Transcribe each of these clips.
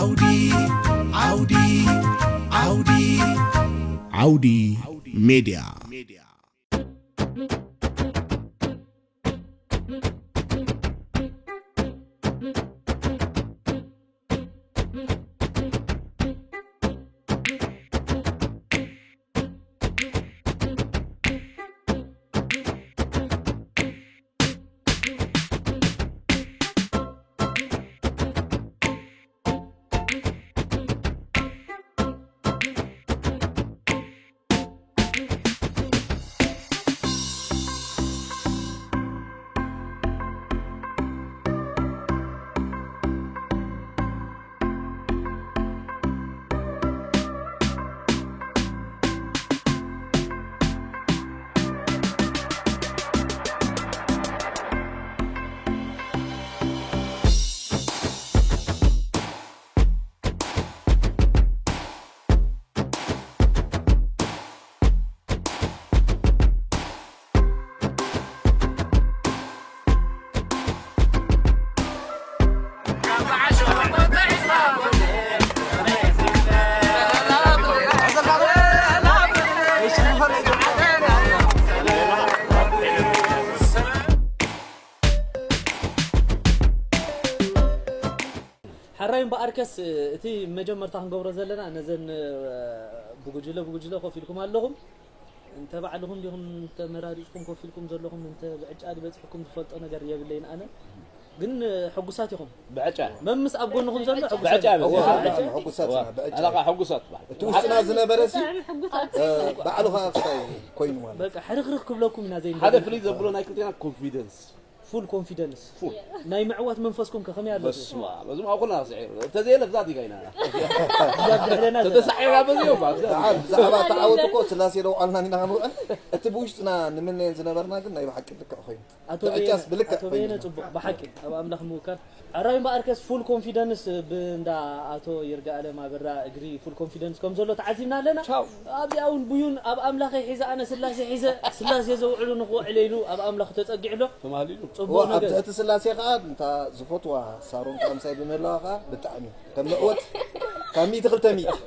ዓውዲ ዓውዲ ዓውዲ ዓውዲ ሜድያ። ሓራይ እምበኣርከስ፣ እቲ መጀመርታ ክንገብሮ ዘለና፣ ነዘን ብጉጅለ ብጉጅለ ኮፍ ኢልኩም ኣለኹም፣ እንተ ባዕልኹም ዲኹም ተመራሪጽኩም ኮፍ ኢልኩም ዘለኹም፣ እንተ ብዕጫ ድበጽሕኩም ዝፈልጦ ነገር የብለይን ኣነ። ግን ሕጉሳት ኢኹም። ብዕጫ። መምስ ኣብ ጎንኹም ዘሎ ሕጉሳት ብዕጫ እዩ። ሕጉሳት ኢና፣ ብዕጫ። ኣላኻ ሕጉሳት በሃል። እቲ ውስጥና ዝነበረ ሲ፣ ብጣዕሚ ሕጉሳት። እ፣ ባዕሉ ኸኣ ክሳይ ኮይኑ ማለት። በቃ ሕርኽርኽ ክብለኩም ኢና ዘይንደሊ። ሓደ ፍልይ ዘብሎ ናይ ክልቴና ኮንፊደንስ። ፉል ኮንፊደንስ። ፉል። ናይ ምዕዋት መንፈስኩም ከ ከመይ ኣሎ? በስመ ኣብ። በዚ ማእኮና ስዒር። ተዘየለ ብዛት ይጋይና። ብዛት ድሕረና ዘላ። ተተሳዒራ በዚ ይባ። ብዛት። ብዛዕባ ተዓወት እኮ ስላሴ ደው ኣልና ኢና ክንውዕል። እቲ ብውሽጥና ንምነየን ዝነበርና ግን ናይ ብሓቂ ልክዕ ኮይኑ። ኣቶ ብዕጫስ በየነ፣ ብልክዕ ኣቶ በየነ ኮይኑ። ጽቡቕ፣ ብሓቂ ኣብ ኣምላኽ ምውካል። ሕራይ እምበኣርከስ ፉል ኮንፊደንስ ብእንዳ ኣቶ ይርጋኣለም ኣበራ እግሪ ፉል ኮንፊደንስ ከም ዘሎ ተዓዚብና ኣለና። ቻው። ኣብዚኣ እውን ብዩን ኣብ ኣምላኸይ ሒዘ ኣነ ስላሴ ሒዘ፣ ስላሴ ዘውዕሉ ንኽውዕለ ኢሉ ኣብ ኣምላኽ ተጸጊዑ ኣሎ። ተማህሊሉ። ጽቡቕ እዋ፣ ኣብ ነገር። ትሕቲ ስላሴ ኸኣ እንታ ዝፈትዋ ሳሮን ካምሳይ ብምህላዋ ኸኣ ብጣዕሚ ከም መእወት ካብ ሚእቲ ክልተ ሚእቲ።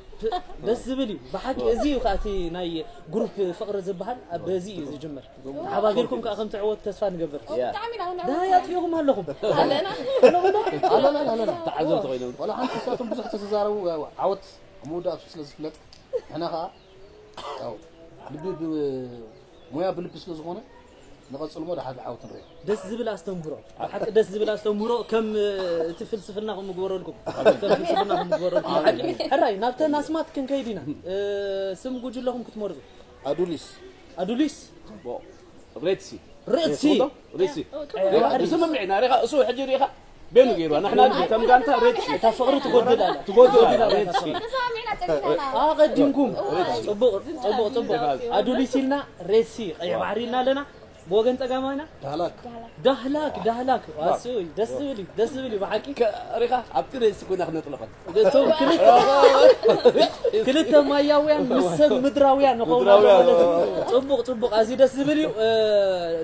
ደስ ዝብል እዩ። ብሓቂ እዚ እዩ ከኣ እቲ ናይ ግሩፕ ፍቕሪ ዝበሃል፣ ኣብ በዚ እዩ ዝጅመር። ተሓባቢርኩም ከኣ ከም ትዕወቱ ተስፋ ንገብር። ያ። ብጣዕሚ ኢና ዳሃይ ኣጥፊእኹም ኣለኹም። ኣለና። ኣለና፣ ኣለና። ተዓዘብቲ ኮይኖም። ዋላ ሓንቲ እሳቶም ብዙሕ ተተዛረቡ፣ ያው ዓወት ኣብ መወዳእቱ ስለ ዝፍለጥ፣ ንሕና ከኣ ያው ልቢ ብ-፣ ሞያ ብልቢ ስለ ዝኾነ፣ ንቐጽል እሞ ደሓር ዓወት ንርኢ። ደስ ዝብል ኣስተምህሮ። ብሓቂ ደስ ዝብል ኣስተምህሮ። ከም፣ እ፣ እቲ ፍልስፍና ከም ምግበረልኩም። ከም ፍልስፍና ከም ምግበረልኩም። ብሓቂ። ሕራይ፣ ናብተን ኣስማት ክንከይድ ኢና። እ፣ ስም ጉጅለኹም ክትመርጹ። ኣዱሊስ። ኣዱሊስ። ጽቡቕ። ሬድሲ። ሬድሲ። ሬድሲ። ሬድሲ። ሪኻ፣ ንስምምዕ ኢና፣ ሪኻ፣ እሱ ሕጂ ሪኻ፣ ቤኑ ገይሩዋ። ንሕና ግን ከም ጋንታ ሬድሲ። እታ ፍቕሪ ትጎድል ኣላ። ትጎድል ኣላ፣ ሬድሲ። ተሰማሚዕና ጸኒሕና። ኣቐዲምኩም። ጽቡቕ፣ ጽቡቕ፣ ጽቡቕ። ኣዱሊስ ኢልና ሬድሲ፣ ቀይሕ ባሕሪ ኢልና ኣለና። ብወገን ጸጋማይና? ዳህላክ። ዳህላክ፣ ዳህላክ። ኣስይ፣ ደስ ዝብል እዩ፣ ደስ ዝብል እዩ፣ ብሓቂ። ከ-፣ ሪኻ፣ ኣብቲ ሬድሲ ኮይና ክነጥልቐን። እቶም ክልተ፣ ክልተ ማያውያን ምስ ሰብ ምድራውያን ንኸውን ኣለዉ ምድራውያን። ማለት እዩ። ጽቡቕ፣ ጽቡቕ። ኣዝዩ ደስ ዝብል እዩ። እ፣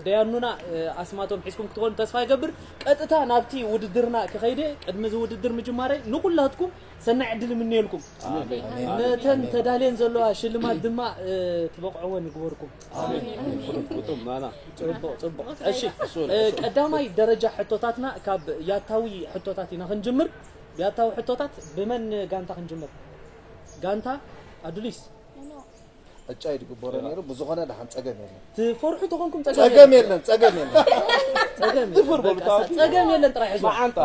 ደያኑና፣ እ፣ ኣስማቶም ሒዝኩም ክትኾኑ ተስፋ ይገብር። ቀጥታ ናብቲ ውድድርና ክኸይደ፣ ቅድሚ እዚ ውድድር ምጅማረይ ንኹላትኩም ሰናይ ዕድል እምነየልኩም። ኣሜን። ነተን ተዳልየን ዘለዋ ሽልማት ድማ፣ እ፣ ትበቕዕወን ይግበርኩም። ኣሜን። ግጡም፣ ግጡም፣ ማና። ጽቡቕ፣ ጽቡቕ። እሺ፣ እሱ፣ እ፣ እሱ። ቀዳማይ ደረጃ ሕቶታትና ካብ ያታዊ ሕቶታት ኢና ክንጅምር። ያታዊ ሕቶታት ብመን ጋንታ ክንጅምር? ጋንታ ኣዱሊስ። ዕጫ እዩ ዝግበሮ ነይሩ፣ ብዝኾነ ደሓን ጸገም የለን። ትፈርሑ ተኾንኩም ጸገም ጸገም የለን። የለን፣ ጸገም የለን። ጸገም የለን። ዝፈር በቃ፣ በሉ፣ ጸገም የለን ጥራይ ሕዝዋ። መዓንጣ።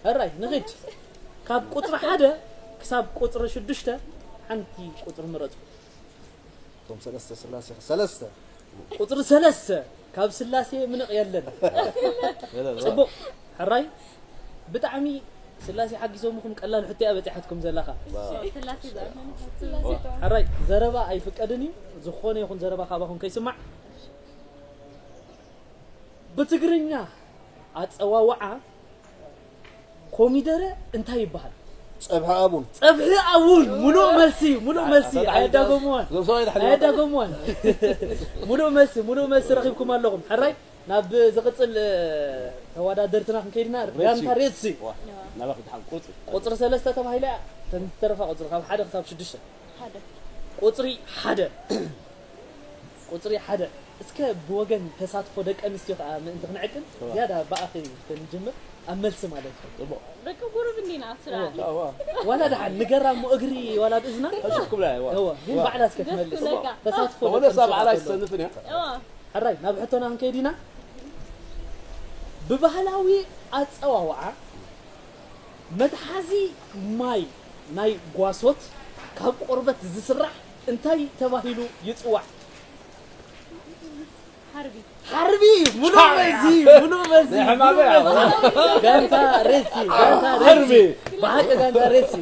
ሕራይ፣ ንኺድ። ካብ ቁጽሪ ሓደ ክሳብ ቁጽሪ ሽዱሽተ ሓንቲ ቁጽሪ ምረጹ። እቶም ሰለስተ ስላሴ፣ ሰለስተ። ቁጽሪ ሰለስተ፣ ካብ ስላሴ ምንቕ የለን። ጽቡቕ፣ ሕራይ፣ ብጣዕሚ ስላሴ ሓጊዞምኹም፣ ቀላል ሕቶ እያ በጺሓትኩም ዘለኻ። ስላሴ ዝኣመነ ስላሴ ተዋህዶ። ሕራይ፣ ዘረባ ኣይፍቀድን እዩ፣ ዝኾነ ይኹን ዘረባ ካባኹም ከይስማዕ። ብትግርኛ ኣጸዋውዓ ኮሚደረ እንታይ ይበሃል? ጸብሒ ኣቡን። ጸብሒ ኣቡን፣ ሙሉእ መልሲ፣ ሙሉእ መልሲ። ኣይ፣ ኣይ፣ ኣየዳገምዋን። ዞም ሰብኣይ ድሕሪ ኣየዳገምዋን። ሙሉእ መልሲ፣ ሙሉእ መልሲ ረኺብኩም ኣለኹም። ሕራይ፣ ናብ ዝቕጽል ተወዳደርትና ክንከይድና፣ ጋንታ ሬድሲ ናባኺ ድሓን ቁርፂ ቁፅሪ ሰለስተ ተባሂላ እያ። ተን ዝተረፋ ቁፅሪ ካብ ሓደ ክሳብ ሽዱሽተ። ሓደ ቁፅሪ ሓደ ቁፅሪ ሓደ። እስከ ብወገን ተሳትፎ ደቂ ኣንስትዮ ከዓ ምእንቲ ክንዕቅን ዝያዳ ብኣኺ ክንጅምር፣ ኣብ መልሲ ማለት እዩ። ደቂ ቁሩብ እንዲና ስራ ዋላ ደሓን ንገራ እሞ እግሪ ዋላ ብእዝና ሕሹክ ክብላ እዋ እወ፣ ግን ባዕላ እስከ ትመልስ። ለካ ተሳትፎ ሆነ ደቂ ሰብ ባዕላ ኣንስትዮ ይሰንፍን እያ እዋ ሕራይ ናብ ሕቶና ክንከይድ ኢና። ብባህላዊ ኣጸዋውዓ መትሓዚ ማይ ናይ ጓሶት ካብ ቆርበት ዝስራሕ እንታይ ተባሂሉ ይጽዋዕ? ሓርቢ ሓርቢ ሙሉ መዚ ሙሉ መዚ ናይ ሕማመ ሙሉ መዚ። ጋንታ ሬሲ ጋንታ ሬሲ ሓርቢ። ብሓቂ ጋንታ ሬሲ።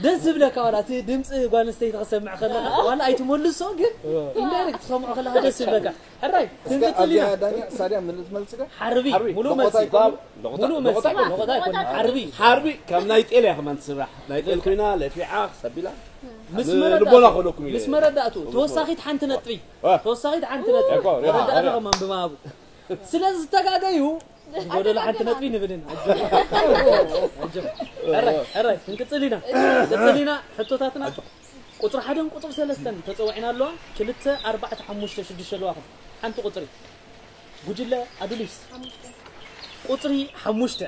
ደስ ዝብለካ ዋላ እቲ ድምፂ ጓል ኣንስተይቲ ክሰምዕ ከለካ ዋላ ኣይትመልሶ ግን ኢንዳይሬክት ትሰምዖ ከለካ ደስ ዝብለካ። ሕራይ እስከ ክንቅፅል ኢና። ኣብዚኣ ዳኛ ሳድያ ምልስ መልስካ ሓርቢ ሓርቢ። ሙሉ ሎቆታ መሲ ይባል፣ ሎቆታ፣ ሙሉ መሲ ሎቆታ ይኮን። ሎቆታ ይኮን ሓርቢ ሓርቢ ካብ ናይ ጤል እያ ከማን ትስራሕ። ናይ ጤል ኮይና ለፊዓ ክሰቢላ ምስ ልቦና መረዳእቱ ከለኩም ኢለ። ምስ መረዳእቱ ተወሳኺት ሓንቲ ነጥቢ ዋ። ተወሳኺት ሓንቲ ነጥቢ እኮ፣ ሪኣ፣ መረዳእታ ሪኣ። ከማን ብመሃቡ ስለ ዝተጋገዩ ጎደሎ ሓንቲ ነጥቢ ንብልን ሕራይ ሕራይ ክንቅፅል ኢና። ቅፅል ኢና። ሕቶታትና ቁፅሪ ሓደን ቁፅሪ ሰለስተን ተፀዊዕና ኣለዋ። ክልተ ኣርባዕተ ሓሙሽተ ሽዱሽተ ኣለዋኹም። ሓንቲ ቁፅሪ ጉጅለ ኣዱሊስ ቁፅሪ ሓሙሽተ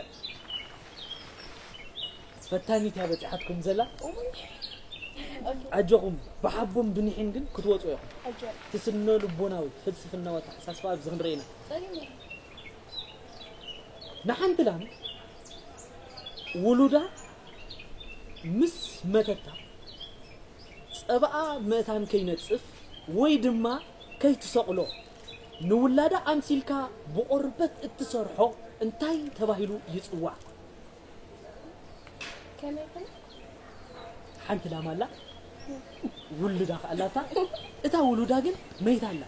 ፈታኒት እያ በፂሓትኩም ዘላ። ኣጆኹም ብሓቦም ብኒሕን ግን ክትወፁ ኢኹም። እቲ ስነ ልቦናዊ ፍልስፍናዊ ኣተሓሳስባ ኣብዚ ክንርኢ ኢና። ንሓንቲ ላም ውሉዳ ምስ መተታ ጸባኣ ምእታን ከይነጽፍ ወይ ድማ ከይትሰቕሎ ንውላዳ ኣምሲልካ ብቆርበት እትሰርሖ እንታይ ተባሂሉ ይጽዋዕ? ከመይ ከመይ ሓንቲ ላም ኣላ፣ ውሉዳ ከኣ ኣላታ። እታ ውሉዳ ግን መይታ ኣላ።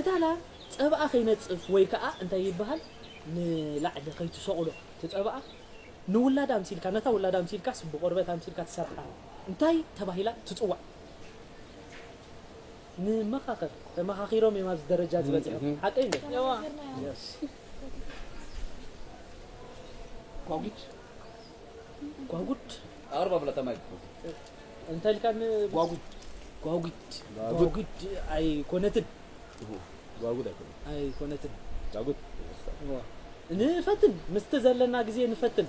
እታ ላም ጸባኣ ከይነጽፍ ወይ ከኣ እንታይ ይበሃል ንላዕሊ ከይትሰቕሎ እቲ ጸባኣ ንውላዳ ኣምሲልካ ነታ ውላዳ ኣምሲልካስ ብቆርበት ኣምሲልካ ትሰርሓ እንታይ ተባሂላ ትጽዋዕ? ንመኻኸር ተመኻኺሮም እዮም ኣብዚ ደረጃ ዝበፅሑ። ሓቀይ እንደ እዋ ጓጉድ ጓጉድ ኣርባ ብላ ተማይ እንታይ ኢልካ ን- ጓጉድ ጓጉድ ጓጉድ ኣይኮነትን ጓጉድ ኣይኮነ ኣይኮነትን ጓጉድ እዋ። ንፈትን ምስቲ ዘለና ግዜ ንፈትን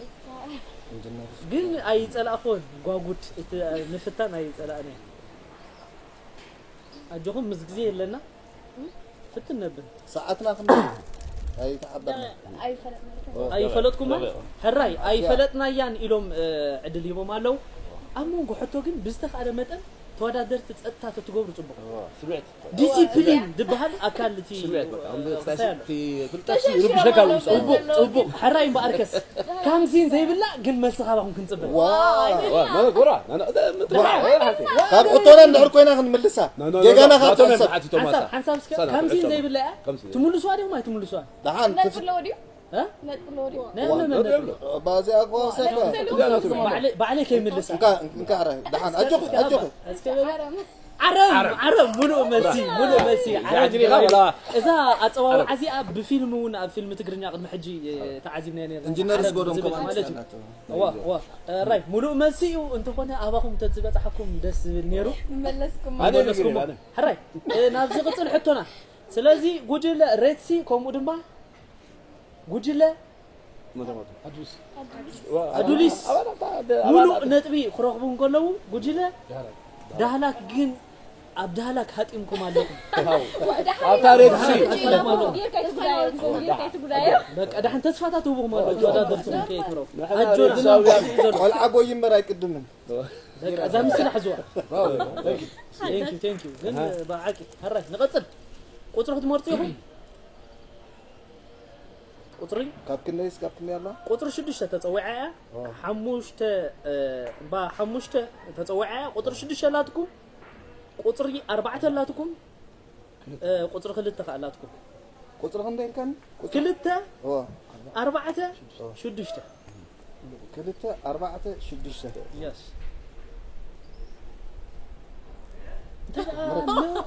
ግን ኣይፀላእኮን ጓጉድ እቲ ምፍታን ኣይፀላእን ኣጆኹም ምስ ግዜ የለና ፍትን ነብል ሰዓትና ክንደይ ኣይተሓበርና ኣይፈለጥና ኣይፈለጥኩማ ሕራይ ኣይፈለጥናያን ኢሎም ዕድል ሂቦም ኣለዉ ኣብ መንጎ ሕቶ ግን ብዝተኻእለ መጠን ተወዳደርቲ ፀጥታ ተትገብሩ ፅቡቕ ስምዕት ዲሲፕሊን ዝበሃል ኣካል እቲ ስምዕት በቃ ክሳይ ኣሎ ፍልጠት ይርብሸካ ፅቡቕ ፅቡቕ ሕራይ እምበኣርከስ ካምዚን ዘይብላ ግን መልሲ ካባኹም ክንፅበ ጎራ ካብ ሕቶና እንድሕር ኮይና ክንምልሳ ጌጋና ካብ ትሕሰብ ሓንሳብ ሓንሳብ እስከ ካምዚን ዘይብላ እያ ትምልስዋ ዲኹም ኣይትምልስዋ ደሓን ነጥሎ ድዩ እ? ነጥሎ ድዩ ነምነመ ባዚኣ እኮ ሰካ ባዕለይ ከይምልሳ እንካ ሕራይ ደሓን ኣጆኹ ኣጆኹ እስከ በል ዓረብ ዓረብ ሙሉእ መልሲ ሙሉእ መልሲ ዓረብ ጃጅሪኻ ወላ እዛ ኣፀዋውዓ እዚኣ ብፊልም እውን ኣብ ፊልም ትግርኛ ቅድሚ ሕጂ ተዓዚብናዮ ነርና ኢንጂነር ዓረብ ዝጎዶም ዝብል ከማን ማለት እዩ ስናተው እዋ እዋ ራይ ሙሉእ መልሲ እዩ እንተኾነ ኣባኹም ተዝበፅሓኩም ደስ ዝብል ነይሩ መለስኩም ኣነ መለስኩሞ ሕራይ ናብ ዝቕፅል ሕቶና ስለዚ ጉጅለ ሬድሲ ከምኡ ድማ ጉጅለ ኣዱሊስ ሙሉእ ነጥቢ ክረኽቡ እንከለዉ ጉጅለ ዳህላክ ግን ኣብ ዳህላክ ሃጢምኩም ኣለኹም ኣብታ ሬድሲ በቃ ዳሕን ተስፋታት ህቡኹም ኣለዉ ተወዳደርትኹም ከየትረው ኣጆና ንመንጎ ስኢ ዘሎ ቆልዓ ጎይ እምበር ኣይቅድምን በቃ እዛ ምስላ ሕዝዋ ቴንኪዩ ቴንኪዩ ግን ብሓቂ ሕራይ ንቐፅል ቁፅሪ ክትመርፁ ኢኹም ቁፅሪ ካብ ክንደይ እስካብ ክንደይ ኣላ ቁፅሪ ሽዱሽተ ተፀዊዓ እያ ሓሙሽተ እባ ሓሙሽተ ተፀዊዓ እያ ቁፅሪ ሽዱሽተ ኣላትኩም ቁፅሪ ኣርባዕተ ኣላትኩም ቁፅሪ ክልተ ከዓ ኣላትኩም ቁፅሪ ክንደይ ኢልካኒ ክልተ እዋ ኣርባዕተ ሽዱሽተ ክልተ ኣርባዕተ ሽዱሽተ የስ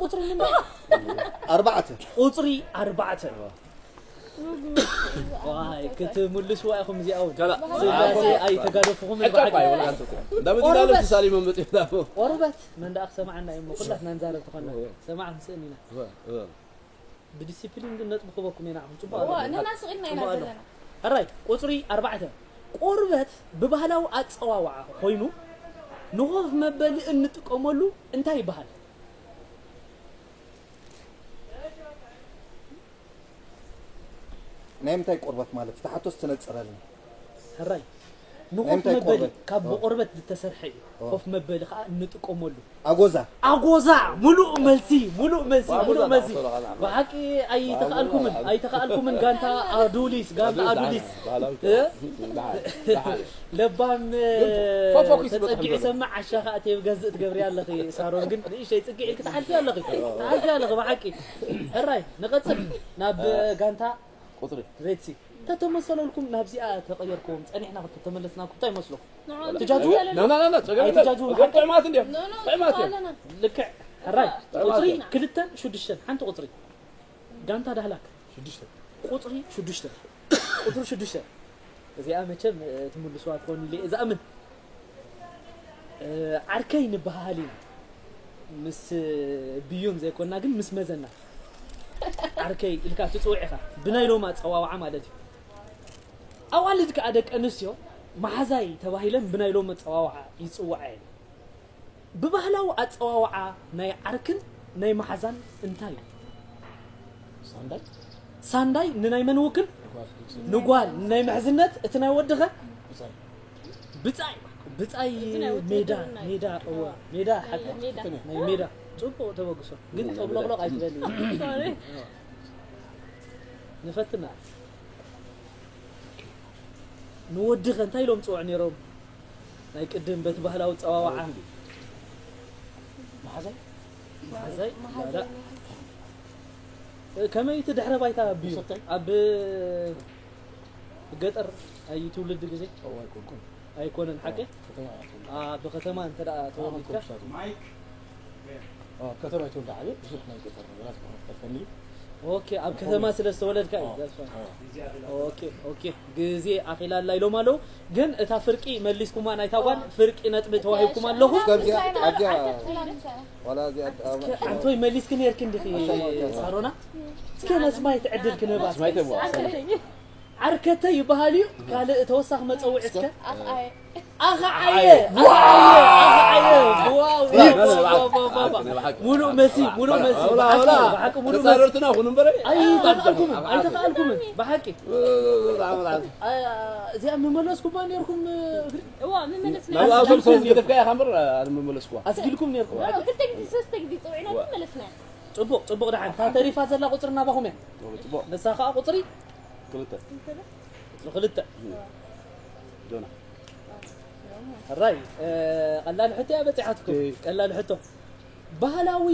ቁፅሪ ምንታይ? ኣርባዕተ። ቁፅሪ ኣርባዕተ። ዋይ ክትምልስዋ ኢኹም እዚኣ እውን። ስላሴ ኣይተጋደፍኹምን። ቆርበት። እንዳመዲና ለም ተሳሊሞም መፅኦም። ቆርበት መን ደኣ ክሰማዓና እዩ እሞ ኩላትና ንዛረብ ተኾና ሰማዕ ንስእን ኢና። ብዲሲፕሊን ግን ነጥቢ ክበኩም ኢና ንሕና ጽቡቕ ኣሎ። ንሕና ስቕ ኢልና ኢና ዘለና። ሕራይ ቁፅሪ ኣርባዕተ። ቆርበት ብባህላዊ ኣፀዋውዓ ኮይኑ ንኾፍ መበሊ እንጥቀመሉ እንታይ ይበሃል? ናይ ምንታይ ቆርበት ማለት እቲ ሓቶስ ትነፅረልና። ሕራይ ንኾፍ መበሊ ካብ ብቆርበት ዝተሰርሐ እዩ። ኮፍ መበሊ ከዓ እንጥቀመሉ ኣጎዛ። ኣጎዛ። ሙሉእ መልሲ፣ ሙሉእ መልሲ፣ ሙሉእ መልሲ። ብሓቂ ኣይተኻእልኩምን፣ ኣይተኻእልኩምን። ጋንታ ኣዱሊስ፣ ጋንታ ኣዱሊስ። ለባም ተፀጊዑ ሰማዕ ዓሻ ከዓ ቴብ ገዝእ ትገብሪ ኣለኺ ሳሮን። ግን ንእሽተይ ፅግዒ ክትሓልፊ ኣለኺ፣ ትሓልፊ ኣለኺ ብሓቂ። ሕራይ ንቐፅል ናብ ጋንታ ቁፅሪ ሬድሲ። ተተመሰለልኩም ናብዚኣ ተቐየርኩም ፀኒሕና ተመለስናኩም እንታይ ይመስለኩም? ትጃጁ? ናናናና ፀገም የለን። ኣይትጃጁ። እገር ጥዕማት እንዲዮም ኖ ኖ ጥዕማት እዮም። ይባለናል። ልክዕ። ሕራይ ቁፅሪ ክልተን ሽዱሽተን ሓንቲ ቁፅሪ ጋንታ ዳህላክ ሽዱሽተ ቁፅሪ ሽዱሽተ ቁፅሪ ሽዱሽተ እዚኣ መቸም ትምልስዋ ትኾንለ እዛ እምን ዓርከይ ንበሃሃል ኢና ምስ ብዩን ዘይኮንና ግን ምስ መዘና ዓርከይ ኢልካ ትፅውዕ ኢኻ ብናይ ሎም ኣፀዋውዓ ማለት እዩ ኣዋልድ ከዓ ደቂ ኣንስትዮ መሓዛይ ተባሂለን ብናይ ሎም ኣፀዋውዓ ይፅውዓ እየን ብባህላዊ ኣፀዋውዓ ናይ ዓርክን ናይ መሓዛን እንታይ እዩ ሳንዳይ ሳንዳይ ንናይ መን ውክል ንጓል ንናይ ምሕዝነት እቲ ናይ ወድኸ ብፃይ ብፃይ ብፃይ ሜዳ ሜዳ እወ ሜዳ ሓቂ ናይ ሜዳ ፅቡቅ ተበግሶ ግን ጠብሎቅሎቅ ኣይትበል ንፈትና ንወድኸ እንታይ ኢሎም ፅውዕ ነይሮም ናይ ቅድም በቲ ባህላዊ ፀዋዋዓ መሓዛይ መሓዛይ ላላ ከመይ እቲ ድሕረ ባይታ ኣቢዩ ሰተይ? ኣብ ገጠር ኣዩ ትውልድ ግዜ እዋ ኣይኮንኩም ኣይኮነን ሓቂ ከተማ እያ ትውልድ። ኣብ ከተማ እንተ ደኣ ተወሊድካ ኮምሳቱ ኣብ ከተማ ይትወልድ ዓብየ ብዙሕ ናይ ገጠር ነገራት ክኾን ተፈኒ ኦኬ ኣብ ከተማ ስለ ዝተወለድካ እዩ አዎ። that's fine። ኦኬ ኦኬ ግዜ ኣኺላ ኣላ ኢሎም ኣለዉ ግን እታ ፍርቂ መሊስኩማ ናይታ ጓል ፍርቂ ነጥቢ ተዋሂብኩም ኣለኹ እስከ ኣብዚኣ ኣብዚኣ ዋላ እዚኣ ኣንቶይ መሊስክ ነርክ እንዲኺ ሳሮና እስከ ነስማይ ትዕድል ክንህባ ስማይተ ዋ ዓርከተ ይበሃል እዩ ካልእ ተወሳኺ መፀውዒ እስከ ኣኽኣየ ኣኽዓየ ኣኽዓየ ኣኽዓየ ዋው ሙሉእ መሲ ሙሉእ መሲ ብሓቂ ሙሉእ መሲ ተጻረርትና ኩኑ እምበረ ኣይተኽኣልኩምን ኣይተኽኣልኩምን ብሓቂ እዚኣ ምመለስኩማ ነርኩም እግሪ እዋ ምመለስና ናብ ኣብቶም ሰው ዝገደፍካ ኢኻ እምበር ኣነ ምመለስኩዋ ኣስጊልኩም ነርኩም ክልተ ግዜ ሰለስተ ግዜ ፀውዒና ግን መለስና ፅቡቅ ፅቡቅ ደሓን እታ ተሪፋ ዘላ ቁፅሪ ናባኹም እያ ጽቡቅ ንሳ ከዓ ቁፅሪ ክልተ ቁፅሪ ክልተ ጆና ሕራይ ቀላል ሕቶ እያ በፂሓትኩም ቀላል ሕቶ ባህላዊ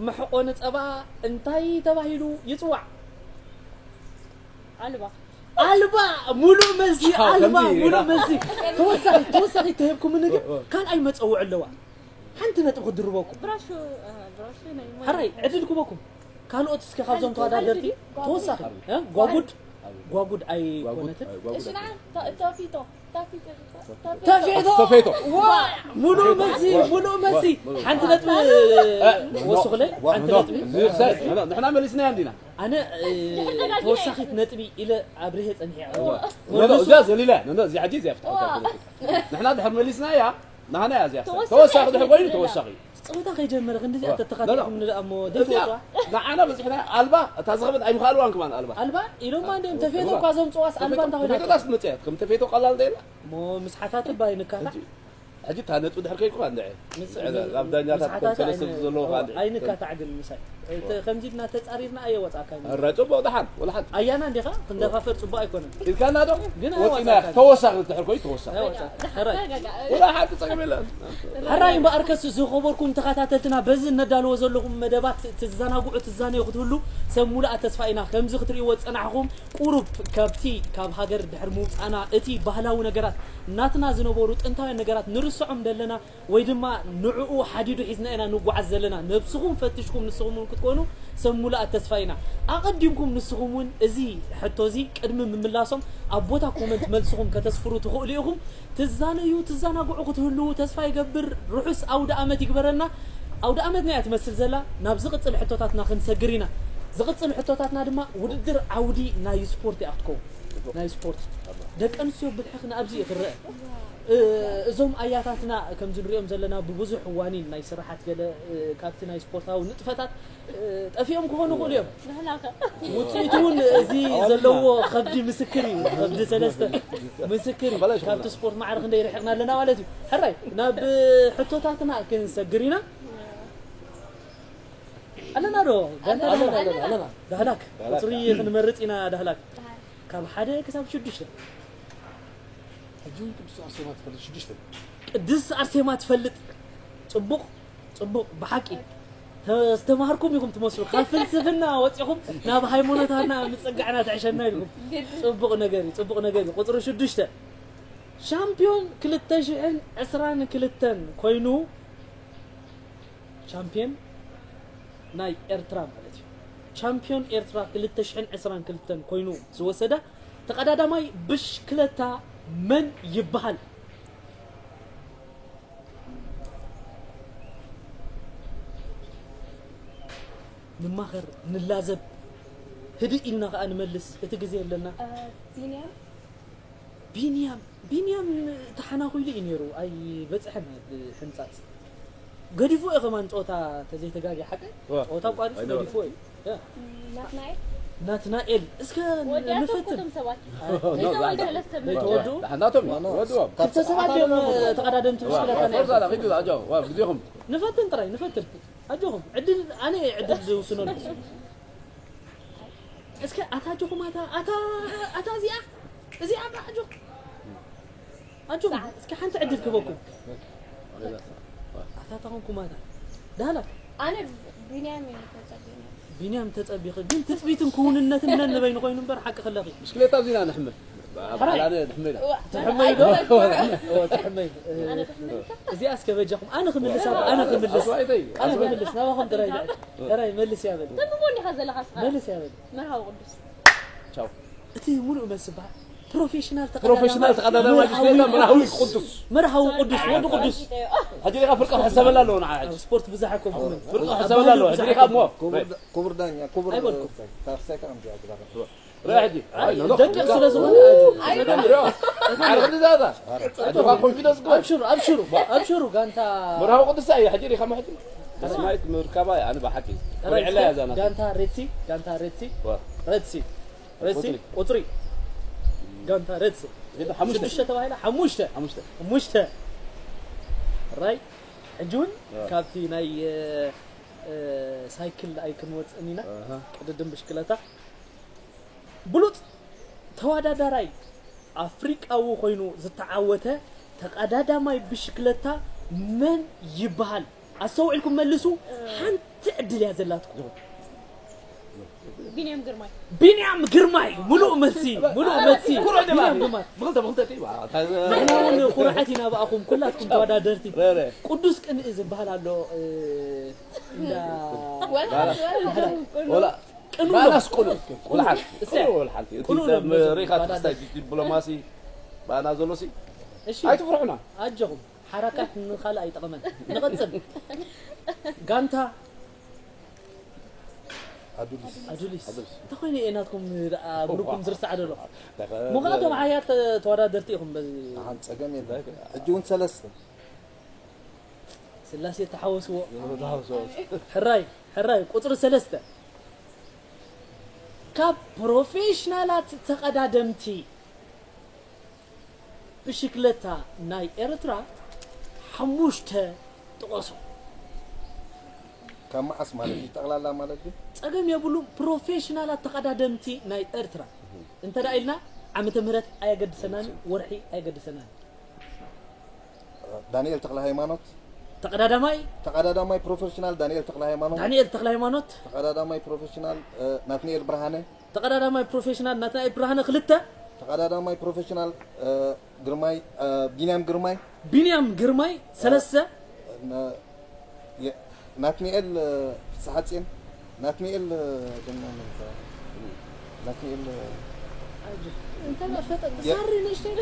መሕቆኒ ፀባ እንታይ ተባሂሉ ይፅዋዕ ኣልባ ኣልባ ሙሉእ መልሲ ኣልባ ሙሉእ መልሲ ተወሳኺ ተወሳኺ ተሂብኩምኒ ግን ካልኣይ መፀውዒ ኣለዋ ሓንቲ ነጥቢ ክድርበኩም ብራሹ ብራሹ ናይ ሕራይ ዕድል ክበኩም ካልኦት እስከ ካብዞም ተወዳደርቲ ተወሳኺ እ? ጓጉድ ጓጉድ ኣይኮነትን እሽና ተፊቶ ተፌቶ ተፌቶ ሙሉእ መልሲ ሙሉእ መልሲ ሓንቲ ነጥቢ ወስኹለይ ሓንቲ ነጥቢ ንሕና መሊስናያ እንዲና ኣነ ተወሳኺት ነጥቢ ኢለ ኣብርሀ ፀኒሐ እዚኣ ዘሊላ እዚኣ ሕጂ እዚኣ ፍትሓ ንሕና ድሕር መሊስናያ ናህና እያ እዚኣ ተወሳኺ ድሕር ኮይኑ ተወሳኺ ፀወታ ከይጀመረ ክንዲዚኣ ተተኻቲኹም ንደኣ እሞ ዘይትወፅዋ ንዓና በፂሕና ኣልባ እታ ዝኸበት ኣይምኻልዋን ክማን ኣልባ ኣልባ ኢሎማ እንዲኦም ተፌቶ እኳ ዘምፅዋስ ኣልባ እንታይ ኮይና ተፌቶታስ ትመፅያ ከም ተፌቶ ቀላል እንተ የላ እሞ ምስ ሓታት እባ ይንካታዕ ሕጂ እታ ነጥቢ ድሕር ከይድኩ እንድዐ ኣብ ዳኛታት ከም ሰለስተ ዘለዉ ከዓ እንድዐ ኣይንካታዕ ግን ምሳይ ከምዚ ድና ተፃሪርና ኣየ ወፃእካ ረ ፅቡቅ ደሓን ወላ ሓንቲ ኣያና እንዲኻ ክንደፋፈር ፅቡቅ ኣይኮነን ኢልካና ዶ ግን ወፂና ተወሳኺ ድሕር ኮይኑ ተወሳኺ ወላ ሓንቲ ፀገም የለን ሕራይ እምበኣርከስ ዝኸበርኩም ተኸታተልትና በዚ እነዳልዎ ዘለኹም መደባት ትዘናግዑ ትዛነዩ ክትህሉ ሰብ ሙሉኣ ተስፋ ኢና ከምዚ ክትርእይዎ ዝፀናሕኹም ቁሩብ ካብቲ ካብ ሃገር ድሕሪ ምውፃእና እቲ ባህላዊ ነገራት ናትና ዝነበሩ ጥንታውያን ነገራት ንርሱ ንስዖም ዘለና ወይ ድማ ንዕኡ ሓዲዱ ሒዝና ኢና ንጓዓዝ ዘለና። ነብስኹም ፈትሽኩም ንስኹም እውን ክትኮኑ ሰብ ሙሉኣት ተስፋ ኢና። ኣቐዲምኩም ንስኹም እውን እዚ ሕቶ እዚ ቅድሚ ምምላሶም ኣብ ቦታ ኮመንት መልስኹም ከተስፍሩ ትኽእሉ ኢኹም። ትዛነዩ ትዘናግዑ ክትህልዉ ተስፋ ይገብር። ርሑስ ኣውደ ኣመት ይግበረልና። ኣውደ ኣመትና እያ ትመስል ዘላ። ናብ ዝቕጽል ሕቶታትና ክንሰግር ኢና። ዝቕጽል ሕቶታትና ድማ ውድድር ዓውዲ ናይ ስፖርት እያ ክትከውን። ናይ ስፖርት ደቂ ኣንስትዮ ብልሕኽን ኣብዚ እዩ ክረአ። እዞም ኣያታትና ከምዚ ንሪኦም ዘለና ብብዙሕ ዋኒን ናይ ስራሓት ገለ ካብቲ ናይ ስፖርታዊ ንጥፈታት ጠፊኦም ክኾኑ ይኽእሉ እዮም። ውፅኢቱ እውን እዚ ዘለዎ ከብዲ ምስክር እዩ። ከብዲ ሰለስተ ምስክር እዩ። ካብቲ ስፖርት ማዕረ ክንደይ ርሒቕና ኣለና ማለት እዩ። ሕራይ ናብ ሕቶታትና ክንሰግር ኢና። ኣለና ዶ? ጋንታ ኣለና፣ ኣለና፣ ኣለና። ዳህላክ ቁፅሪ ክንመርፅ ኢና። ዳህላክ ካብ ሓደ ክሳብ ሽዱሽተ። ሕጂ እውን ቅዱስ ኣርሴማ ትፈልጥ ሽዱሽተ። ቅድስት ኣርሴማ ትፈልጥ። ፅቡቕ፣ ፅቡቕ። ብሓቂ ተስተማሃርኩም ኢኹም ትመስሉ። ካብ ፍልስፍና ወፂኹም ናብ ሃይማኖታትና ምፅጋዕና ትሕሸና ኢልኩም። ፅቡቕ ነገር እዩ፣ ፅቡቕ ነገር እዩ። ቁፅሪ ሽዱሽተ ሻምፒዮን ክልተ ሽሕን ዕስራን ክልተን ኮይኑ ሻምፒዮን ናይ ኤርትራ ማለት እዩ። ቻምፒዮን ኤርትራ ክልተ ሽሕን ዕስራን ክልተን ኮይኑ ዝወሰደ ተቐዳዳማይ ብሽክለታ መን ይበሃል? ንማኸር፣ ንላዘብ፣ ህድእ ኢልና ከኣ ንመልስ። እቲ ግዜ ኣለና። ቢንያም ቢንያም ቢንያም ተሓናኺሉ እዩ ነይሩ፣ ኣይበፅሐን ኣብ ሕንፃፅ። ገዲፎ እዩ ከማን ፀወታ ተዘይተጋግየ ሓቀይ ዋ፣ ፀወታ ኣቋሪፁ ኣይነበረን። ገዲፎ እዩ። ያ። ናትናኤል ናትናኤል እስከ ወዲኣቶም ንፈትን። እቶም ሰባት ኣይ፣ ክልተ ወይ ሰለስተ ደቂ ምርጫ። ተወድኡ? ናቶም ወድዎም። ክልተ ሰባት እዮም ተቐዳደምቲ ብሽክለታ ናይ ፎርዛ ዳ ኺዱ ኣጆ ዋ ግዜኹም። ንፈትን ጥራይ ንፈትን። ኣጆኹም ዕድል ኣነ ዕድል ዝውስነሉ። እስከ ኣታ ኣጆኹም ኣታ ኣታ ኣታ እዚኣ እዚኣ ኣባ ኣጆኹም ኣጆኹም እስከ ሓንቲ ዕድል ክበኩም። ኣታ ታኹም ኩማታ ዳላ ኣነ ቢንያም እየ ተጸቢነ። ቢንያም ተጸቢኺ ግን ትጽቢትን ክውንነትን ነንበይኑ ኮይኑ እምበር ሓቂ ክለኺ። ብሽክሌታ ኣብዚና ንሕምል። ባዕላነ ንሕምል። ትሕመይ ዶ? ትሕመይ። እዚኣ እስከ በጃኹም ኣነ ክምልሳ ኣነ ክምልስ ኣነ ክምልስ ናባኹም ጥራይ ጥራይ መልስ ያበል። ተምሞ እንዲኻ ዘለኻ ስኻ። መልስ ያበል። መርሃዊ ቅዱስ። ቻው። እቲ ሙሉእ መልሲ በሃል ፕሮፌሽናል ተቐዳዳማይ ፕሮፌሽናል ተቐዳዳማይ ብሽክሌታ መርሃዊ ቅዱስ። መርሃዊ ቅዱስ ወዲ ቅዱስ። ሕጂ ዲኻ ፍርቂ ክሕሰበላ ኣለዎ ንዓ ሕጂ። ኣብ ስፖርት ብዛሕ ኣይኮንኩምን። ፍርቂ ክሕሰበላ ኣለዎ ሕጂ ዲኻ እሞ። ክቡር ዳ- ክቡር ዳኛ ክቡር ኣይበልኩም። ታፍሳይ ከኣ ከምዚኣ ግዳ ረ ሕጂ ኣይ፣ ደቂቕ ስለ ዝኾነ ኣጆ። ኣይ፣ ኣጆ። ኣረ ክንዲ ዛዛ ኣጆኻ ኮንፊደንስ ግበር። ኣብሽሩ ኣብሽሩ ኣብሽሩ ጋንታ መርሃዊ ቅዱስ ኣየ ሕጂ ዲኻ ሕጂ። ተስማይት ምርካባ ኣነ ብሓቂ ጥራይ ኩርዕላ እያ ዛና። ጋንታ ሬድሲ ጋንታ ሬድሲ ዋ። ሬድሲ ሬድሲ ቁጽሪ። ቁጽሪ ጋንታ ሬድሲ ግን ሓሙሽተ። ሽዱሽተ ተባሂላ ሓሙሽተ ሓሙሽተ። ሓሙሽተ ራይ ሕጂ እውን ያ። ካብቲ ናይ እ፣ እ፣ ሳይክል ኣይክንወፅእን ኢና ኣሃ። ቅድድም ብሽክለታ ብሉፅ ተወዳዳራይ ኣፍሪቃዊ ኮይኑ ዝተዓወተ ተቐዳዳማይ ብሽክለታ መን ይበሃል? ኣስተውዒልኩም መልሱ። ሓንቲ ዕድል እያ ዘላትኩም። ቢንያም ግርማይ። ቢንያም ግርማይ ሙሉእ መልሲ ሙሉእ መልሲ ኩርዕ ድማ ቢንያም ግርማይ። ብክልተ ብክልተ ጢባ ንሕና እውን ኩርዓት ኢና ብኣኹም ኩላትኩም ተወዳደርቲ። ረ፣ ረ። ቅዱስ ቅንኢ ዝበሃል ኣሎ እ፣ እንዳ ወላ ወላ ቅኑ ባላስ ቅኑ። ወላ ሓንቲ። እስተ ቅኑ፣ ወላ ሓንቲ። እቲ ቅኑ ነው ሪኻ ባላስ። ትስታይ ዲፕሎማሲ ባና ዘሎ ሲ። እሺ። ኣይትፍርሑና። ኣጆኹም። ሓራካት ንኻልእ ኣይጠቕመን። ንቐጽል። ጋንታ ኣዱሊስ። ኣዱሊስ። ኣዱሊስ። እንተኾይኑ እየ ናትኩም ደኣ ብሩኩም ዝርሳዕ ደሎ። ተኸ- ምኽንያቱም ሓያት ተወዳደርቲ ኢኹም በዚ። ኣሃን ጸገም የለን። ሕጂ እውን ሰለስተ። ስላሴ ተሓወስዎ። ተሓወስዎ። ሕራይ፣ ሕራይ፣ ቁጽሪ ሰለስተ። ካብ ፕሮፌሽናላት ተቐዳደምቲ ብሽክለታ ናይ ኤርትራ ሓሙሽተ ጥቐሱ። ካብ መዓስ ማለት እዩ? ጠቕላላ ማለት እዩ? ጸገም የብሉ። ፕሮፌሽናላት ተቐዳደምቲ ናይ ኤርትራ። እንተ ደኣ ኢልና ዓመተ ምህረት ኣየገድሰናን፣ ወርሒ ኣየገድሰናን። ዳንኤል ተኽለ ሃይማኖት። ተቐዳዳማይ ተቐዳዳማይ ፕሮፌሽናል ዳንኤል ተኽለ ሃይማኖት። ዳንኤል ተኽለ ሃይማኖት። ተቐዳዳማይ ፕሮፌሽናል፣ እ፣ ናትናኤል ብርሃነ። ተቐዳዳማይ ፕሮፌሽናል ናትናኤል ብርሃነ ክልተ። ተቐዳዳማይ ፕሮፌሽናል፣ እ፣ ግርማይ፣ እ፣ ቢንያም ግርማይ። ቢንያም ግርማይ ሰለስተ። ና-፣ የ-፣ ናትናኤል፣ እ፣ ፍስሓጽዮን። ናትናኤል፣ እ፣ ደማ መንታ-፣ ናትናኤል፣ እ፣ እንተ መፈጠጥ የ-፣ ሳሪ ንእሽተይ ዶ?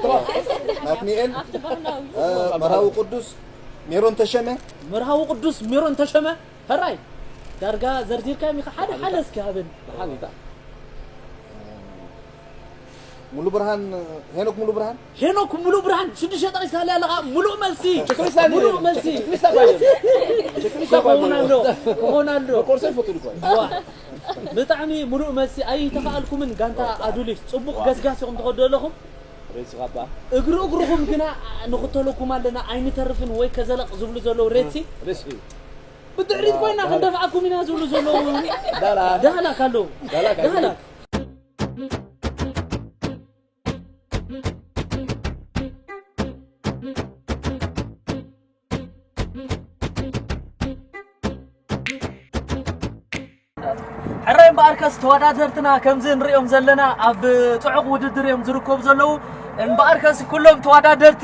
ናትናኤል፣ ኣብቲ ባህላዊ። እ፣ መርሃዊ ቅዱስ፣ ሜሮን ተሸመ። መርሃዊ ቅዱስ ሜሮን ተሸመ። ሕራይ፣ ዳርጋ ዘርዚርካዮም ኢኻ። ሓደ ሓደ እስኪ ሃበኒ። ሓቢታ። ሙሉ ብርሃን፣ ሄኖክ ሙሉ ብርሃን። ሄኖክ ሙሉ ብርሃን፣ ሽዱሽተ ጠቒስካለይ ኣለኻ። ሙሉእ መልሲ። ቸክሊስታ ሙሉእ ነይሩ። መልሲ። ቸክሊስታ ባይዘን። ቸክሊስታ ክኾን ባይዘን። ኣሎ፣ ክኾን ኣሎ። መኮርሶ ይፈቱ እኮ። ዋ፣ ብጣዕሚ ሙሉእ መልሲ። ኣይተኻኣልኩምን ጋንታ ኣዱሊስ። ጽቡቕ ገስጋስ ኢኹም ትኸዱ ዘለኹም። ሬሲ ካባ። እግሪ እግርኹም ግና ንኽተለኩም ኣለና፣ ኣይንተርፍን ወይ ከዘለቕ ዝብሉ ዘለዉ ሬሲ። ሬሲ። ብድሕሪት ኮይና ዳህላክ። ክንደፍኣኩም ኢና ዝብሉ ዘለዉ። ዳህላክ። ዳህላክ ኣለዉ። ዳህላክ። ዳህላክ። ሕራይ እምበኣርከስ ተወዳደርትና ከምዚ ንሪኦም ዘለና ኣብ ጽዑቕ ውድድር እዮም ዝርከቡ ዘለዉ። እምበኣርከስ ኩሎም ተወዳደርቲ፣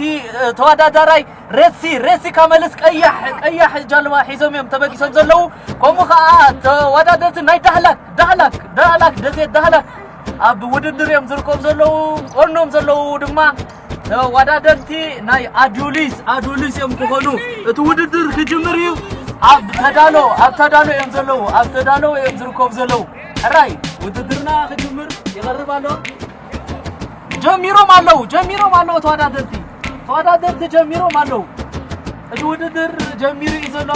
ተወዳዳራይ ሬሲ፣ ሬሲ ካመልስ ቀያሕ፣ ቀያሕ ጃልባ ሒዞም እዮም ተበጊሶም ዘለዉ። ከምኡ ኸዓ ተወዳደርቲ ናይ ዳህላክ፣ ዳህላክ፣ ዳህላክ፣ ደሴት ዳህላክ ኣብ ውድድር እዮም ዝርከቡ ዘለዉ። ጎኖም ዘለዉ ድማ ተወዳደርቲ ናይ ኣዱሊስ፣ ኣዱሊስ እዮም ክኾኑ። እቲ ውድድር ክጅምር እዩ። ኣብ ተዳሎ፣ ኣብ ተዳሎ እዮም ዘለዉ። ኣብ ተዳሎ እዮም ዝርከቡ ዘለዉ። ሕራይ ውድድርና ክጅምር ይቐርብ ኣሎ። ጀሚሮም ኣለዉ፣ ጀሚሮም ኣለዉ ተወዳደርቲ። ተወዳደርቲ ጀሚሮም ኣለዉ። እቲ ውድድር ጀሚሩ እዩ ዘሎ።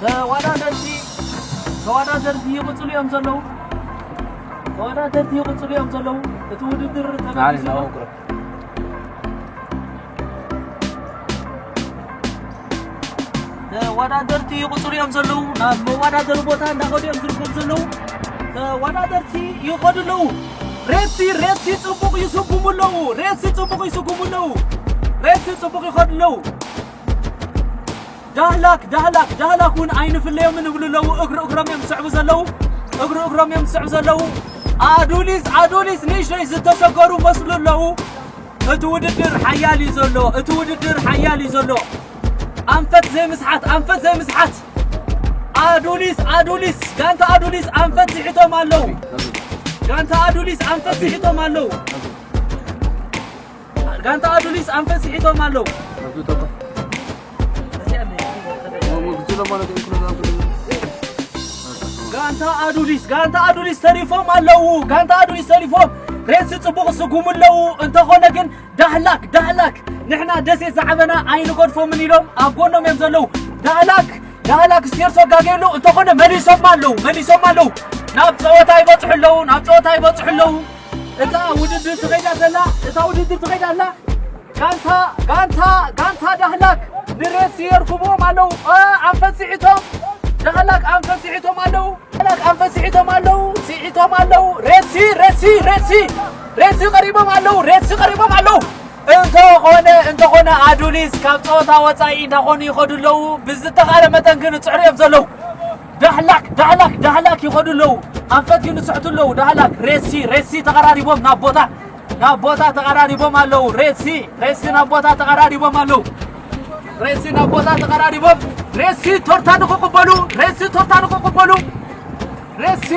ተወዳደርቲ፣ ተወዳደርቲ ይቕጽሉ እዮም ዘለዉ። ተወዳደርቲ ይቕጽሉ እዮም ዘለዉ። እቲ ውድድር ተበጊሱ ኣሎ። ተወዳደርቲ ይቕጽሉ እዮም ዘለዉ። ናብ መወዳደሪ ቦታ እንዳኸዱ እዮም ዝርከቡ ዘለዉ። ተወዳደርቲ ይኸዱ ኣለዉ። ሬሲ፣ ሬሲ ጽቡቕ ይስጉሙ ኣለዉ። ሬሲ ጽቡቕ ይስጉሙ ኣለዉ። ሬሲ ጽቡቕ ይኸዱ ኣለዉ። ዳህላክ፣ ዳህላክ፣ ዳህላክ እውን ኣይንፍለዮምን ይብሉ ኣለዉ። እግሪ እግሮም እዮም ዝስዕቡ ዘለዉ። እግሪ እግሮም እዮም ዝስዕቡ ዘለዉ። ኣዱሊስ፣ ኣዱሊስ ንእሽተይ ዝተሸገሩ መስሉ ኣለዉ። እቲ ውድድር ሓያል እዩ ዘሎ። እቲ ውድድር ሓያል እዩ ዘሎ። ኣንፈት ዘይምስሓት፣ ኣንፈት ዘይምስሓት። ኣዱሊስ፣ ኣዱሊስ፣ ጋንታ ኣዱሊስ ኣንፈት ስሒቶም ኣለዉ። ጋንታ ኣዱሊስ ኣንፈት ስሒቶም ኣለዉ። ጋንታ ኣዱሊስ ኣንፈት ስሒቶም ኣለዉ። ጋንታ ኣዱሊስ፣ ጋንታ ኣዱሊስ ተሪፎም ኣለዉ። ጋንታ ኣዱሊስ ተሪፎም። ሬሲ ጽቡቕ ስጉሙ ኣለዉ። እንተኾነ ግን ዳህላክ፣ ዳህላክ፣ ንሕና ደሴት ዝዓበና ኣይንገድፎምን ኢሎም ኣብ ጎኖም እዮም ዘለዉ። ዳህላክ፣ ዳህላክ ስቴርሶ ጋጌሉ እንተኾነ መሊሶም ኣለዉ፣ መሊሶም ኣለዉ። ናብ ጸወታ ይበጽሑ ኣለዉ፣ ናብ ጸወታ ይበጽሑ ኣለዉ። እታ ውድድር ትኸይዳ ዘላ፣ እታ ውድድር ትኸይዳ ኣላ። ጋንታ፣ ጋንታ፣ ጋንታ ዳህላክ ንሬሲ የርክብዎም ኣለዉ። እ፣ ኣንፈት ስሒቶም፣ ዳህላክ ኣንፈት ስሒቶም ኣለዉ። ዳህላክ ኣንፈት ስሒቶም ኣለዉ፣ ስሒቶም ኣለዉ። ሬሲ፣ ሬሲ፣ ሬሲ፣ ሬሲ ቀሪቦም ኣለዉ፣ ሬሲ ቀሪቦም ኣለዉ። እንተኾነ፣ እንተኾነ ኣዱሊስ ካብ ጸወታ ወጻኢ እንዳኾኑ ይኸዱ ኣለዉ። ብዝተኻእለ መጠን ግን ይጽዕሩ እዮም ዘለዉ። ዳህላክ፣ ዳህላክ፣ ዳህላክ ይኸዱ ኣለዉ። ኣንፈት ግን ይስሕቱ ኣለዉ። ዳህላክ፣ ሬሲ፣ ሬሲ ተቐራሪቦም ናብ ቦታ፣ ናብ ቦታ ተቐራሪቦም ኣለዉ። ሬሲ፣ ሬሲ ናብ ቦታ ተቐራሪቦም ኣለዉ። ሬሲ ናብ ቦታ ተቐራሪቦም። ሬሲ ቶርታ ንኽቕበሉ፣ ሬሲ ቶርታ ንኽቕበሉ። ሬሲ፣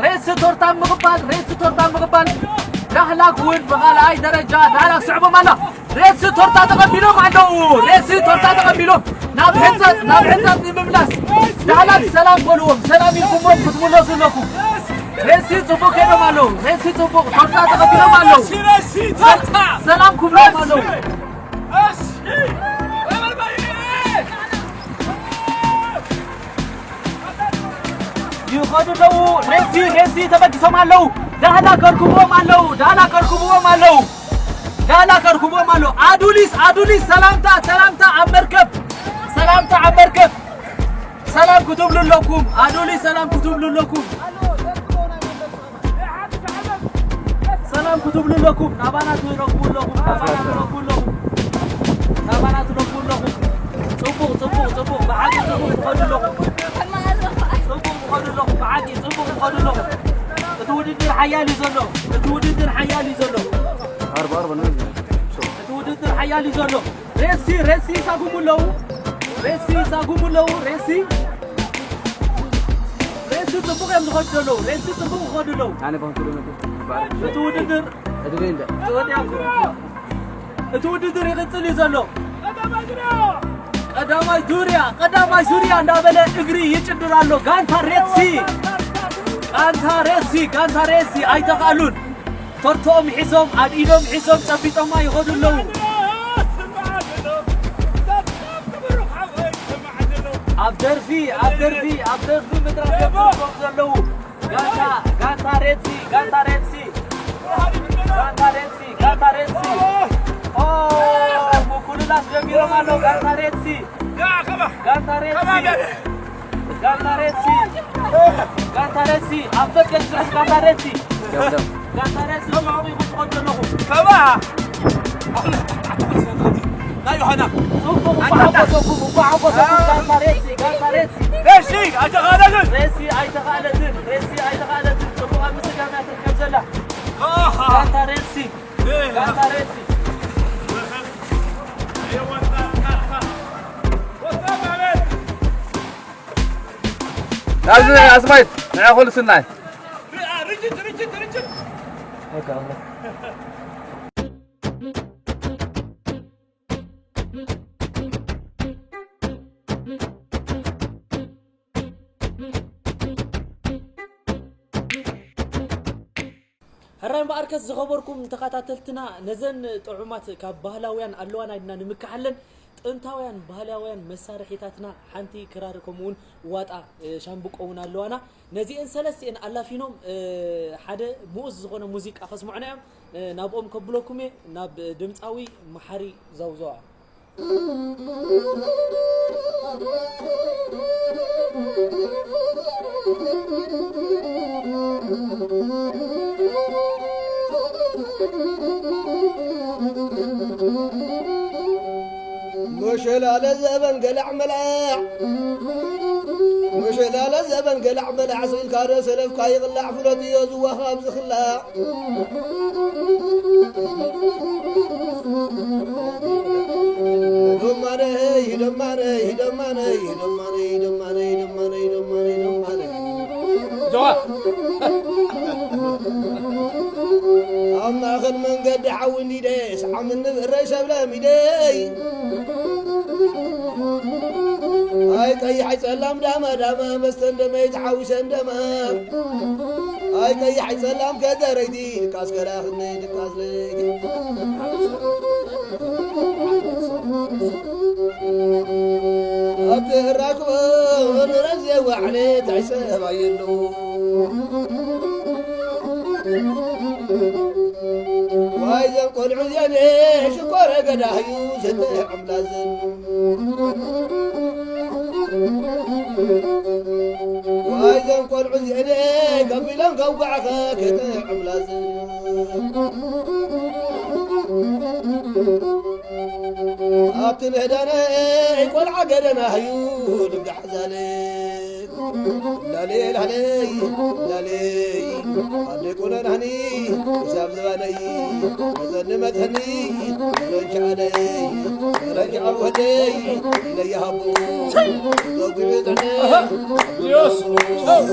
ሬሲ ቶርታ ምቕባል፣ ሬሲ ቶርታ ምቕባል። ዳህላክ እውን ብኻልኣይ ደረጃ ዳህላክ ስዕቦም ኣላ። ሬሲ ቶርታ ተቐቢሎም ኣለዉ። ሬሲ ቶርታ ተቐቢሎም ናብ ሕንጸት፣ ናብ ሕንጸት ንምምላስ ዳህላክ ሰላም በልዎም። ሰላም ኢልኩሞም ክትምለሱ ኣለኩም። ሬሲ ጽቡቕ ከይዶም ኣለዉ። ሬሲ ጽቡቕ ቶርታ ተቐቢሎም ኣለዉ። ሰላም ክብሎም ኣለዉ። ይኸዱ ኣለዉ። ሬሲ፣ ሬሲ ተበጊሶም ኣለዉ። ዳህላክ ከርክብዎም ኣለዉ። ዳህላክ ከርክብዎም ኣለዉ። ዳህላክ ከርክብዎም ኣለዉ። ኣዱሊስ፣ ኣዱሊስ ሰላምታ፣ ሰላምታ ኣብ መርከብ። ሰላምታ ኣብ መርከብ። ሰላም ክትብሉ ኣለኩም። ኣዱሊስ ሰላም ክትብሉ ኣለኩም። ሰላም ክትብሉ ኣለኩም። ናባና ትረክቡ ኣለኹም። ናባና ትረክቡ ኣለኹም። ናባና ትረክቡ ኣለኹም። ጽቡቕ፣ ጽቡቕ፣ ጽቡቕ። ብሓቂ ጽቡቕ ትኸዱ ኣለኹም። ጽቡቕ ትኸዱ ኣለኹም። ብሓቂ ጽቡቕ ትኸዱ ኣለኹም። እቲ ውድድር ሓያል እዩ ዘሎ። እቲ ውድድር ሓያል እዩ ዘሎ። ኣርባ ኣርባ ነው። እዩ ዘሎ። ሬሲ፣ ሬሲ ይሳጉሙ ኣለዉ። ሬሲ ይሳጉሙ ኣለዉ። ሬሲ፣ ሬሲ ጽቡቕ እዮም ዝኸዱ ዘለዉ። ሬሲ ጽቡቕ ይኸዱ ኣለዉ። ኣነ ኮንኩ ደመ ባረ። እቲ ውድድር እድሜ እንደ እቲ ወዲያ እቲ ውድድር ይቕጽል እዩ ዘሎ። ቀዳማይ ዙርያ፣ ቀዳማይ ዙርያ እንዳበለ እግሪ ይጭድር ኣሎ። ጋንታ ሬሲ፣ ጋንታ ሬሲ፣ ጋንታ ሬሲ ኣይተኻእሉን። ቶርቶኦም ሒዞም፣ ኣብ ኢዶም ሒዞም ጨቢጦማ ይኸዱ ኣለዉ። ኣብ ደርፊ፣ ኣብ ደርፊ፣ ኣብ ደርፊ ምድራፍ እዮም ዘለዉ። ጋንታ፣ ጋንታ ሬድሲ፣ ጋንታ ሬድሲ፣ ጋንታ ሬድሲ፣ ጋንታ ሬድሲ። ኦ፣ ምኩልላት ጀሚሮም ኣለዉ። ጋንታ ሬድሲ፣ ጋንታ ሬድሲ፣ ጋንታ ሬድሲ፣ ጋንታ ሬድሲ። ኣብ ፈቀድ ዝሕዝ ጋንታ ሬድሲ፣ ደው፣ ደው። ጋንታ ሬድሲ። ከምኡ ኢኹም ትኸዱ ዘለኹም። ከባ ናይ ዮሃና። ጽቡቕ፣ እኳ ሓጎሰኩም፣ እኳ ሓጎሰኩም። ጋንታ ሬሲ፣ ጋንታ ሬሲ። ሬሲ ኣይተኻእለትን። ሬሲ ኣይተኻእለትን፣ ሬሲ ኣይተኻእለትን። ጽቡቕ ኣብ ምስጋና ትርከብ ዘላ። ኣሃ። ጋንታ ሬሲ፣ እ። ጋንታ ሬሲ። ናብዚ ኣስማይት ንዓ ኩሉ ስናይ። ርጅት፣ ርጅት፣ ርጅት። ሕራይ እምበኣርከስ ዝኸበርኩም ተኸታተልትና፣ ነዘን ጥዑማት ካብ ባህላውያን ኣለዋና ኢልና ንምክሓለን ጥንታውያን ባህላውያን መሳርሒታትና ሓንቲ ክራር ከምኡውን ዋጣ፣ እ፣ ሻምብቆ እውን ኣለዋና። ነዚኤን ሰለስቲኤን ኣላፊኖም፣ እ፣ ሓደ ምኡዝ ዝኾነ ሙዚቃ ከስምዑና እዮም። እ፣ ናብኦም ከብለኩም እየ፣ ናብ ድምፃዊ መሓሪ ዘውዘዋ። መሸላለ ዘበን ገላዕ መላዕ፣ መሸላለ ዘበን ገላዕ መላዕ፣ ስኢልካ ዶ ሰለፍካ ይቕላዕ፣ ፍለጥዮ ዝወሃብ ዝኽላዕ። ደማነይ፣ ደማነይ፣ ደማነይ፣ ደማነይ፣ ደማነይ፣ ደማነይ፣ ደማነይ፣ ደማነይ። ጀዋ። ኣብ ማእኸል መንገዲ ሓዊ እንዲደ፣ ሰዓም እንብእረይ ሰብለ ሚደይ። ኣይ ቀይሕ ኣይ ጸላም ዳማ ዳማ፣ መስተ እንደመይ ተሓዊሰ እንደማ። ኣይ ቀይሕ ኣይ ጸላም ከደረይቲ፣ ድቃስ ከላኽኒ ድቃስ ለይቲ። ኣብቲ እራክቦ ንረዜ ዋዕለ ታይ ሰብ ኣየሉ። ዋይ ዘን ቆልዑ እዚኣን ሽኮረ ገዳህዩ ዘንተ ዕምላዝን። ዋይ ዘን ቆልዑ እዚኣን ከቢሎም ከውጋዕኸ ከተ ዕምላዝን። ኣብቲ ንህዳነ ቆልዓ ገደና ህዩ ልጋሕ ዛለ። ላሌ ላሌ ላሌ፣ ኣደ ቆነናኒ ክሳብ ዝባነይ፣ መጸኒ መጸኒ፣ ረንቻ ኣደይ፣ ረንቻ ኣልወደይ፣ ኢለያ ሃቡ፣ ዘጉቢ ጥዕነ፣ ዮስ፣ ዮስ።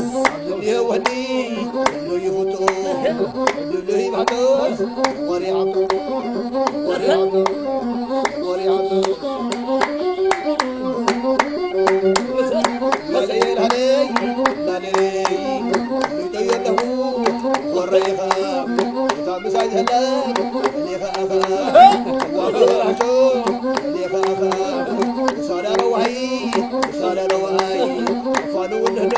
እኒሀ ወኒ፣ እኖ ይፍቶ፣ እኖ ይባቶ፣ ወሪ ዓቶ፣ ወሪ ዓቶ፣ ወሪ ዓቶ። ላለይ ላለይ ላለይ፣ ልጠዮ ኣለኹ ወረይኻ፣ እታ ምሳይ ዘላ እኔኻ ኣኻ፣ ዋበራሾ እኔኻ ኣኻ፣ ሳዳረዋይ ሳዳረዋይ፣ ፋኑ ወደዶ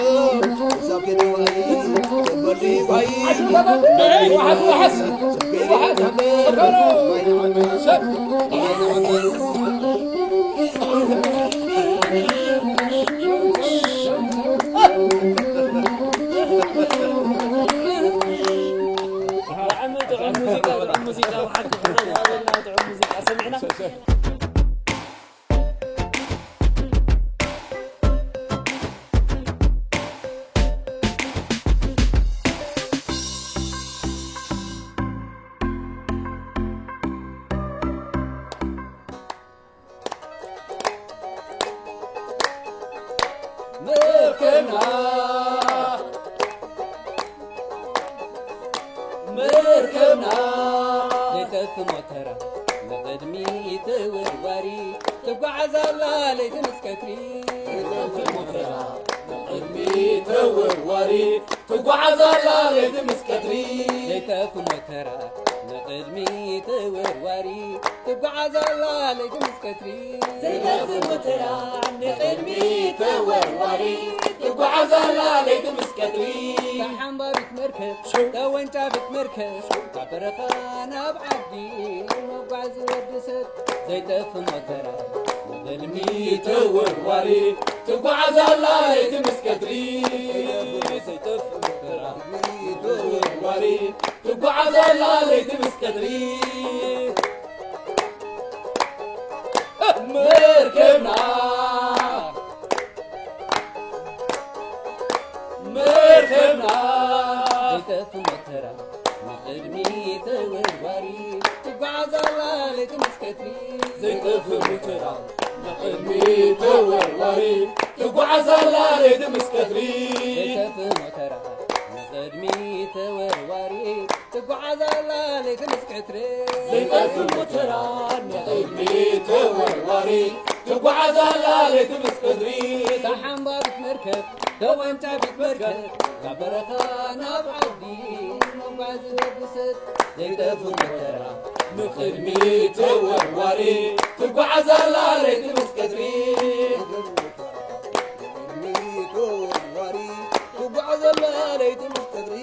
ሳብ ከደዋይ፣ በዲ ባይ፣ ዋሓስ፣ ዋሓስ፣ ዋሓስ፣ ብጣዕሚ ጥዑም ሙዚቃ፣ ጥዑም ሙዚቃ፣ ብሓቂ ክብረት ይሃበልና፣ ጥዑም ሙዚቃ ሰሚዕና። መርከብና መርከብና ዘይጠፍ ሞተራ ንቕድሚት ተወርዋሪ ትጓዓዝ ኣላ ለይቲ ምስ ቀትሪ። ዘይጠፍ ሞተራ ንቕድሚት ተወርዋሪ ትጓዓዝ ኣላ ለይቲ ምስ ቀትሪ። ዘይጠፍ ሞተራ ንቕድሚት ተወርዋሪ ትጓዓዝ ኣላ ለይቲ ምስ ቀትሪ። ዘይጠፍ ሞተራ ንቕድሚት ተወርዋሪ ትጓዓዝ ኣላ ለይቲ ምስ ቀትሪ። ተሓንባቢት መርከብ ተወንጫፊት መርከብ ካብ በረኻ ናብ ዓዲ መጓዓዚ ወዲ ሰብ። ዘይጠፍ ሞተራ ንቕድሚት ተወርዋሪ ትጓዓዝ ኣላ ለይቲ ምስ ቀትሪ። ዘይጠፍ ሞተራ ንቕድሚት ተወርዋሪ ትጓዓዝ ኣላ ለይቲ ምስ ቀትሪ። መርከብና መርከብና ዘይጠፍ ሞተራ ንቕድሚት ተወርዋሪ ትጓዓዝ ኣላ ለይቲ ምስ ቀትሪ። ዘይጠፍ ሞተራ ንቕድሚት ተወርዋሪ ትጓዓዝ ኣላ ለይቲ ምስ ቀትሪ። ዘይጠፍ ሞተራ ንቕድሚት ተወርዋሪ ትጓዓዝ ኣላ ለይቲ ምስ ቀትሪ። ዘይጠፍ ሞተራ ንቕድሚት ተወርዋሪ ትጓዓዝ ኣላ ለይቲ ምስ ቀትሪ። እታ ሓንባቢት መርከብ ተወንጫፊት መርከብ ካብ በረኻ ናብ ዓዲ መጓዓዚ ወዲ ሰብ። ዘይጠፍ ሞተራ ንቕድሚት ተወርዋሪ ትጓዓዝ ኣላ ለይቲ ምስ ቀትሪ። ንቕድሚት ተወርዋሪ ትጓዓዝ ኣላ ለይቲ ምስ ቀትሪ።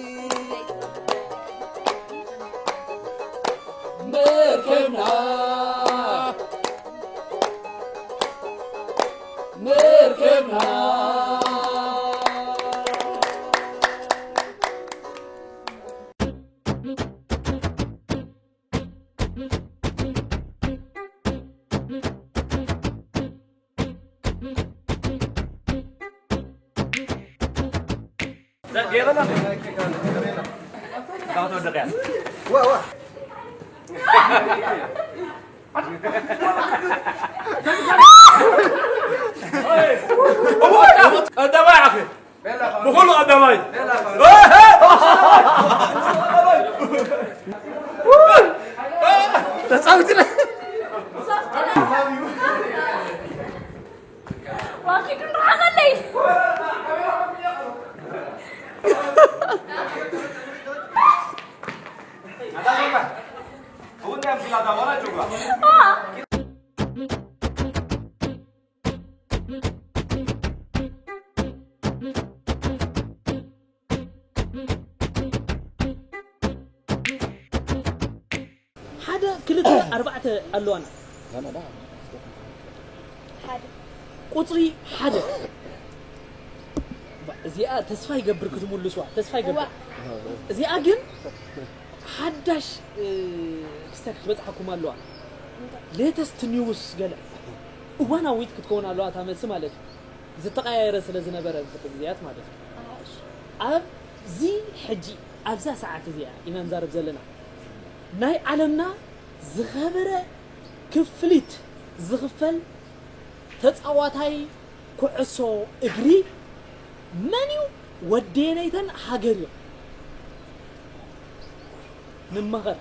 መርከብና መርከብና ቀዳማይ ዓኺ ብኹሉ ቀዳማይ ተጻዊትና። ዋኪዱ ንረሓቐለይ። ሓደ ክልተ ኣርባዕተ ኣለዋና። ሓደ። ቁፅሪ ሓደ። እዚኣ ተስፋ ይገብር ክትምልስዋ፣ ተስፋ ይገብር። እዋ። እዚኣ ግን ሓዳሽ፣ እ፣ ክስተት ክትበፅሓኩም ኣለዋ። ሌተስት ኒውስ ገለ እዋናዊት ክትከውን ኣለዋ እታ መልሲ ማለት እዩ። ዝተቐያየረ ስለ ዝነበረ ኣብዚ ግዜያት ማለት እዩ። ኣሽ። ኣብዚ ሕጂ ኣብዛ ሰዓት እዚኣ ኢና ንዛረብ ዘለና። ናይ ዓለምና ዝኸበረ ክፍሊት ዝኽፈል ተጻዋታይ ኩዕሶ እግሪ መን እዩ? ወደየነይተን ሃገር እዩ። ንማኸር፣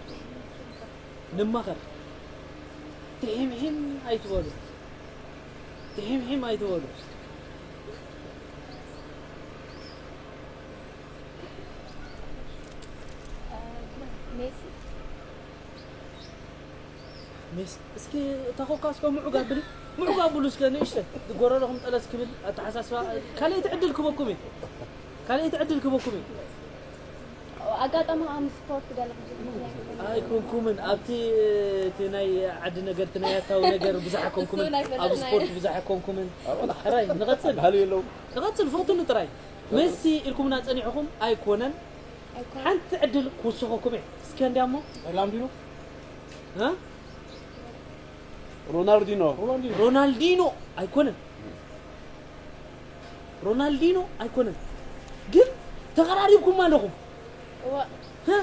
ንማኸር። ትሒምሒም ኣይትበሉ። ትሒምሒም ኣይትበሉ። ሜሲ። ሜሲ፣ እስኪ እታ ኮካ እስከ ምዑግ ኣብሊ። ምዑግ ኣብሉ እስከ ንእሽተ። ጎረረኹም ጠለስ ክብል ኣተሓሳስባ። ካልኣይቲ ዕድል ክበኩም እዩ። ካልኣይቲ ዕድል ክበኩም እዩ። ኣጋጣሚ ኣብ ስፖርት ገለ ብዙሕ ምኽንያት ኣይኮንኩምን። ኣብቲ፣ እቲ ናይ ዓዲ ነገር፣ እቲ ናይ ኣታዊ ነገር ብዙሕ ኣይኮንኩምን። እሱ ናይ ፈለጥ ኣብ ናይ ስፖርት ብዙሕ ኣይኮንኩምን። ጥራይ ንቐጽል። ባህሊ የለውም። ንቐጽል፣ ፈትኑ ጥራይ። ሜሲ ኢልኩምና ጸኒሕኹም ኣይኮነን። ኣይኮነን። ሓንቲ ዕድል ክውስኸኩም እየ። እስከ እንዲያሞ። ሮናልዲኖ? እ? ሮናልዲኖ። ሮናልዲኖ። ሮናልዲኖ ኣይኮነን። ሮናልዲኖ ኣይኮነን። ግን ተቐራሪብኩም ኣለኹም። እዋ። እ?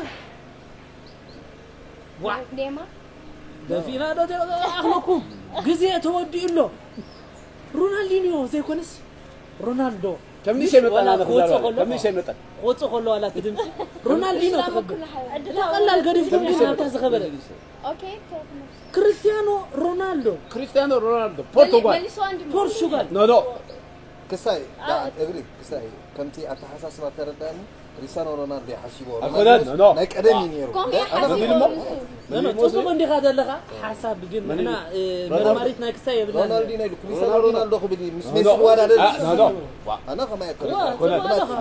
ዋ። ኔማ? ደፊና ዶ ተኣኽለኩም? ግዜ ተወዲኡ ኣሎ። ሮናልዲኖ ዘይኮነስ ሮናልዶ። ከምኒ ሸመጠና ወላ ክወጽእ ከሎ ከምኒ ሸመጠን። ክወጽእ ከሎ ዋላ እቲ ድምፂ ሮናልዲኖ ትኸብር። እታ ቀላል ገዲፍኩም ግን ናብታ ዝኸበረ። ኦኬ፣ ተወት ነብሱ። ክርስቲያኖ ሮናልዶ። ክርስቲያኖ ሮናልዶ ፖርቱጋል። መሊስዋ እንዲ ፖርቹጋል። ኖ፣ ኖ። ክሳይ፣ ዳ-፣ እግሪ፣ ክሳይ፣ ከምቲ ኣተሓሳስባ ተረዳእኒ፣ ክሪስቲያኖ ሮናልዶ ይሓስቦ። ኣይኮነን፣ ኖ፣ ኖ። ናይ ቀደም እዩ ነይሩ። ኮም ኣነ ይሓስቦ ከምዚ ኢሉ እሞ ንሱ። ኖ፣ ኖ፣ ጽቡቕ እንዲኻ ዘለኻ፣ ሓሳብ ግን መን ንሕና፣ እዩ? እ፣ ሮናልዶ። መርማሪት ናይ ክሳይ የብልናን። ሮናልዲኖ ኢሉ፣ ክሪስቲያኖ ሮናልዶ። ሮናልዶ ክብል እዩ፣ ምስ ኖ፣ ሜሲ ኖ። ዝወዳደር አ፣ ኖ፣ ኖ። ዋ። ኣነ ከማይ ዋ፣ ኣይኮነን። ጽቡቕ ኣለኻ።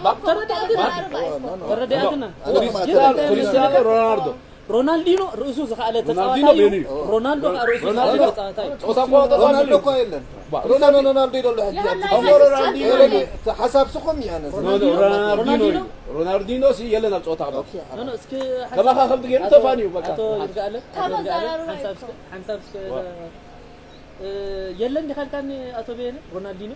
ዋ። ተረዳእትና። ዋ፣ ኖ፣ ኖ። ተረዳእትና። ኖ፣ ኖ። ኣነ ከማይ ክሪስቲያኖ፣ ኣይኮነን። ክሪስቲያኖ ሮናልዶ። ሮናልዲኖ ርእሱ ዝኸኣለ ሮናልዲኖ ተጻዋታይ እዩ። በይኑ እዩ። ሮናልዶ ከዓ ርእሱ ሮናልዶ ዝኸኣለ ተጻዋታይ እዩ። ጾታ እኮ ሮናልዶ ሮናልዶ እኮ የለን። ባ- ሮናልዶ፣ ሮናልዶ ይደሎ ሕጂ የለን፣ ኣብዚ። ሮናልዶ፣ ሮናልዶ ሮናልዶ ይደሎ። እዩ። ሓሳብ ስኹም እዩ ኣነ። ኖ፣ ኖ፣ ሮናልዲኖ ሮናልዲኖ? እዩ። ሮናልዲኖ ሲ የለን ኣብ ጾታ። ኦኬ፣ ኖ፣ ኖ፣ እስኪ ከማኻ ከምቲ ገይሩ ኣቶ፣ ተፋንዩ በቃ። ኣቶ ይርጋኣለ፣ ኣቶ ካባ ይርጋኣለ፣ ዘራርባ ሓንሳብ እዩ። እስኪ፣ ሓንሳብ እስኪ፣ ዋ። እ፣ የለን ዲኻ ኢልካኒ ኣቶ በየነ? ሮናልዲኖ?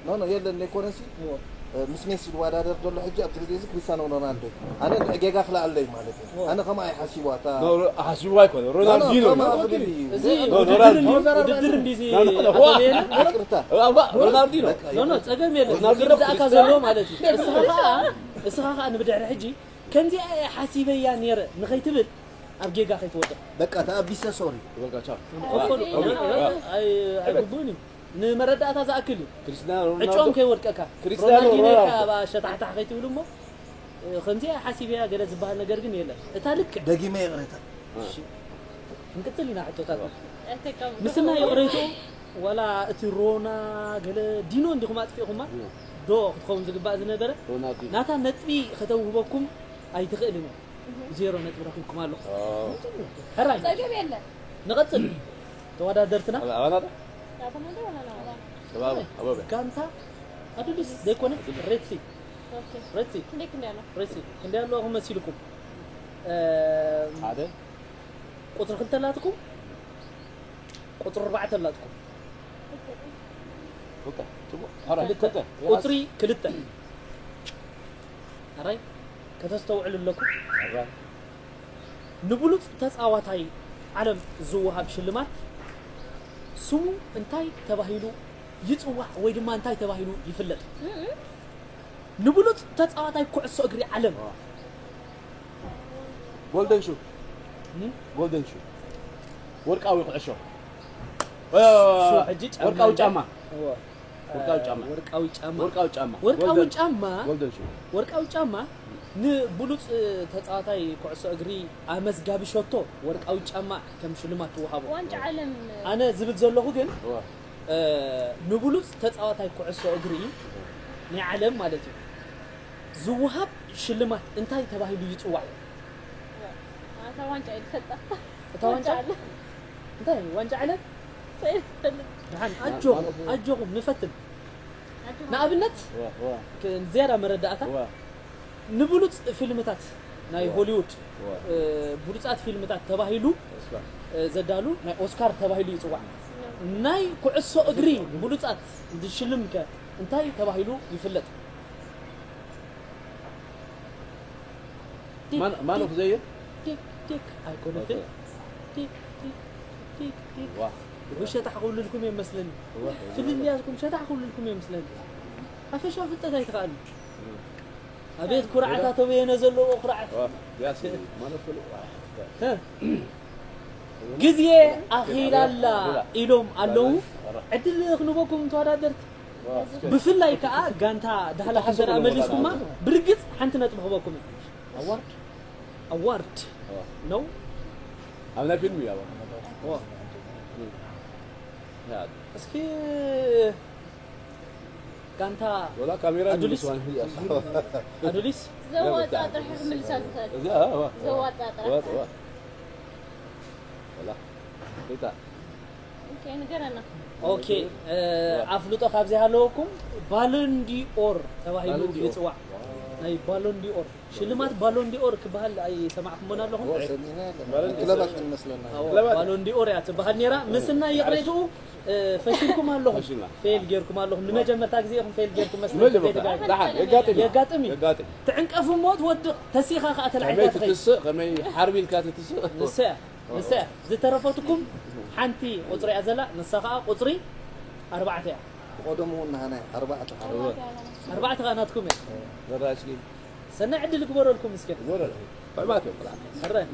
ኖ፣ ኖ፣ የለን፣ ዘይኮነሲ፣ እዎ። እ፣ ምስ ሜሲ ዝወዳደር ዘሎ ሕጂ ኣብዚ ግዜ እዚ ክሪስቲያኖ ሮናልዶ እዩ። ኣነ ጌጋ ክልኣለይ ማለት እዩ። እዎ። ኣነ ከምኣ ይሓሲቡ ኣታ ኖ፣ ኖ፣ ሓሲቡ ኣይኮነ፣ ኖ፣ ኖ፣ ሮናልዲኖ ከምኣ እዩ። ክብል እዩ። እዚ ኖ፣ ኖ፣ ውድድር ሮናልዲኖ። እንዲ-፣ ውድድር እንዲዚ ኖ፣ ኖ፣ ኖ፣ ኣቶ ዋ። በየነ? ይቅርታ። እዋ፣ ሮናልዲኖ። በቃ፣ ኖ፣ ኖ፣ ይቅርታ። ጸገም የለን። ሮናልዲኖ ይርዳእካ ክሪስቲያኖ። ዘሎ ማለት እዩ። እስኻ ኸኣ፣ እስኻ ኸኣ ንብድሕሪ ሕጂ ከምዚ እየ ሓሲበያ ነይረ ንኸይትብል ኣብ ጌጋ ከይትወድቕ። በቃ፣ ተኣቢሰ፣ ሶሪ። በቃ፣ ቻው። ክፈሉ። ኦኬ። ኣይ-፣ ኣይግቡእን እዩ። ንመረዳእታ ዝኣክል እዩ። ክርስቲያኖ ሮናልዶ ዕጫኦም ከይወድቀካ። ክርስቲያኖ ሮናልዲኖ ሮናልዶ። ኢልካ ኣብ ኣሸታሕታሕ ከይትብል እሞ፣ እ፣ ከምዚኣ ሓሲበያ ገለ ዝበሃል ነገር ግን የለን። እታ ልክዕ። ደጊመ ይቕሬታ። እሺ። ክንቅጽል ኢና ሕቶታትና። ኣይተቃውም። ምስና ይቕሬትኡ፣ ዋላ እቲ ሮና ገለ ዲኖ እንዲኹም ኣጥፊእኹማ፣ ዲኖ። ዶ ክትኸውን ዝግባእ ዝነበረ? ሮናልዲኖ። ናታ ነጥቢ ከተውህበኩም ኣይትኽእልን እያ። ዜሮ ነጥቢ ረኺብኩም ኣለኹም። ኦ። ሕራይ። ጸገም የለን። ንቐጽል። ተወዳደርትና። ኣባ-፣ ኣባና ዶ? ኣባና ዶ? ኣባና ዶ? ኣባና። ኣባና። ጋንታ ኣዱሊስ ዘይኮነ? ኣዱሊስ። ሬድሲ። ኦኬ። ሬድሲ። ክንደይ ክንደይ ኣሎ? ሬድሲ። ክንደይ ኣለኹም መሲልኩም? እ፣ ሓደ። ቁጽሪ ክልተ ኣላትኩም? ቁጽሪ ኣርባዕተ ኣላትኩም። ክልተ። ጽቡቕ። ሕራይ። ክልተ። ክልተ። ቁጽሪ ክልተ። ሕራይ ከተስተውዕሉ ኣለኩም። ሕራይ። ንብሉጽ ተጻዋታይ ዓለም ዝወሃብ ሽልማት ስሙ እንታይ ተባሂሉ ይጽዋዕ ወይ ድማ እንታይ ተባሂሉ ይፍለጥ? እም። ንብሉጽ ተጻዋታይ ኩዕሶ እግሪ ዓለም። ዋ። ጎልደን ሹ። እም? ጎልደን ሹ። ወርቃዊ ኩዕሾ። እ፣ ሹ ሕጂ ጫማ ወርቃዊ እንደ-፣ ጫማ። እወ። ወርቃዊ ጫማ። ወርቃዊ ጫማ። ወርቃዊ ጫማ። ወርቃዊ ጎልደን። ጫማ። ጎልደን ሹ። ወርቃዊ ጫማ ንብሉጽ ተጻዋታይ ኩዕሶ እግሪ ኣመዝጋቢ ሸቶ ወርቃዊ ጫማ ከም ሽልማት ትወሃቦ። ዋንጫ ዓለም። ኣነ ዝብል ዘለኹ ግን፣ እወ። እ፣ ንብሉጽ ተጻዋታይ ኩዕሶ እግሪ ናይ ዓለም ማለት እዩ ዝወሃብ ሽልማት እንታይ ተባሂሉ ይጽዋዕ? ኣታ ዋንጫ እዩ ዝፈልጣ። እታ ዋንጫ? ዋንጫ ዓለም። እንታይ? ዋንጫ ዓለም? ሰይድ። ደሓን፣ ኣጆኹም፣ ኣጆኹም፣ ንፈትን። ኣጆኹም። ንኣብነት፣ እወ፣ እወ። ክ-፣ ዝያዳ መረዳእታ፣ እወ። ንብሉጽ ፊልምታት ናይ እወ። ሆሊውድ፣ እወ። እ፣ ብሉጻት ፊልምታት ተባሂሉ፣ ኦስካር። እ፣ ዘዳሉ ናይ ኦስካር ተባሂሉ ይጽዋዕ። እወ። ናይ ኩዕሶ እግሪ ብሉጻት ዝሽልም ከ እንታይ ተባሂሉ ይፍለጥ? ዲክ፣ ማን፣ ማን ዲክ፣ ኦፍ ዘ የር? ዲክ፣ ዲክ፣ ኣይኮነትን። ኦኬ። ዲክ፣ ዲክ፣ ዲክ፣ ዲክ። ዋ። ወይ ሸታሕ ክብልልኩም እዮም መስለኒ። ዋ። ፍልልያትኩም ሸታሕ ክብልልኩም እዮም መስለኒ። ሓፈሻዊ ፍልጠት ኣይትኽኣሉ። እም። ኣቤት ኩርዓት፣ ኣቶ በየነ ዘለዎ ኩርዓት። ዋ፣ ቢያስ ማለት ፍሉ-፣ ዋ። እ። ግዜ ኣኺላላ ኢሎም ኣለዉ። ዕድል ክንበኩም ተወዳደርቲ። ዋ፣ እስከ። ብፍላይ ከዓ ጋንታ ዳህላክ እንተ ደኣ መሊስኩማ፣ ብርግጽ ሓንቲ ነጥቢ ክበኩም እዩ። ኣዋርድ? ኣዋርድ ዋ። ነው? ኣብ ናይ ፊልም እዩ ኣዋርድ። ዋ። እም። ያ። እስኪ ጋንታ ወላ ካሜራ ኣዱሊስ? ይመስላል። ኣዱሊስ? ዘዋፅኣ ጥራሕ ክምልሳ ዝኽእል። እዛ፣ ዋ። ዘዋፅኣ ጥራሕ። ዋ፣ ዋ። ወላ። ሪታ። ኦኬ፣ ንገረና። ኦኬ፣ እ፣ ዋ። ኣፍልጦ ካብ ዘይሃለወኩም ባሎን ዲኦር ተባሂሉ ባሎን ዲኦር። ይፅዋዕ። ዋ። ናይ ባሎን ዲኦር። ሽልማት ባሎን ዲኦር ክበሃል ኣይሰማዕኩሞን ኣለኹም? ኦ፣ ሰሚዕና የለን። ባሎን ዲኦር። ክለባት ግን መስለና። ኣዎ፣ ክለባት። ባሎን ዲኦር እያ ትበሃል ነይራ። ምስናይ ይቕሬትኡ፣ እ፣ ፈሽልኩም ኣለኹም። ፈሽልና። ፌል ጌርኩም ኣለኹም። ንመጀመርታ ግዜ ኢኹም ፌል ጌርኩም መስለኒ። ንመጀመርታ። ፌል ጋር-፣ ደሓን፣ የጋጥም እዩ። የጋጥም እዩ። የጋጥም። ትዕንቀፍ እሞ ትወድቕ፣ ተሲኻ ኸኣ ተላዒልካ ከመይ ትኸይድ። ትትስእ፣ ከመይ ሓርቢልካ ትትስእ። ንሳ እያ፣ ንሳ እያ። ዝተረፈትኩም ሓንቲ ቁጽሪ እያ ዘላ፣ ንሳ ኸኣ ቁጽሪ ኣርባዕተ እያ። ቀደሙ እውን ንሃናይ ኣርባዕተ ሓደ። ኣርባዕተ ከኣ ናትኩም እየ። ዘራስሊ ሰናይ ዕድል ግበረልኩም እስከ። ወረ። ባይባክ ይብላ። ሕራይ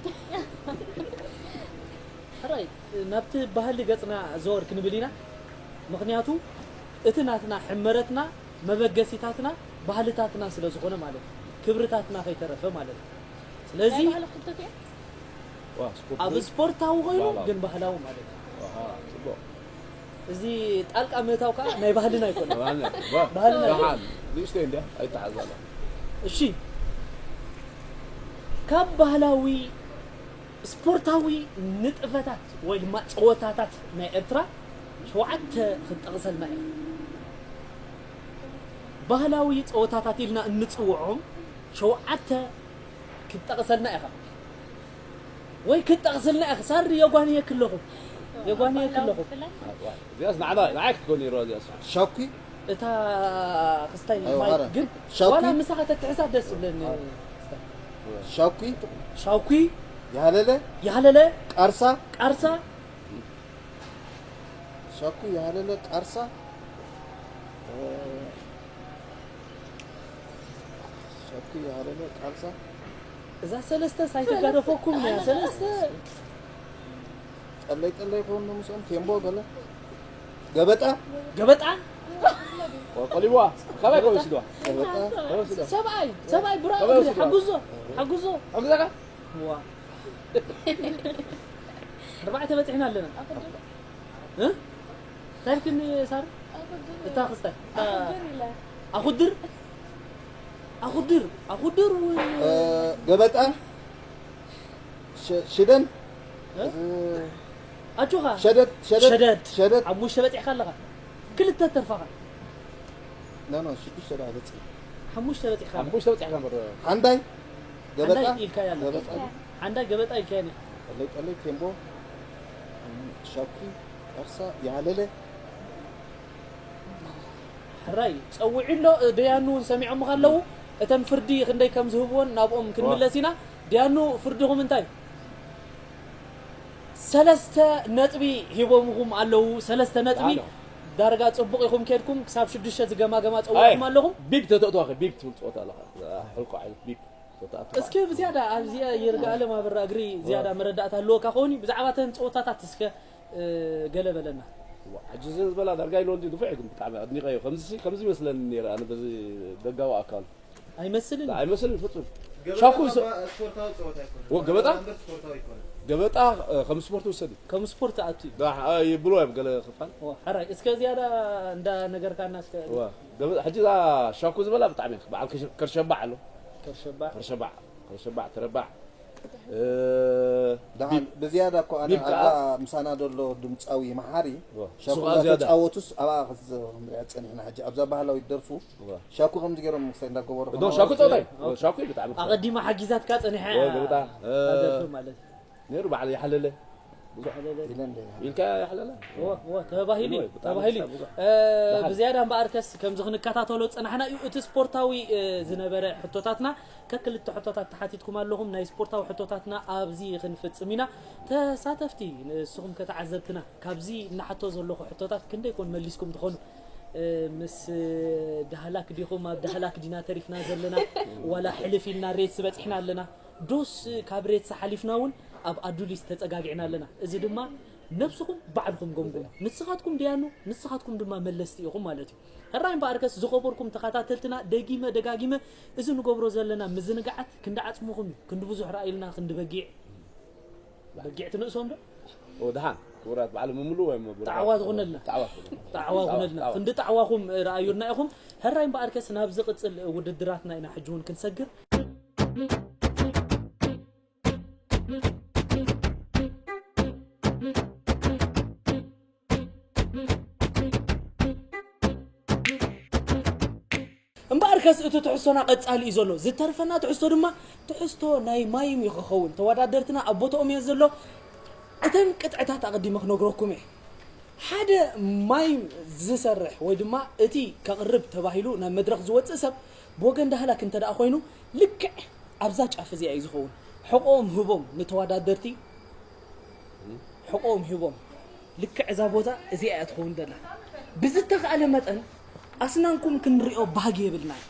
ሕራይ ናብቲ ባህሊ ገጽና ዘወር ክንብል ኢና። ምኽንያቱ እቲ ናትና ሕመረትና መበገሲታትና ባህልታትና ስለ ዝኾነ ማለት እዩ። ክብርታትና ከይተረፈ ማለት እዩ። ስለዚ ናይ ባህሊ ክልተ እየ። ዋ ስፖርት ኣብ ስፖርታዊ ኮይኑ ባህላዊ። ግን ባህላዊ ማለት እዩ። ኣሃ ጽቡቅ። እዚ ጣልቃ ምህታው ከዓ ናይ ባህልና ኣይኮነ። ዋና ዋ ባህልና ደሓን ንእሽተይ እንድያ ኣይተሓዛለ። እሺ ካብ ባህላዊ ስፖርታዊ ንጥፈታት ወይ ድማ ፀወታታት ናይ ኤርትራ ሸውዓተ ክትጠቕሰልና እየ። ባህላዊ ፀወታታት ኢልና እንፅውዖም ሸውዓተ ክትጠቕሰልና ኢኻ ወይ ክትጠቕስልና ኢኻ። ሳሪ የጓንየክ ኣለኹ የጓንየክ ኣለኹ። እዚኣስ ንዓና ንዓይ ክትኮን ነይርዋ እዚኣስ። ሻኩ እታ ክስታይ ኣይዋ፣ ማይ ኣረ። ግን ሻውኪ? ዋላ ምሳኻ ተትሕዛ ደስ ዝብለኒ። ሻኩ ሻውኪ ያለለ ያለለ ቃርሳ ቃርሳ ሻኩ ያለለ ቃርሳ እ፣ ሻኩ ያለለ ቃርሳ እዛ ሰለስተ ሳይተጋደፈኩም እያ ሰለስተ ጠለይ ጠለይ ከውን ምስኦም ቴምቦ ገለ ገበጣ ገበጣ ቆሊዋ ካባይ ከወስድዋ። ገበጣ ከወስድዋ። ሰብኣይ ሰብኣይ ብራ ሰብኣይ ወስድዋ። ሓጉዞ ሓጉዞ ኣግዛካ ዋ ኣርባዕተ በፂሕና ኣለና እ? እንታይ ኢልክኒ ሳር እታ ክስታይ እታ ኣኹድር ኣኹድር ኣኹድር እውን እ፣ ገበጣ ሸ- ሽደን እ? እ፣ ኣጆኻ ሸደድ ሸደድ ሸደድ ሸደድ ሓሙሽተ በፂሕካ ኣለኻ ክልተ ተርፋኻ ኖ ኖ ሽዱሽተ ደኣ በፂ ሓሙሽተ በፂሕካ ኣለኻ ሓሙሽተ በፂሕካ እምበር። ሓንዳይ ገበጣ ሓንዳይ ኢልካያ ኣለኻ ገበጣ ሓንዳይ ገበጣ ኢልካያ ነይ ጠለይ ጠለይ ቴምቦ ሻኩ ቃርሳ ያለለ ሕራይ ፀውዒ ኣሎ ደያኑ እውን ሰሚዖምኻ ኣለዉ እተን ፍርዲ ክንደይ ከም ዝህብዎን ናብኦም ክንምለስ ኢና ደያኑ ፍርድኹም እንታይ ሰለስተ ነጥቢ ሂቦምኹም ኣለዉ ሰለስተ ነጥቢ ደሓን። ዳርጋ ፅቡቕ ኢኹም ከድኩም ክሳብ ሽዱሽተ ዝገማገማ ፀውዕኹም ኣለኹም ቢብ ተተእትዋ ቢብ ትብል ፀወታ ኣለኻ። ሕልቆ ዓይነት ቢብ ተተኣትዋ። እስኪ ብዝያዳ ኣብዚኣ ይርጋኣለም ኣብራ እግሪ ዝያዳ መረዳእታ ኣለወካ ከውን ብዛዕባ ተን ፀወታታት እስከ እ፣ ገለ በለና ዋ፣ ሕጂ እዚ ዝበላ ዳርጋ ኢሉ እንዲ ንፉዕ ግን ብጣዕሚ ኣድኒቐዮ ከምዚ ከምዚ ይመስለኒ ነይረ ኣነ በዚ ደጋዊ ኣካል ኣይመስልን ኣይመስልን ፍጹም። ገበጣ ሻኩ እኮ ሰ- ስፖርታዊ ፀወታ ኣይኮነን። ወ- ገበጣ? እምበር ስፖርታዊ ኣይኮነን። ገበጣ እ፣ ከም ስፖርት ውሰድ ከም ስፖርት ኣቱ እዩ ዳ- እ፣ ይብሎ እዮም ገለ ክፋል። ኦ፣ ሕራይ እስከ ዝያዳ እንዳ ነገርካና እስከ ዋ፣ ገበጣ ሕጂ እዛ ሻኩ ዝበላ ብጣዕሚ እያ። በዓል ከሽ- ከርሸባዕ ኣሎ። ከርሸባዕ ከርሸባዕ ከርሸባዕ ተረባዕ እ፣ ደሓን ብዝያዳ እኮ ኣነ ቢብ ከዓ ኣብዛ ምሳና ዘሎ ድምፃዊ መሓሪ ዋ፣ ሻኩ ሱቓ ዝያዳ። እንዳተፃወቱስ ኣብኣ ክንሪኣ ፀኒሕና ሕጂ ኣብዛ ባህላዊ ደርፉ ዋ። ሻኩ ከምዚ ገይሮም ክሳይ እንዳገበሩ ዶ ሻኩ ፀወታይ ሻኩ ብጣዕሚ ኣቐዲማ ሓጊዛትካ ፀኒሐ ወይ ገበጣ፣ እ፣ ኣደርፍ ማለት ነይሩ በዓል ይሓለለ ኢለ እንደ ኢልካ ይሓለለ ዎ ዎ ተባሂሉ እዩ ብጣዕሚ ተባሂሉ እዩ ብጣዕሚ እ፣ ደሓን። ብዝያዳ እምበኣርከስ ከምዚ ክንከታተሎ ዝፀናሕና እዩ እቲ ስፖርታዊ እ፣ ዝነበረ ሕቶታትና ከክልተ ሕቶታት ተሓቲትኩም ኣለኹም ናይ ስፖርታዊ ሕቶታትና ኣብዚ ክንፍፅም ኢና ተሳተፍቲ ንስኹም ከተዓዘብትና ካብዚ እናሓቶ ዘለኹ ሕቶታት ክንደይ ኮን መሊስኩም ትኾኑ እ፣ ምስ ዳህላክ ዲኹም ኣብ ዳህላክ ዲና ተሪፍና ዘለና ዋላ ሕልፍ ኢልና ሬትስ በፂሕና ኣለና ዶስ ካብ ሬትስ ሓሊፍና እውን ኣብ ኣዱሊስ ተፀጋጊዕና ኣለና እዚ ድማ ነብስኹም ባዕልኹም ገምግሙ ንስኻትኩም ደያኑ ንስኻትኩም ድማ መለስቲ ኢኹም ማለት እዩ ሕራይ እምበኣርከስ ዝኸበርኩም ተኸታተልትና ደጊመ ደጋጊመ እዚ ንገብሮ ዘለና ምዝንጋዓት ክንዲ ዓፅምኹም እዩ ክንዲ ብዙሕ ራእይልና ክንዲ በጊዕ በጊዕ ትንእሶም ዶ ኦ ደሓን ክቡራት በዓል ምምሉ ወይ ምብሉ ጣዕዋ ትኹነልና። ጣዕዋ ትኹነልና። ጣዕዋ ኩነልና ክንዲ ጣዕዋኹም ረኣዩና ኢኹም ሕራይ እምበኣርከስ ናብ ዝቕፅል ውድድራትና ኢና ሕጂ እውን ክንሰግር እምበኣርከስ እቲ ትሕዝቶና ቀጻሊ እዩ ዘሎ ዝተርፈና ትሕዝቶ ድማ ትሕዝቶ ናይ ማይም እዩ ክኸውን ተወዳደርትና ኣብ ቦታኦም እዮ ዘሎ እተን ቅጥዕታት ኣቐዲመ ክነግረኩም እየ ሓደ ማይም ዝሰርሕ ወይ ድማ እቲ ከቕርብ ተባሂሉ ናብ መድረኽ ዝወፅእ ሰብ ብወገን ዳህላክ እንተ ደኣ ኮይኑ ልክዕ ኣብዛ ጫፍ እዚኣ እዩ ዝኸውን ሕቆኦም ህቦም ንተወዳደርቲ ሕቆኦም ሂቦም ልክዕ እዛ ቦታ እዚኣ እያ ትኸውን ዘላ ብዝተኻእለ መጠን ኣስናንኩም ክንሪኦ ባህጊ የብልናን።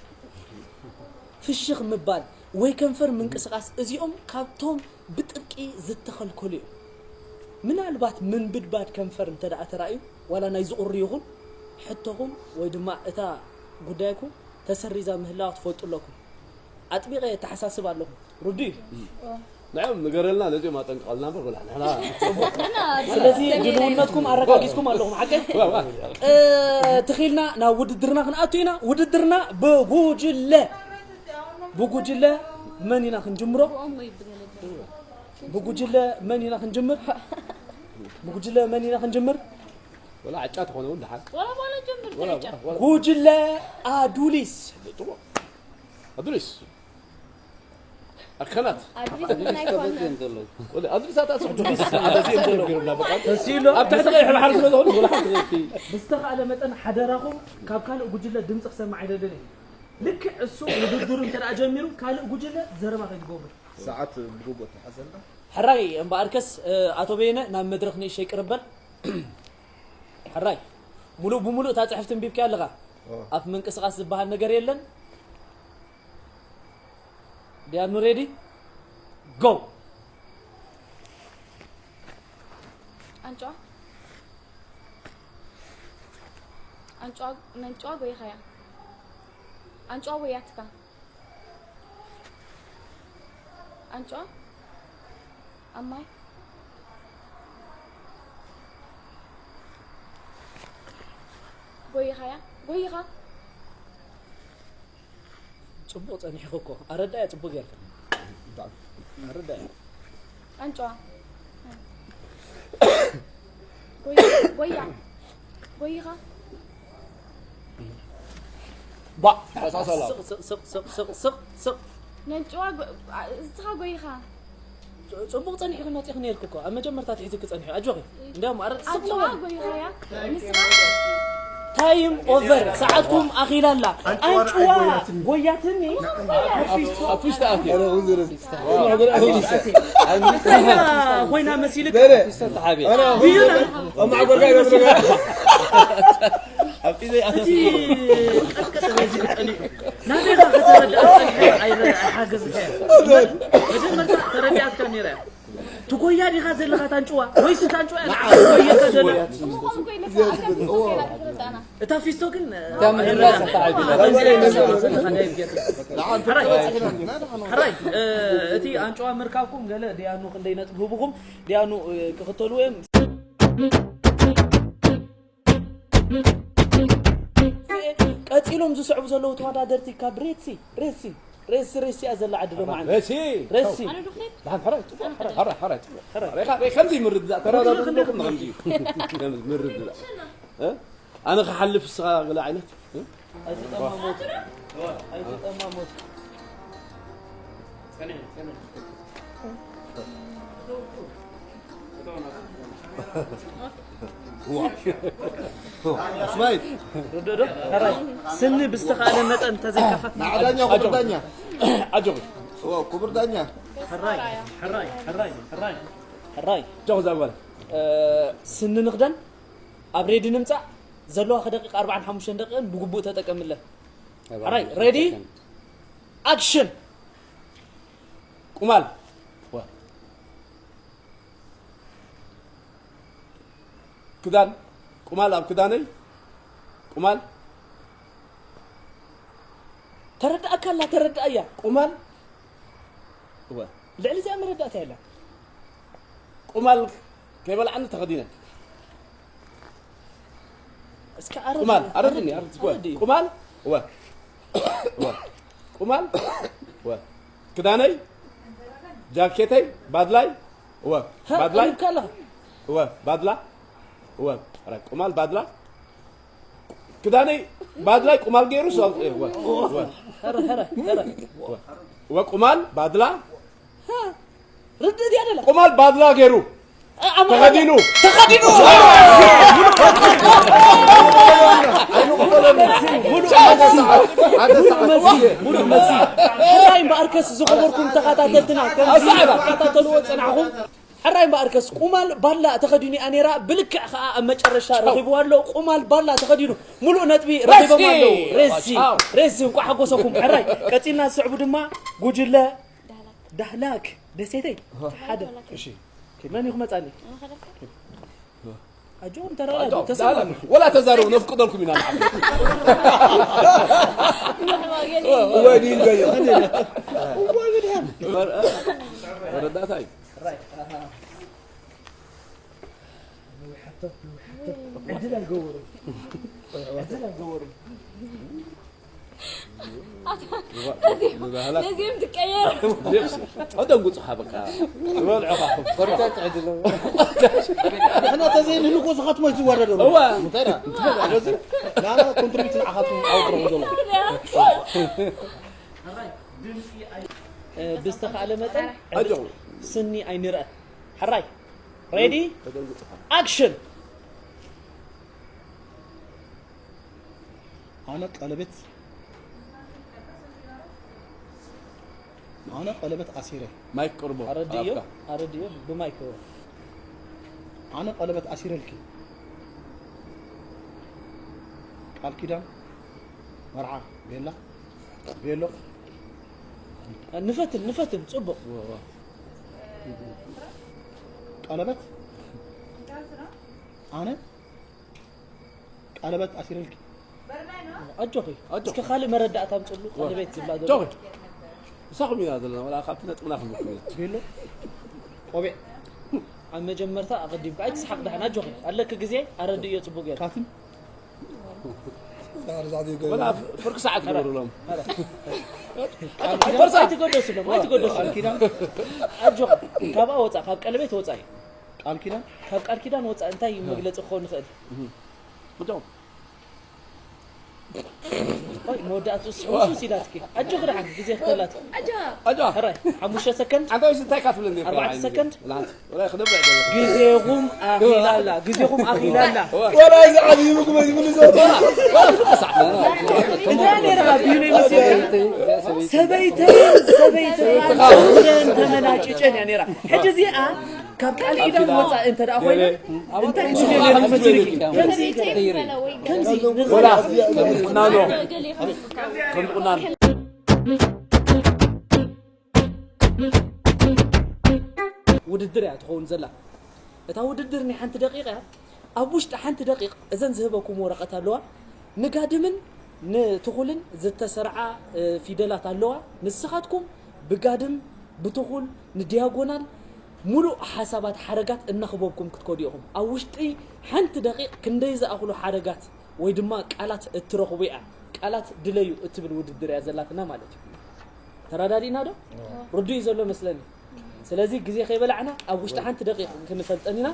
ፍሽኽ ምባል ወይ ከንፈር ምንቅስቓስ እዚኦም ካብቶም ብጥብቂ ዝተኸልከሉ እዮም። ምናልባት ምንብድባድ ከንፈር እንተ ደኣ ተራእዩ፣ ዋላ ናይ ዝቑሪ ይኹን፣ ሕቶኹም ወይ ድማ እታ ጉዳይኩም ተሰሪዛ ምህላዋ ትፈልጡ ኣለኹም። ኣጥቢቐ የተሓሳስብ ኣለኹ። ርዱእ እዩ። ንዕም ንገረልና፣ ነዚኦም ኣጠንቅቐልና እምበር፣ ወላ ንሕና ስለዚ ድልውነትኩም ኣረጋጊጽኩም ኣለኹም፣ ሓቀይ? ዋ፣ ዋ። እ፣ ትኺልና ናብ ውድድርና ክንኣቱ ኢና። ውድድርና ብጉጅለ፣ ብጉጅለ መን ኢና ክንጅምሮ? ብጉጅለ መን ኢና ክንጅምር? ብጉጅለ መን ኢና ክንጅምር? ወላ ዕጫ ተኾነ እውን ደሓን። ወላ፣ ወላ ጀምር፣ ወላ፣ ዕጫ። ወላ። ጉጅለ ኣዱሊስ። ጽቡቕ። ኣዱሊስ። ኣከናት። ኣድሪስ ምን ኣይኮነን። ወላ ኣዱሊስ ኣታ ስም ኣዱሊስ። ኣታ ስም ቢሩና በቃ። ተሲሎ። ኣብ ትሕቲ ቀይሕ ባሕሪ ስለ ዝኾነ ወላ ሓንቲ ዘይቲ። ብዝተኻእለ መጠን ሓደራኹም ካብ ካልእ ጉጅለ ድምፂ ክሰማዕ ኣይደልን እየ። ልክዕ እሱ ውድድሩ እንተ ደኣ ጀሚሩ ካልእ ጉጅለ ዘረባ ከይትገብሩ። ሰዓት ብግቡእ ተሓዘልና። ሕራይ እምበኣርከስ፣ እ፣ ኣቶ በየነ ናብ መድረኽ ንእሽተይ ቅርብ በል። ሕራይ፣ ሙሉእ ብሙሉእ እታ ጽሕፍቲ ኣንቢብካያ ኣለኻ። ኦ። ኣፍ ምንቅስቓስ ዝበሃል ነገር የለን። ዲያኑ ሬዲ? ጎ! ኣንጭዋ። ኣንጭዋ፣ ነንጭዋ ጎይኻያ። ኣንጭዋ ወያትካ። ኣንጭዋ ኣብ ማይ ጎይኻያ፣ ጎይኻ። ጽቡቕ ጸኒሕኺ እኮ። ኣረዳእያ ጽቡቕ ጌርካ። ኣረዳእያ። ኣንጭዋ። ጎይ-፣ ጎያ። ጎይኻ። ባ፣ ተመሳሰላ። ስቕ፣ ስቕ፣ ስቕ። ነንጭዋ ጎ-፣ ኣ-፣ እስኻ ጎይኻ። ጽ-፣ ጽቡቕ ጸኒሕኺ መጺእኺ ነይርኪ እኮ። ኣብ መጀመርታ ትሒዝኪ ጸኒሑ። ኣጆኺ። እንዲያውም ኣረ-፣ ስቕ ኣንጭዋ በል። ጎይኻያ። ንስኻ ታይም ኦቨር፣ ሰዓትኩም ኣኺላ ኣላ። ኣንጭዋ ኣንጭዋ ኣይጎያትኒ። ጎያትኒ። ኣብ ፊስቶ ኣትየ። ኮይና መሲልካ። ኣረ፣ ኣረ፣ ብዩና። ኣብ ማዕጎርጋ ይነብረጋ። ኣብ ፊዘይ እቲ ኣተትዎ። ቀጥቀጥ በዚ ቀሊዑ። ናበይ ኢኻ ከተረድኣ ጸኒሐ? ኣይረ-፣ ኣይሓገዝካያ። መጀመርታ ተረዲኣትካ ነይራ እያ። ትጎያ ዲኻ ዘለኻ ታንጭዋ? ወይስ ታንጭዋ እያ ንዓኻ ትጎየካ ዘላ? እሞ ከምኡ ኮይንካ ኣካል ክትወስድ ኢላ ክትረዳእና። እታ ፊስቶ ግን፣ እታ ምህላ ኣይረዳእና። ሰታዓቢ። ሕራይ፣ ሕራይ፣ እ፣ እቲ ኣንጭዋ ምርካብኩም ገለ ዲያኑ ክንደይ ነጥቢ ህቡኹም? ዲያኑ፣ እ፣ ክኽተልዎ እዮም። ቀጺሎም ዝስዕቡ ዘለዉ ተወዳደርቲ ካብ ሬድሲ፣ ሬድሲ፣ ሬድሲ፣ ሬድሲ እያ ዘላ ዓዲ ሎማዓንቲ። ሬድሲ! ሬድሲ። ኣነ ዶ ክሪድ? ደሓን፣ ሕራይ፣ ጽቡቕ፣ ሕራይ፣ ሕራይ፣ ሕራይ፣ ጽቡቕ። ሕራይ። ሬኻ፣ ሬኻ፣ ከምዚ ምርድዳእ፣ ተረዳድኡ ኣለኹም፣ ከምዚ እዩ። ከምዚ ምርድዳእ። እ? ኣነ ክሓልፍ፣ ንስኻ ገለ ዓይነት፣ እ? ኣይትጠማሞት። ኣይትጠማሞት። እስማኤል። ርድእ ዶ? ሕራይ። ስኒ ብዝተኻእለ መጠን ተዘይከፋ። ንዓ ዳኛ፣ ክቡር ዳኛ። ኣጆኺ። እዎ፣ ክቡር ዳኛ። ሕራይ፣ ሕራይ፣ ሕራይ፣ ሕራይ። ሕራይ። ጆ፣ እዛ ጓል። እ፣ ስኒ ንኽደን ኣብ ሬዲ ንምጻእ ዘለዋኺ ደቂቃ ኣርባዓን ሓሙሽተን ደቂቕን ብግቡእ ተጠቀምለን። ሕራይ፣ ሬዲ? ኣክሽን! ቁማል። ዋ። ክዳን፣ ቁማል ኣብ ክዳነይ፣ ቁማል። ተረዳእካ ኣላ፣ ተረዳእያ። ቁማል። እወ። ልዕሊ እዚኣ መረዳእታ የላ። ቁማል ከይበልዓኒ ተኸዲነ። እስከ ኣረድ-፣ ቁማል፣ ኣረድኒ፣ ኣረድ-፣ ኣረድ-፣ ኣረድ እዩ። ቁማል፣ እወ። እወ። ቁማል፣ እወ። ክዳነይ፣ ጃኬተይ፣ ባድላይ፣ እወ። ሃ፣ ባድላይ። ቀሪብካ ኣለኻ። እወ፣ ባድላ። እወ። ኣረ፣ ቁማል፣ ባድላ። ክዳነይ፣ ባድላይ፣ ቁማል ገይሩ፣ ሰው፣ እወ። እወ። ሀረ፣ ሀረ፣ ሀረ። እወ። እወ፣ ቁማል፣ ባድላ። ሃ፣ ርድእ ድያ ደላ? ቁማል፣ ባድላ ገይሩ። እ፣ ኣማ-፣ ተኸዲኑ። ተኸዲኑ። ሙሉእ መልሲ፣ ሙሉእ መልሲ፣ ሙሉእ መልሲ። ሕራይ እምበኣርከስ ዝኸበርኩም ተኸታተልትና፣ ከምዚ ኣሳዕዳ። ትከታተልዎ ዝጸናሕኩም፣ ሕራይ እምበኣርከስ ቁማል ባላ ተኸዲኑ እያ ነይራ። ብልክዕ ኸኣ ኣብ መጨረሻ ረኺብዋ ኣሎ። ቁማል ባላ ተኸዲኑ ሙሉእ ነጥቢ ረኺቦም ኣለዉ። ሬሲ፣ ሬሲ፣ እንቋዕ ሓጎሰኩም። ሕራይ፣ ቀጺልና ዝስዕቡ ድማ ጉጅለ ዳህላክ ደሴተይ ሓደ። እሺ። መን ኢኹም መጻኒ? ኣጆኹም ተረጋግኡ፣ ተሰማሙ። ወላ ተዛረቡ፣ ነፍቅደልኩም ኢና ንዓኹም። እዋይ፣ ዲን ገይር። እዋይ፣ መድሃን። መረዳእታ እዩ። ዕድል ኣይገበሩን። ዕድል ኣይገበሩን። ንባህላት ነዚኦም ትቀየር። ሌብሲ፣ ኣደንጉጽኻ በቃ። ዝበልዑኻ። ኮርተት ዕድል። ንሕና ተዘይንህሉ እኮ ዝኸትሞ ዝወረደ ነው። እዋ። እንታይ ደኣ? ስለዚ ናና ኮንትሪቢዩት ንዓኻትኩም ዓወት ረኽቡ ዘሎ። እ፣ ብዝተኻእለ መጠን ኣጆኹም። ስኒ ኣይንርአ። ሕራይ። ሬዲ? ተደንጉጽኻ። ኣክሽን! ኣነ ቀለበት፣ ኣነ ቀለበት ኣሲረ። ማይክ ቅርቦ፣ ኣረድዮ፣ ኣፍካ። ኣረድዮ፣ ብማይክ። ኣነ ቀለበት ኣሲረልኪ። ቃል ኪዳን፣ መርዓ፣ ቤላ፣ ቤሎ። ንፈትን፣ ንፈትን፣ ጽቡቕ። ዋ፣ ዋ። ቀለበት፣ ኣነ ቀለበት ኣሲረልኪ። ኣጆኺ፣ ኣጆኺ። እስከ ካልእ መረዳእታ ኣምጽሉ፣ ዋ። ቀለቤት ዝብላ ዘሎ። ኣጆኺ። ምሳኹም ኢና ዘለና፣ ወላ ካብቲ ነጥብና ክንረክብ ኢና። ቤሎ፣ ቆቢዕ። ኣብ መጀመርታ ኣቐዲምካ፣ ኣይትስሓቕ ደሓን፣ ኣጆኺ። ኣለኪ ግዜ፣ ኣረድእዮ ጽቡቕ ጌርካ። ካትን? ወላ ፍርቂ ሰዓት ግበሩሎም። ኣይትገደሱሎም፣ ኣይትገደሱሎም። ቃል ኪዳን? ኣጆኺ፣ ካብኣ ወጻእ፣ ካብ ቀለቤት ወጻኢ። ቃል ኪዳን? ካብ ቃል ኪዳን ወጻኢ እንታይ መግለጺ ክኸውን ይኽእል? እቶም። ኦይ፣ መወዳእቱ ስሕውስውስ ኢላትኪ። ኣጆኺ ደሓን፣ ግዜ ክተላትኪ። ኣጆ። ኣጆ። ሕራይ፣ ሓሙሽተ ሰከንድ። ኣንታ ወይስ እንታይ ካትብለኒ? ኣርባዕተ ሰከንድ። ላንት። ወላ ክደብዕ ደብዕ። ግዜኹም ኣኺላ ኣላ፣ ግዜኹም ኣኺላ ኣላ። ወላ እዚ ዓብዪ ምግቢ ይብሉ ዘውፅኡ። እንታይ ነይራ? ቢሉ ይመስል። ሰበይተይ፣ ሰበይተይ፣ ኣንፅረን ተመናጭጨን እያ ነይራ። ሕጂ እዚኣ ካብ ቃል ኪዳን ወፃኢ እንተ ደኣ ኮይና፣ እንታይ ትብሊ ነይርኪ መሲልኪ? ከምዚ፣ ከምዚ፣ ወላ፣ ከም ቁናኖ፣ ከም ቁናኖ። ውድድር እያ ትኸውን ዘላ። እታ ውድድር ናይ ሓንቲ ደቂቕ እያ። ኣብ ውሽጢ ሓንቲ ደቂቕ እዘን ዝህበኩም ወረቐት ኣለዋ። ንጋድምን ንትኹልን ዝተሰርዓ፣ እ፣ ፊደላት ኣለዋ። ንስኻትኩም ብጋድም፣ ብትኹል፣ ንዲያጎናል ሙሉእ ሓሳባት ሓረጋት እናኽበብኩም ክትከዱ ኢኹም። ኣብ ውሽጢ ሓንቲ ደቂቕ ክንደይ ዝኣኽሉ ሓረጋት ወይ ድማ ቃላት እትረኽቡ እያ። ቃላት ድለዩ እትብል ውድድር እያ ዘላትና ማለት እዩ። ተረዳዲእና ዶ? ርዱእ እዩ ዘሎ መስለኒ። ስለዚ ግዜ ከይበላዕና ኣብ ውሽጢ ሓንቲ ደቂቕ ክንፈልጠን ኢና።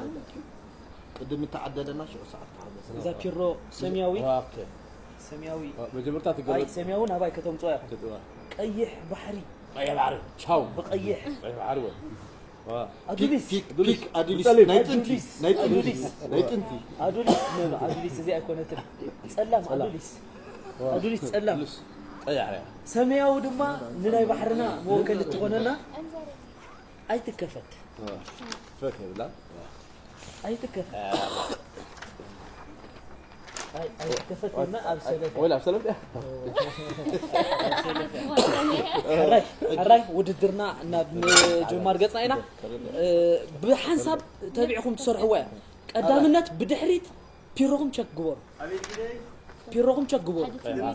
ቅድም እተዓደለና ሽዑ ሰዓት ተሓገሰ። እዛ ፒሮ ሰማያዊ፣ ኦኬ። ሰማያዊ። መጀመርታ ኣይ፣ ትገለጽ። ሰማያዊ ናባይ ከተምጽኦ ኢኹም። ትግባ። ቀይሕ ባሕሪ። ቀይሕ ባሕሪ። ቻው። ብቐይሕ። ቀይሕ ባሕሪ ወይ። ዋ። ኣዱሊስ። ፒክ፣ ፒክ፣ ኣዱሊስ። ብጸሊም። ናይ ጥንቲ፣ ኣዱሊስ። ናይ ጥንቲ፣ ኣዱሊስ። ናይ ጥንቲ። ኣዱሊስ፣ ነ-፣ ኣዱሊስ እዚኣ ኣይኮነትን። ጸላም፣ ጸላም። ኣዱሊስ። ዋ። ኣዱሊስ ጸላም። ኣዱሊስ። ቀያሕ እያ። ሰማያዊ ድማ ንናይ ባሕርና መወከሊ ትኾነና። ኣይትከፈት። ዋ። ፈት የብላ። ኣይትከፈት። ኣይ፣ ኣይትከፈት እና ኣብ ሰለፍ። ወላ ኣብ ሰለፍ። ሕራይ፣ ሕራይ ውድድርና ናብ ምጅማር ገጽና ኢና። እ፣ ብሓንሳብ ተቢዕኹም ትሰርሕዎ እያ። ቀዳምነት ብድሕሪት ፒሮኹም ቸክ ግበሩ። ፒሮኹም ቸክ ግበሩ።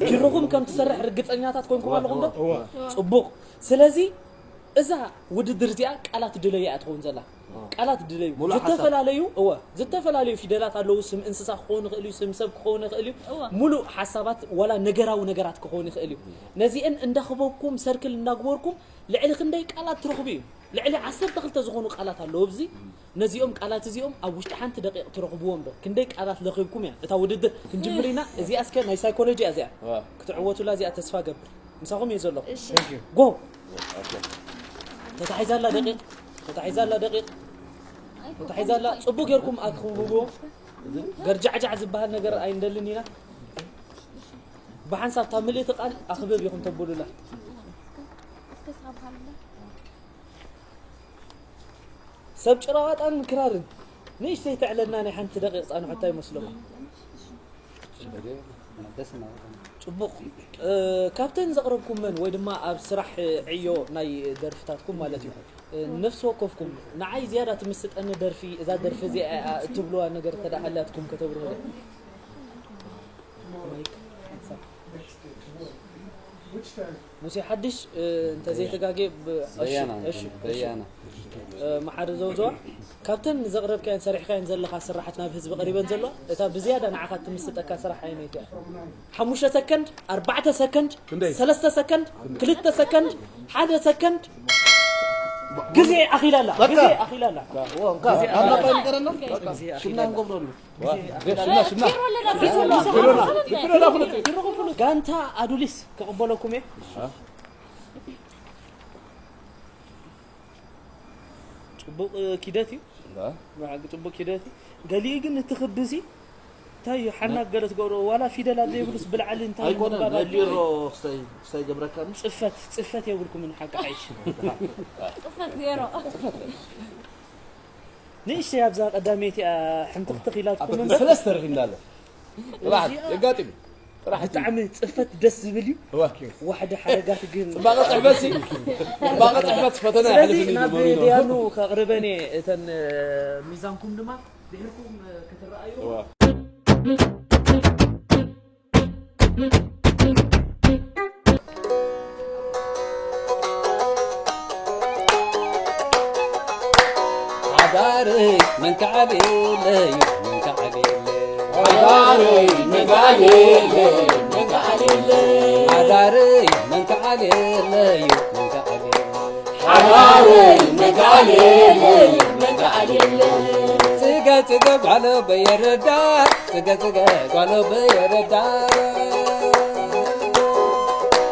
ፒሮኹም ከም ትሰርሕ ርግጸኛታት ኮይንኩም ኣለኹም ዶ? እወ። ጽቡቕ። ስለዚ እዛ ውድድር እዚኣ ቃላት ድለዩ እያ ትኸውን ዘላ። ቃላት ድለዩ። ሙሉእ ሓሳብ። ዝተፈላለዩ፣ እወ፣ ዝተፈላለዩ ፊደላት ኣለዉ። ስም እንስሳ ክኸውን ይኽእል እዩ፣ ስም ሰብ ክኸውን ይኽእል እዩ። እወ። ሙሉእ ሓሳባት ዋላ ነገራዊ ነገራት ክኸውን ይኽእል እዩ። ነዚአን እንዳኽበብኩም፣ ሰርክል እንዳግበርኩም ልዕሊ ክንደይ ቃላት ትረኽቡ እዩ። ልዕሊ ዓሰርተ ክልተ ዝኾኑ ቃላት ኣለዉ ኣብዚ። ነዚኦም ቃላት እዚኦም ኣብ ውሽጢ ሓንቲ ደቂቕ ትረኽብዎም ዶ? ክንደይ ቃላት ለኺብኩም እያ እታ ውድድር? ክንጅምር ኢና። እዚኣ እስከ ናይ ሳይኮሎጂ እያ እዚኣ። እወ። ክትዕወቱላ እዚኣ ተስፋ ገብር። ምሳኹም እየ ዘለኹ። እሺ። Thank you። ጎ። ኦኬ። ተታሒዛላ ደቂቕ፣ ተታሒዛላ ደቂቕ፣ ተታሒዛላ። ጽቡቕ ጌርኩም ኣክብብዎ። ገርጃዕጃዕ ዝበሃል ነገር ኣይንደልን ኢና። ብሓንሳብ እታ ምልእቲ ቃል ኣኽብብ ኢኹም ተብሉላ። እስከ ሳብ ሃልና። ሰብ ጭራዋጣን ክራርን ንእሽተይ ተዕለልና ናይ ሓንቲ ደቂቕ ጻንሖታ ይመስለኩም። ጽቡቕ። እ፣ ካብተን ዘቕረብኩመን ወይ ድማ ኣብ ስራሕ ዕዮ ናይ ደርፍታትኩም ማለት እዩ፣ እ፣ ነፍሲ ወከፍኩም ንዓይ ዝያዳ ትምስጠኒ ደርፊ፣ እዛ ደርፊ እዚኣ እያ እትብልዋ ነገር እንተ ደኣ ሃልያትኩም ከተብርሁለይ። ሙሴ ሓድሽ፣ እ፣ እንተ ዘይተጋጌ ብ-፣ እሺ፣ በያና፣ እሺ፣ እሺ። በያና። እ፣ መሓሪ ዘውዘዋ፣ ካብተን ዘቕረብካየን ሰሪሕካየን ዘለኻ ስራሓት ናብ ህዝቢ ቀሪበን ዘለዋ፣ እታ ብዝያዳ ንዓኻ ትምስጠካ ስራሕ ኣየነይቲ እያ? ሓሙሽተ ሰከንድ፣ ኣርባዕተ ሰከንድ፣ ክንደይ? ሰለስተ ሰከንድ፣ ክልተ ሰከንድ፣ ሓደ ሰከንድ፣ ግዜ ኣኺላ ኣላ፣ በቃ። ግዜ ኣኺላ ኣላ። ዋ፣ እንካ፣ ግዜ ኣላ። ኣላ ባይ ንገረና። ግዜ ኣኺላ ሽምና ኣላ። ንገብረሉ። ዋ፣ ሽምና፣ ሽምና። ጋንታ ኣዱሊስ ክቕበለኩም እየ። ጽቡቕ ኪደት እዩ። ዋ። ብሓቂ ጽቡቕ ኪደት እዩ። ገሊኡ ግን እቲ ክቢ እዚ እንታይ እዩ? ሓና ገለ ትገብሮ፣ ዋላ ፊደላት ዘይብሉስ ብልዓሊ እንታይ ኣይኮነን፣ ምንባብ ናይ ኣድልዩ? ቢሮ ክስታይ፣ ክስታይ ገብረካኒ? ጽፈት፣ ጽፈት የብልኩምን ሓቂ ሓይሽ። ጽፈት ዜሮ። ንእሽተይ ኣብዛ ቀዳመይቲ እያ ሕንትኽትኽ ኢላትኩም ኣብ እምበር። ሰለስተ ረኺብና ኣሎ። ጥራሕ እዚኣ የጋጥም። ጥራሕ እቲ ብጣዕሚ ጽፈት ደስ ዝብል እዩ። እዋ። ዋሕዲ ሓረጋት ግን ጽባቐ ጽሕፈት ሲ፣ ጽባቐ ጽሕፈት ፈተና ስለዚ ይሕልፍኒ ናብ ነበሩ እዩ። ደያኑ ከቕርበን እየ። እተን፣ እ፣ ሚዛንኩም ድማ ድሕርኩም፣ እ፣ ክትረኣዩ። እዋ። ሓዳረይ መንከዓልለይ መንከዓልለይ። ሓዳረይ መንከዓልለይ መንከዓልለይ። ሓዳረይ መንከዓልለይ መንከዓልለይ። ሓዳረይ መንከዓልለይ መንከዓልለይ። ጽገ ጽገ ጓሎ በየረዳ፣ ጽገ ጽገ ጓሎ በየረዳ።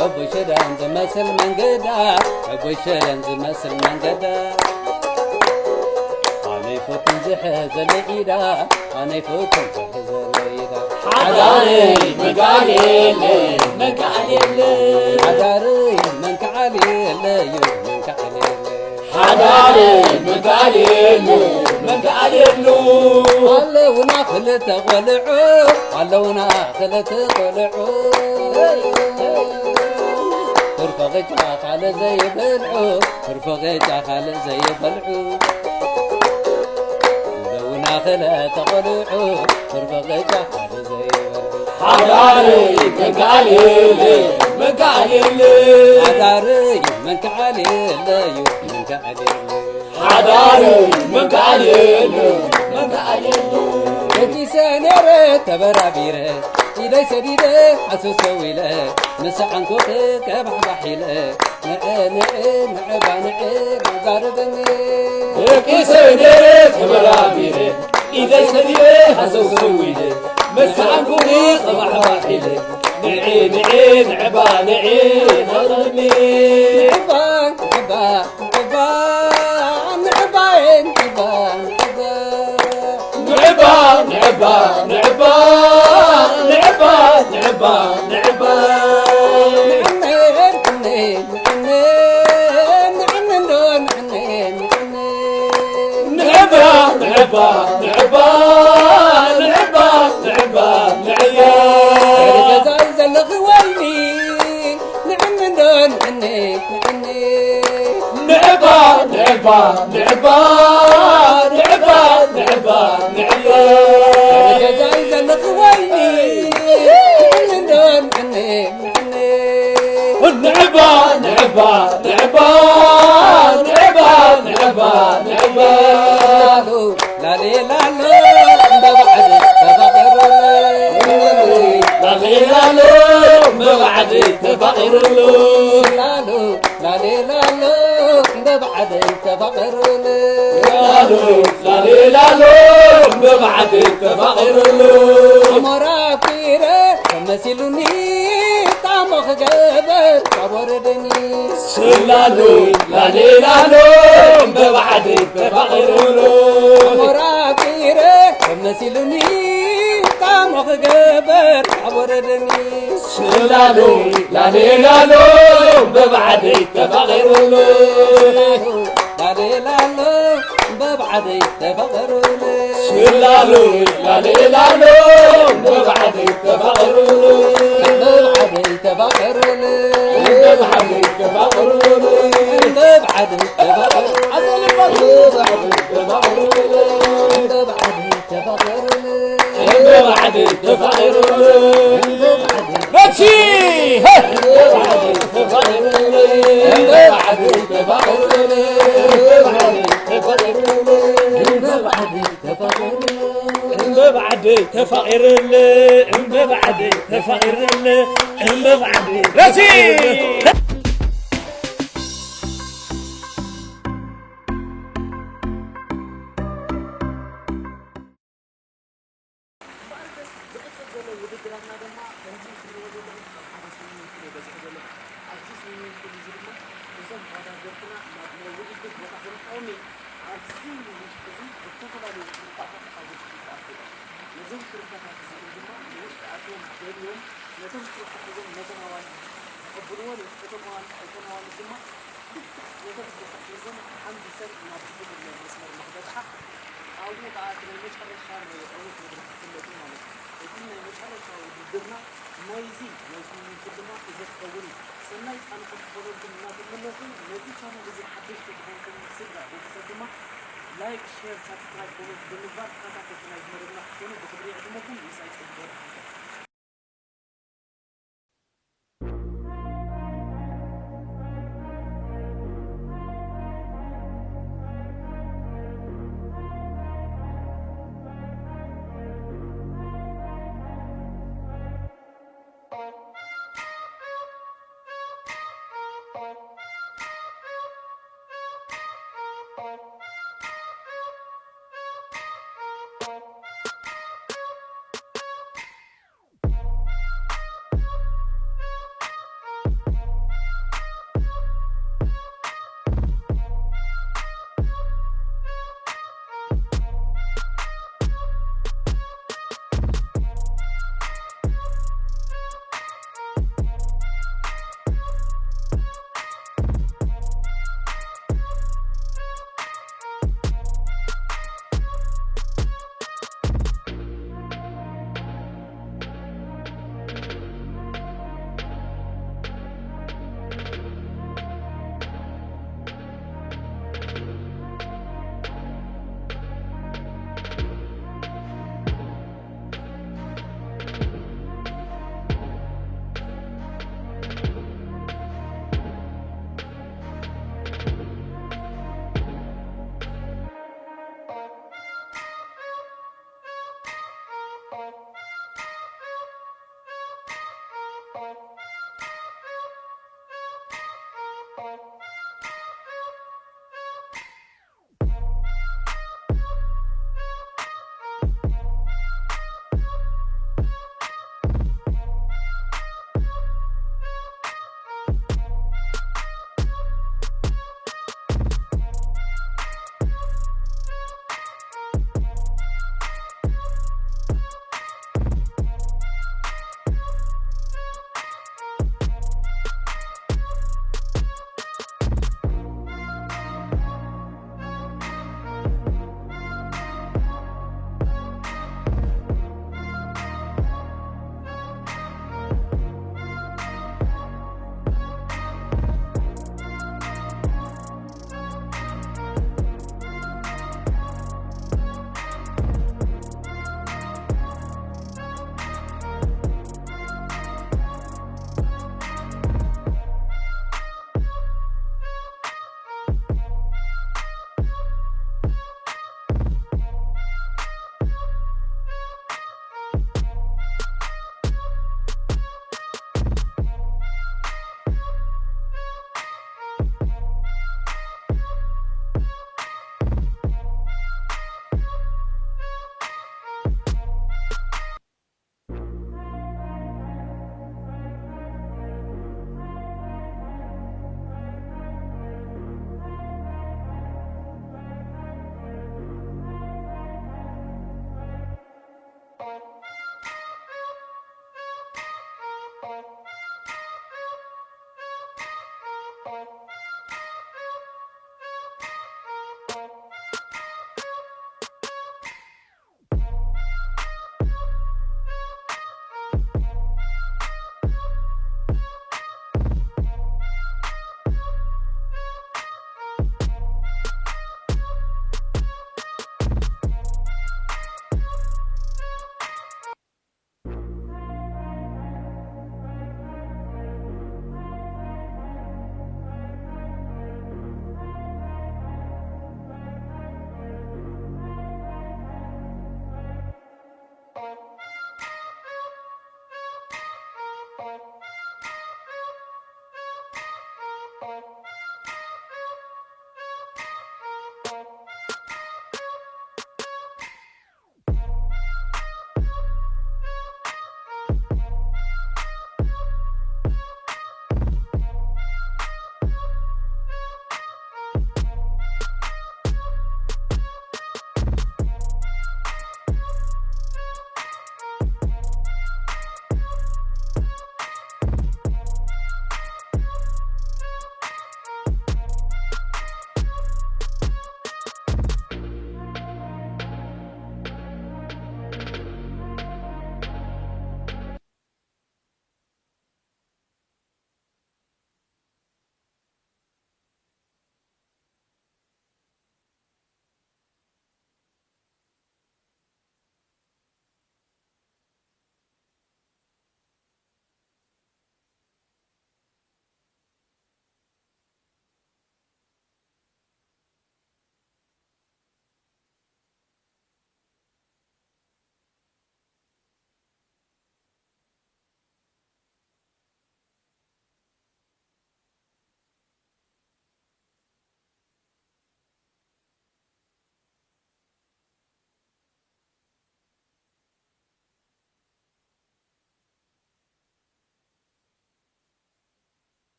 ሕቡይ ሸደን ዝመስል መንገዳ፣ ሕቡይ ሸደን ዝመስል መንገዳ። ኣነ ይፈቱን ዝሕዘለይ ኢዳ፣ ኣነ ይፈቱን ዝሕዘለይ ኢዳ። ሓዳረይ መንከዓልለይ መንከዓልለይ። ሓዳረይ መንከዓልለይ መንከዓልለይ። ሓዳረይ መንከዓልለይ መንከዓልለይ። ኣለውና ክልተ ቆልዑ፣ ኣለውና ክልተ ቆልዑ። ትርፈ ቅጫ ካልእ ዘይበልዑ፣ ትርፈ ቅጫ ካልእ ዘይበልዑ። ኣለውና ክልተ ቆልዑ፣ ትርፈ ቅጫ ካልእ ዘይበልዑ። ሓዳረይ መንከዓልለይ መንከዓልለይ። ሓዳረይ መንከዓልለይ መንከዓልለይ። ሓዳረይ መንከዓልለይ መንከዓልለይ። ደቂሰ ነይረ ተበራቢረ፣ ኢደይ ሰዲደ ሓሰሰው ኢለ፣ ምስ ዓንኩኺ ቀባሕባሕ ኢለ፣ ንዒ ንዒ ንዕባ ንዒ ዛረበኒ። ደቂሰ ነይረ ተበራቢረ፣ ኢደይ ሰዲደ ሓሰሰው ኢለ፣ ምስ ዓንኩኺ ቀባሕባሕ ኢለ፣ ንዒ ንዒ ንዕባ ንዒ ዛረበኒ። ንዕባ ንዕባ ንዕባ ንዕባ ንዕባ ንዕባ። ንዕባ ንዕባ ንዕባ ንዕባ ንዕባ ንዕባ። ንዕባ ንዕባ ንዕባ ንዕባ ንዕባ ንዕባ። ገዛይ ዘለኺ ወይኒ ንዕኒ እንዶ ንዕኒ ንዕኒ። ንዕባ ንዕባ ንዕባ ንዕባ ንዕባ ንዕባ። ገዛይ ዘለኺ ወይኒ ንዕኒ እንዶ ንዕኒ ንዕኒ። ንዕባ ንዕባ ንዕባ ንዕባ ንዕባ ንዕባ። ላሌ ላሎ እንደ ባዕድ ተፋቐሩለ። ላሌ ላሎ እንደ ባዕድ ተፋቐሩሉ። ላሎ ላሌ ላሎ እንደ ባዕድ ተፋቐሩለ። ላሎ ላሌ ላሎ እንደ ባዕድ ተፋቐሩሉ። ኣሞራ ፊረ ተመሲሉኒ ጣሞ ክገበር ካብ ወረደኒ። ስላሉ ላሌ ላሎ በባዕዲ ተፋቒሩሉ። ሞራፊረ መሲሉኒ ጣሞ ክገበር ካብ ወረደኒ። ስላሉ ላሌ ላሎ በባዕዲ ተፋቒሩሉ። ላሌ ላሎ በባ ተፋቐሩኒ ስላሉ ላሌላሎ በባዕደይ ተፋቐሩኒ በባዕደይ ተፋቐሩኒ በባዕደይ ተፋቐሩኒ በባዕደይ ተፋቐሩኒ በባዕደይ ተፋቐሩኒ በባዕደይ ተፋቐሩኒ በባዕደይ ተፋቐሩኒ በባዕደይ ተፋቐሩኒ በባዕደይ ተፋቐሩኒ በባዕደይ ተፋቐሩኒ በባዕደይ ተፋቐሩኒ በባዕደይ ተፋቒርኒ እምበባዕደይ ተፋቒርኒ እምበባዕደይ ረሲ ዝቕጽል ዘሎ ውድድራትና ድማ ከምዚ ትሪእዎ ዘለኹም ኣብ ሓደ ስዊሚንግ ፑል እየ በጺሐ ዘለኹ። ኣብዚ ስዊሚንግ ፑል እዚ ድማ እዞም ተወዳደርትና ናብ ናይ ውድድር ቦታ ክንእትዎም እዩ። ኣብዚ ውሽጢ እዚ ዝተፈላለዩ ሽሩባታት ኣብ ውሽጢ ይኣትዉ እዮም። ነዞም ሽሩባታት እዚኦም ድማ ንውሽጢ ኣትዮም ደልዮም ነቶም ሽሩባ ሒዞም ነተን ኣዋልድ ከቐብልወን እዮም። እቶም ኣዋልድ እተን ኣዋልድ ድማ ልክዕ ነቶም ሽሩባ ሒዘን ሓምቢሰን ናብቲ ዝድለ መስመር ንክበጽሓ ኣብኡ ከኣ እቲ ናይ መጨረሻ ናይ ዕዉት መድረኽ ክፍለጥ እዩ ማለት እዩ። እቲ ናይ መጨረሻ ውድድርና ናይዚ ናይ ስዊሚንግ ፑል ድማ እዚ ክኸውን እዩ። ሰናይ ጻንሖት ክኾነልኩም እናተመነኹ፣ ነዚ ቻነል እዚ ሓደሽቲ ዝኾንኩም ስድራ ቤተሰብ ድማ ላይክ፣ ሼር፣ ሳብስክራይብ፣ ኮመንት ብምግባር ተኸታተልቲ ናይዚ መደብና ክትኮኑ ብኽብሪ ይዕድመኩም። ምሳይ ጽቡቕ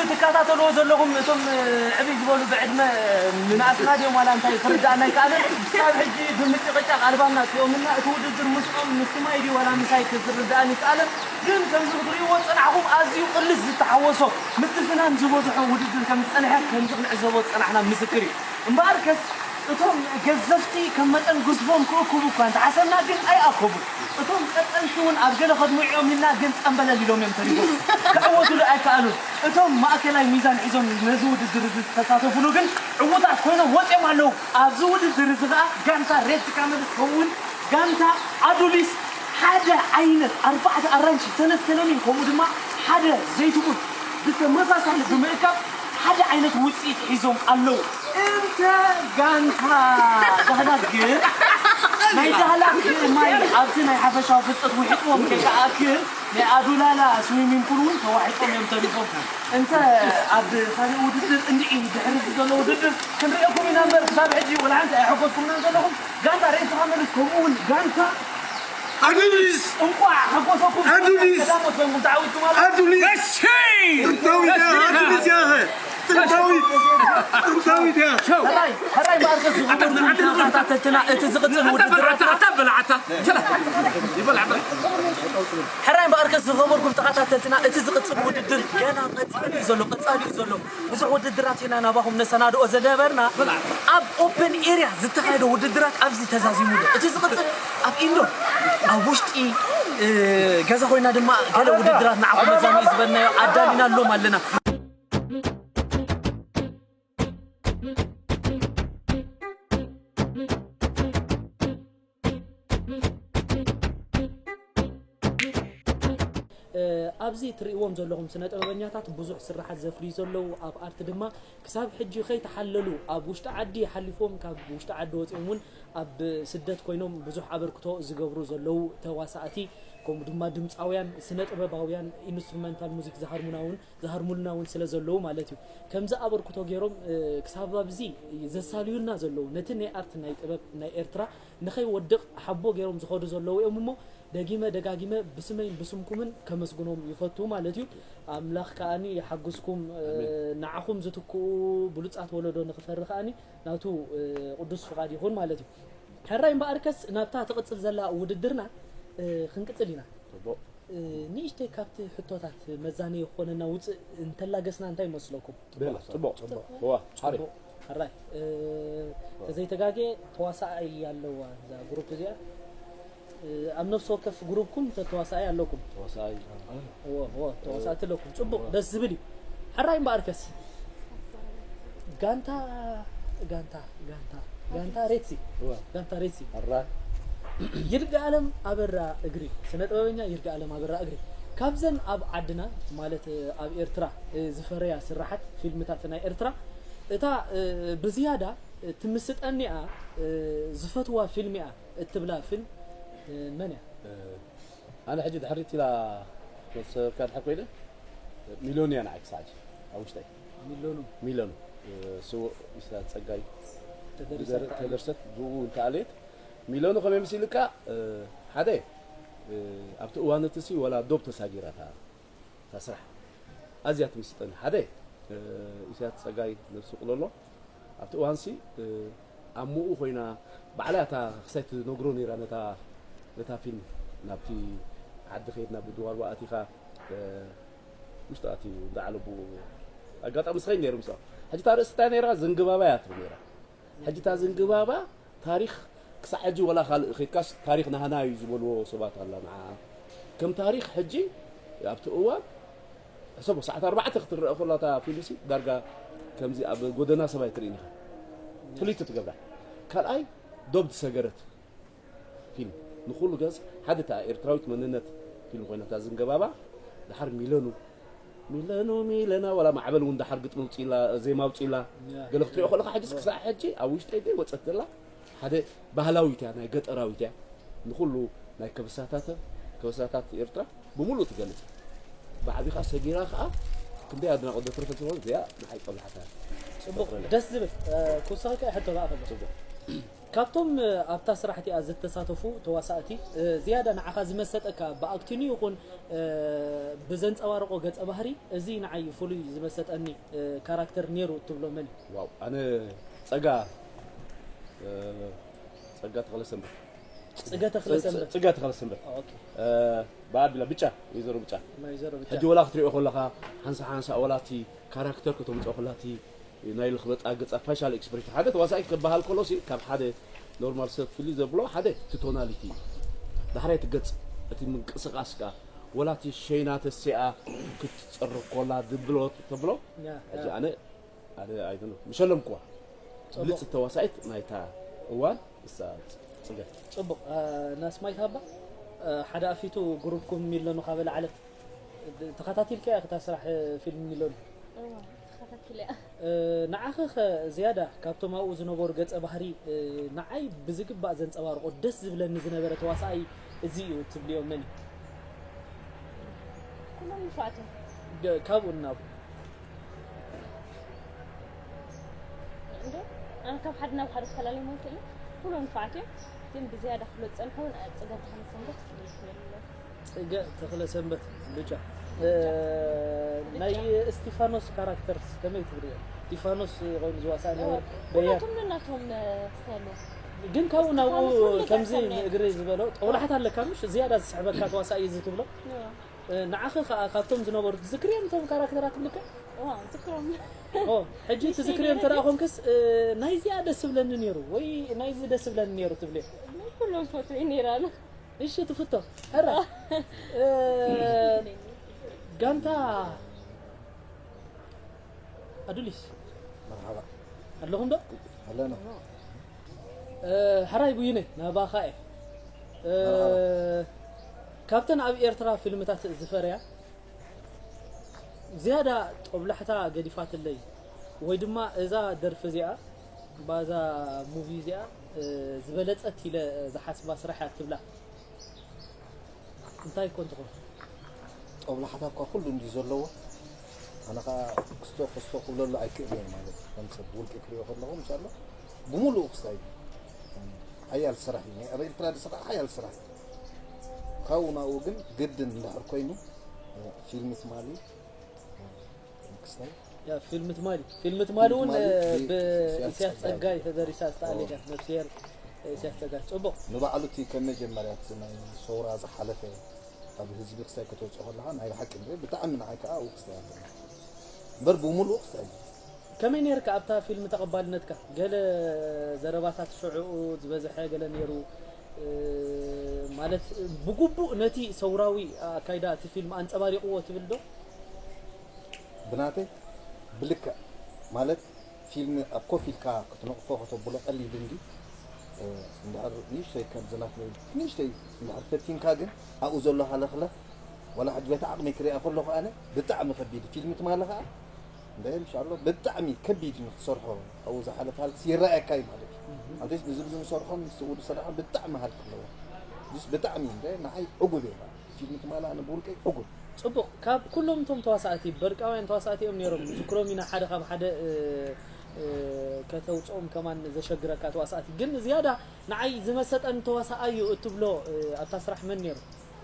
ትከታተልዎ ዘለኹም እቶም ዕብይ ዝበሉ ብዕድመ ንናእስና ድዮም ዋላ እንታይ ክርዳእና ኣይከኣለን። ካብ ሕጂ ብምጭቕጫቕ ኣልባና ኣጥፊኦምልና እቲ ውድድር ምስኦም ምስ ትማይ ድዩ ዋላ ምሳይ ክርዳእን ይከኣለን። ግን ከምዚ ክትርእይዎ ዝጸናሕኹም ኣዝዩ ቅልስ ዝተሓወሶ ምትፍናን ዝበዝሖ ውድድር ከም ዝጸንሐ ከምዚ ክንዕዘቦ ዝጸናሕና ምስክር እዩ። እምበኣርከስ እቶም ገዘፍቲ ከም መጠን ግዝፎም ክእክቡ እኳ እንተሓሰብና ግን ኣይኣከቡን። እቶም ቀጠንቲ እውን ኣብ ገለ ከድምዑ እዮም ኢልና ግን ጸምበለል ኢሎም እዮም ተሪፎም። ክዕወቱሉ ኣይከኣሉን። እቶም ማእከላይ ሚዛን ሒዞም ነዚ ውድድር እዚ ዝተሳተፉሉ ግን ዕዉታት ኮይኖም ወጺኦም ኣለዉ። ኣብዚ ውድድር እዚ ከኣ ጋንታ ሬድ ካመልስ ከምኡውን ጋንታ ኣዱሊስ ሓደ ዓይነት ኣርባዕተ ኣራንሺ፣ ሰለስተ ለሚን ከምኡ ድማ ሓደ ዘይትሙን ብተመሳሳሊ ብምእካብ ሓደ ዓይነት ውፅኢት ሒዞም ኣለዉ። እንተ ጋንታ ዳህላክ ግን ናይ ዳህላክ ማይ ኣብቲ ናይ ሓፈሻዊ ፍልጠት ውሒጥዎም ከይከኣክል ናይ ኣዱላላ ስዊሚንግ ፑል እውን ተዋሒጦም እዮም ተሪፎም። እንተ ኣብ ካልእ ውድድር እንድዒ ድሕሪ እዚ ዘሎ ውድድር ክንሪኤኩም ኢና እምበር ክሳብ ሕጂ ወላ ሓንቲ ኣይሐጎስኩምናን ዘለኹም። ጋንታ ሬድ ካመልስ ከምኡ እውን ጋንታ ኣዱሊስ እንቋዕ ሓጎሰኩም። ኣዱሊስ ቀዳሞት ኮይንኩም ተዓዊትኩም ኣለኹም። ኣዱሊስ እሺ ጥንታዊት እያ። ኣዱሊስ እያ። ጥንታዊት ጥንታዊት እያ። ሕራይ ሕራይ እምበኣርከስ ዝኸበርኩም ተኸታተልትና እቲ ዝቕጽል ውድድራትና ኣታ በላዓታ ይበላዕ ሕራይ እምበኣርከስ ዝኸበርኩም ተኸታተልትና እቲ ዝቕጽል ውድድር ገና ቀጻሊ እዩ ዘሎ ቀጻሊ እዩ ዘሎ። ብዙሕ ውድድራት ኢና ናባኹም ነሰናድኦ ዝነበርና። ኣብ ኦፕን ኤርያ ዝተኻየደ ውድድራት ኣብዚ ተዛዚሙ ኣሎ። እቲ ዝቕጽል ኣብ ኢንዶር ኣብ ውሽጢ ገዛ ኮይና ድማ ገለ ውድድራት ንዓኹም መዛኒ ዝበልናዮ ኣዳሊናሎም ኣለና። ኣብዚ ትርእይዎም ዘለኹም ስነ ጥበበኛታት ብዙሕ ስራሓት ዘፍርዩ ዘለዉ ኣብ ኣርት ድማ ክሳብ ሕጂ ከይተሓለሉ ኣብ ውሽጢ ዓዲ ሓሊፎም ካብ ውሽጢ ዓዲ ወፂኦም እውን ኣብ ስደት ኮይኖም ብዙሕ ኣበርክቶ ዝገብሩ ዘለዉ ተዋሳእቲ ከምኡ ድማ ድምፃውያን ስነ ጥበባውያን ኢንስትሩመንታል ሙዚክ ዝሃርሙና እውን ዝሃርሙልና እውን ስለ ዘለዉ ማለት እዩ ከምዚ ኣበርክቶ ገይሮም ክሳብ ኣብዚ ዘሳልዩልና ዘለዉ ነቲ ናይ ኣርት ናይ ጥበብ ናይ ኤርትራ ንኸይወድቕ ሓቦ ገይሮም ዝኸዱ ዘለዉ እዮም እሞ ደጊመ ደጋጊመ ብስመይን ብስምኩምን ከመስግኖም ይፈቱ ማለት እዩ። ኣምላኽ ከኣኒ ይሓግዝኩም ንዓኹም ዝትክኡ ብሉጻት ወለዶ ንኽፈሪ ከኣኒ ናቱ ቅዱስ ፍቓድ ይኹን ማለት እዩ። ሕራይ እምበኣርከስ ናብታ ትቕጽል ዘላ ውድድርና ክንቅጽል ኢና። ንእሽተይ ካብቲ ሕቶታት መዛነዪ ክኾነና ውፅእ እንተላገስና እንታይ ይመስለኩም? ጽቡቕ ጽቡቕ እዋ ሓሪፍ ሕራይ ተዘይተጋጌ ተዋሳኣይ ኣለዋ እዛ ግሩፕ እዚኣ ኣብ ነፍሲ ወከፍ ግሩፕኩም ተዋሳኣይ ኣለኩም ተዋሳኣይ ተዋሳእቲ ኣለኩም ጽቡቕ ደስ ዝብል እዩ ሕራይ እምበኣርከስ ጋንታ ጋንታ ጋንታ ጋንታ ሬትሲ ጋንታ ሬትሲ ሕራ ይርጋለም ኣበራ እግሪ ስነ ጥበበኛ ይርጋለም ኣበራ እግሪ ካብዘን ኣብ ዓድና ማለት ኣብ ኤርትራ ዝፈረያ ስራሓት ፊልምታት ናይ ኤርትራ እታ ብዝያዳ ትምስጠኒኣ ዝፈትዋ ፊልም እያ እትብላ ፊልም መን እያ? ኣነ ሕጂ ድሕሪት ኢላ መሰብካ ድሓ ኮይነ ሚሎን እያ ንዓይ ክሳዕ ሕጂ ኣብ ውሽጠይ ሚሎኑ ሚሎኑ ስውእ ኢሳያስ ጸጋይ ተደርሰት ብኡ እንተኣልየት ሚሎኑ ከመይ ምስ ኢልካ ሓደ ኣብቲ እዋን እቲ ሲ ወላ ዶብ ተሳጊራ እታ ስራሕ ኣዝያ ትምስጠኒ ሓደ ኢሳያስ ጸጋይ ነብሱ ቅለሎ ኣብቲ እዋንሲ ኣብ ምኡ ኮይና ባዕላ እታ ክሳይ ትነግሮ ነይራ ነታ ነታ ፊልም ናብቲ ዓዲ ከይድና ብድዋርዋ ኣቲኻ ውሽጢ ኣትዩ እንዳዓለቡ ኣጋጣሚ ስኸይ ነይሩ ምስኣ ሕጂ እታ ርእሲ እንታይ ነይራ ዝንግባባ እያ ትብል ነይራ ሕጂ እታ ዝንግባባ ታሪኽ ክሳዕ ሕጂ ወላ ካልእ ከይድካስ ታሪኽ ናህና እዩ ዝበልዎ ሰባት ኣላ ንዓ ከም ታሪኽ ሕጂ ኣብቲ እዋን ሕሰቦ ሰዓት ኣርባዕተ ክትረአ ከላ እታ ፊልምሲ ዳርጋ ከምዚ ኣብ ጎደና ሰብ ኣይትርእን ኢኻ ፍልይቲ ትገብራ ካልኣይ ዶብ ዝሰገረት ፊልም ንኩሉ ገዝ ሓደ እታ ኤርትራዊት መንነት ፊልም ኮይና እታ ዝንገባባ ድሓር ሚለኑ ሚለኑ ሚለና ዋላ ማዕበል እውን ድሓር ግጥሚ ውፅኢላ ዜማ ውፅኢላ ገለ ክትሪኦ ከለካ ሕጅስ ክሳዕ ሕጂ ኣብ ውሽጠይ ደይ ወፀት ዘላ ሓደ ባህላዊት እያ ናይ ገጠራዊት እያ ንኩሉ ናይ ከበሳታት ከበሳታት ኤርትራ ብምሉእ ትገልጽ ብዓቢኻ ሰጊራ ከዓ ክንደይ ኣድናቆት ዘትረፈት ዝኮነ እዚኣ ንዓይ ጸብላሕታ ጽቡቅ ደስ ዝብል ኩሳካ ሕቶ ባ ከሎ ጽቡቅ ካብቶም ኣብታ ስራሕ እቲኣ ዝተሳተፉ ተዋሳእቲ ዝያዳ ንዓኻ ዝመሰጠካ ብኣክቲንግ ይኹን ብዘንጸባርቆ ገጸ ባህሪ እዚ ንዓይ ፍሉይ ዝመሰጠኒ ካራክተር ነይሩ እትብሎ መን እዩ? ዋው ኣነ ጸጋ ጸጋ ተኽለ ሰንበት ጽገ ተኽለ ሰንበት። ጽጋ ተኽለ ሰንበት ኦኬ። ብኣቢላ ብጫ ወይዘሮ ብጫ ናይ ዘሮ ብቻ። ሕጂ ወላ ክትሪኦ ከለኻ ሓንሳ ሓንሳ ወላቲ ካራክተር ከተምፅኦ ከላቲ ናይ ልኽበጣ ገፃ ፋሻል ኤክስፕሬሽን ሓደ ተዋሳኢ ክበሃል ከሎ ሲ ካብ ሓደ ኖርማል ሰብ ፍልይ ዘብሎ ሓደ እቲ ቶናሊቲ እዩ። ዳሕራይ እቲ ገፅ እቲ ምንቅስቃስ ከዓ ወላ እቲ ሸይና ተሲኣ ክትፀርፍ ኮላ ድብሎ ተብሎ ያ፣ ሕጂ ያ። ኣነ ኣነ ኣይደሎ ምሸለምኩዋ ብልፅቲ ተዋሳኢት ናይታ እዋን እሳ ፅገት ጽቡቕ። ናስማይት ሃባ ሓደ ኣፊቱ ግሩፕኩም ሚለኑ ካብ ለዓለት ተኸታቲልካ እያ ክታ ስራሕ ፊልም ሚለኑ እዋ ተኸታቲለ ንዓኺ ኸ ዝያዳ ካብቶም ኣብኡ ዝነበሩ ገጸ ባህሪ ንዓይ ብዝግባእ ዘንጸባርቆ ደስ ዝብለኒ ዝነበረ ተዋሳኣይ እዚ እዩ ትብልዮ መን እዩ? ኩሎም ንፋዕቶም ደ- ካብኡ እናቡ እንዶ ኣነ ካብ ሓደ ናብ ሓደ ክፈላለዮም ኣይክእልን ኩሎም ንፋዕት እዮም ግን ብዝያዳ ክፍለጥ ዝጸንሑ እውን ጽገት ተኸለ ሰንበት ፍልይ ክብለኒ ኣለዎ ጽገ ተኽለ ሰንበት ብጫ እ፣ ናይ እስቲፋኖስ ካራክተርስ ከመይ ትብልዮ? እስቲፋኖስ ኮይኑ ዝዋሳእ ነበር በያር ኩላቶም ነናቶም ስታይሎ ግን ካብኡ ናብኡ እስቲፋኖስ ሁሉ ከምዚ ጋር ሰናይ። ንእግሪ ዝበሎ ጦብላሕት ኣለካ ምሽ ዝያዳ ዝስሕበካ ተዋሳኢ እዚ ትብሎ ንዓኺ ከዓ ካብቶም ዝነበሩ ትዝክርዮም እቶም ካራክተራት ልክዕ ዋ ዝክሮም ኦ፣ ሕጂ ትዝክርዮም እንተ ደኣ ኮንክስ እ፣ ናይዚኣ ደስ ዝብለኒ ነይሩ ወይ ናይዚ ደስ ዝብለኒ ነይሩ ትብልዮ ኩሎም ፎቶ ነይራ ኣሎ እሺ ትፍቶ ሕራ እ፣ ጋንታ ኣዱሊስ መርሓባ ኣለኹም ዶ ኣለና እ፣ ሕራይ ቡይነ ናባኻ እየ እ፣ ካብተን ኣብ ኤርትራ ፊልምታት ዝፈረያ ዝያዳ ጦብላሕታ ገዲፋትለይ ወይ ድማ እዛ ደርፊ እዚኣ ባዛ ሙቪ እዚኣ እ፣ ዝበለጸት ኢለ ዝሓስባ ስራሕ እያ ትብላ እንታይ ኮን ትኾን ጦብላሕታ እኳ ኩሉ እንዲ ዘለዎ ኣነ ከዓ ክስቶ ክስቶ ክብለሉ ኣይክእል እየ ማለት እዩ ከም ሰብ ውልቂ ክሪኦ ከለኹ እንሻሎ ብምሉኡ ክስታይ ሓያል ስራሕ እዩ ኣብ ኤርትራ ዝስራሕ ሓያል ስራሕ እዩ ካብኡ ናብኡ ግን ግድን እንድሕር ኮይኑ ፊልሚ ትማሊ ክስታይ ያ ፊልም ትማሊ ፊልም ትማሊ እውን ትማሊ ብ- ብኢሳያስ ኢሳያስ ጸጋይ። ጸጋይ ተደሪሳ ዝተኣሌት ኦ። እያ ነፍስሄር ኢሳያስ ጸጋይ ጽቡቕ ንባዕሉ እቲ ከም መጀመርያ እቲ ናይ ሰውራ ዝሓለፈ ኣብ ህዝቢ ክስታይ ከተውፅኦ ከለካ ናይ ብሓቂ ንርኢ ብጣዕሚ ንዓይ ከዓ ኣብኡ ክስታይ ኣለና እምበር ብምሉኡ ክስታይ እዩ ከመይ ነርካ ኣብታ ፊልም ተቐባልነትካ ገለ ዘረባታት ሽዕኡ ዝበዝሐ ገለ ነይሩ እ፣ ማለት ብግቡእ ነቲ ሰውራዊ ኣካይዳ እቲ ፊልም ኣንጸባሪቕዎ ትብል ዶ ብናተይ ብልክዕ ማለት ፊልም ኣብ ኮፍ ኢልካ ክትነቕፎ ከተብሎ ቀሊል እንዲ እንድሕር ንእሽተይ ከም ዝናት ንእሽተይ እንድሕር ፈቲንካ ግን ኣብኡ ዘሎ ሃለኽለኽ ዋላ ሕጂ በቲ ዓቕሚ ክሪኣ ከለኹ ኣነ ብጣዕሚ ከቢድ ፊልም ትማሊ ከዓ እንደ እንሻሎ ብጣዕሚ ከቢድ ንክትሰርሖ ኣብኡ ዝሓለፍ ሃልክስ ይረኣየካ እዩ ማለት እዩ ኣንተስ ብዚ ብዚ ንሰርሖን ስኡ ዝሰርሖን ብጣዕሚ ሃልክ ኣለዎ ስ ብጣዕሚ እንደ ንዓይ ዕጉብ እየ ፊልም ትማሊ ኣነ ብውልቀይ ዕጉብ ጽቡቕ ካብ ኩሎም እቶም ተዋሳእቲ በርቃውያን ተዋሳእቲ እዮም ነይሮም ዝክሮም ኢና ሓደ ካብ ሓደ እ፣ እ፣ ከተውፅኦም ከማን ዘሸግረካ ተዋሳእቲ ግን ዝያዳ ንዓይ ዝመሰጠን ተዋሳኣዩ እትብሎ እ፣ ኣብታ ስራሕ መን ነይሩ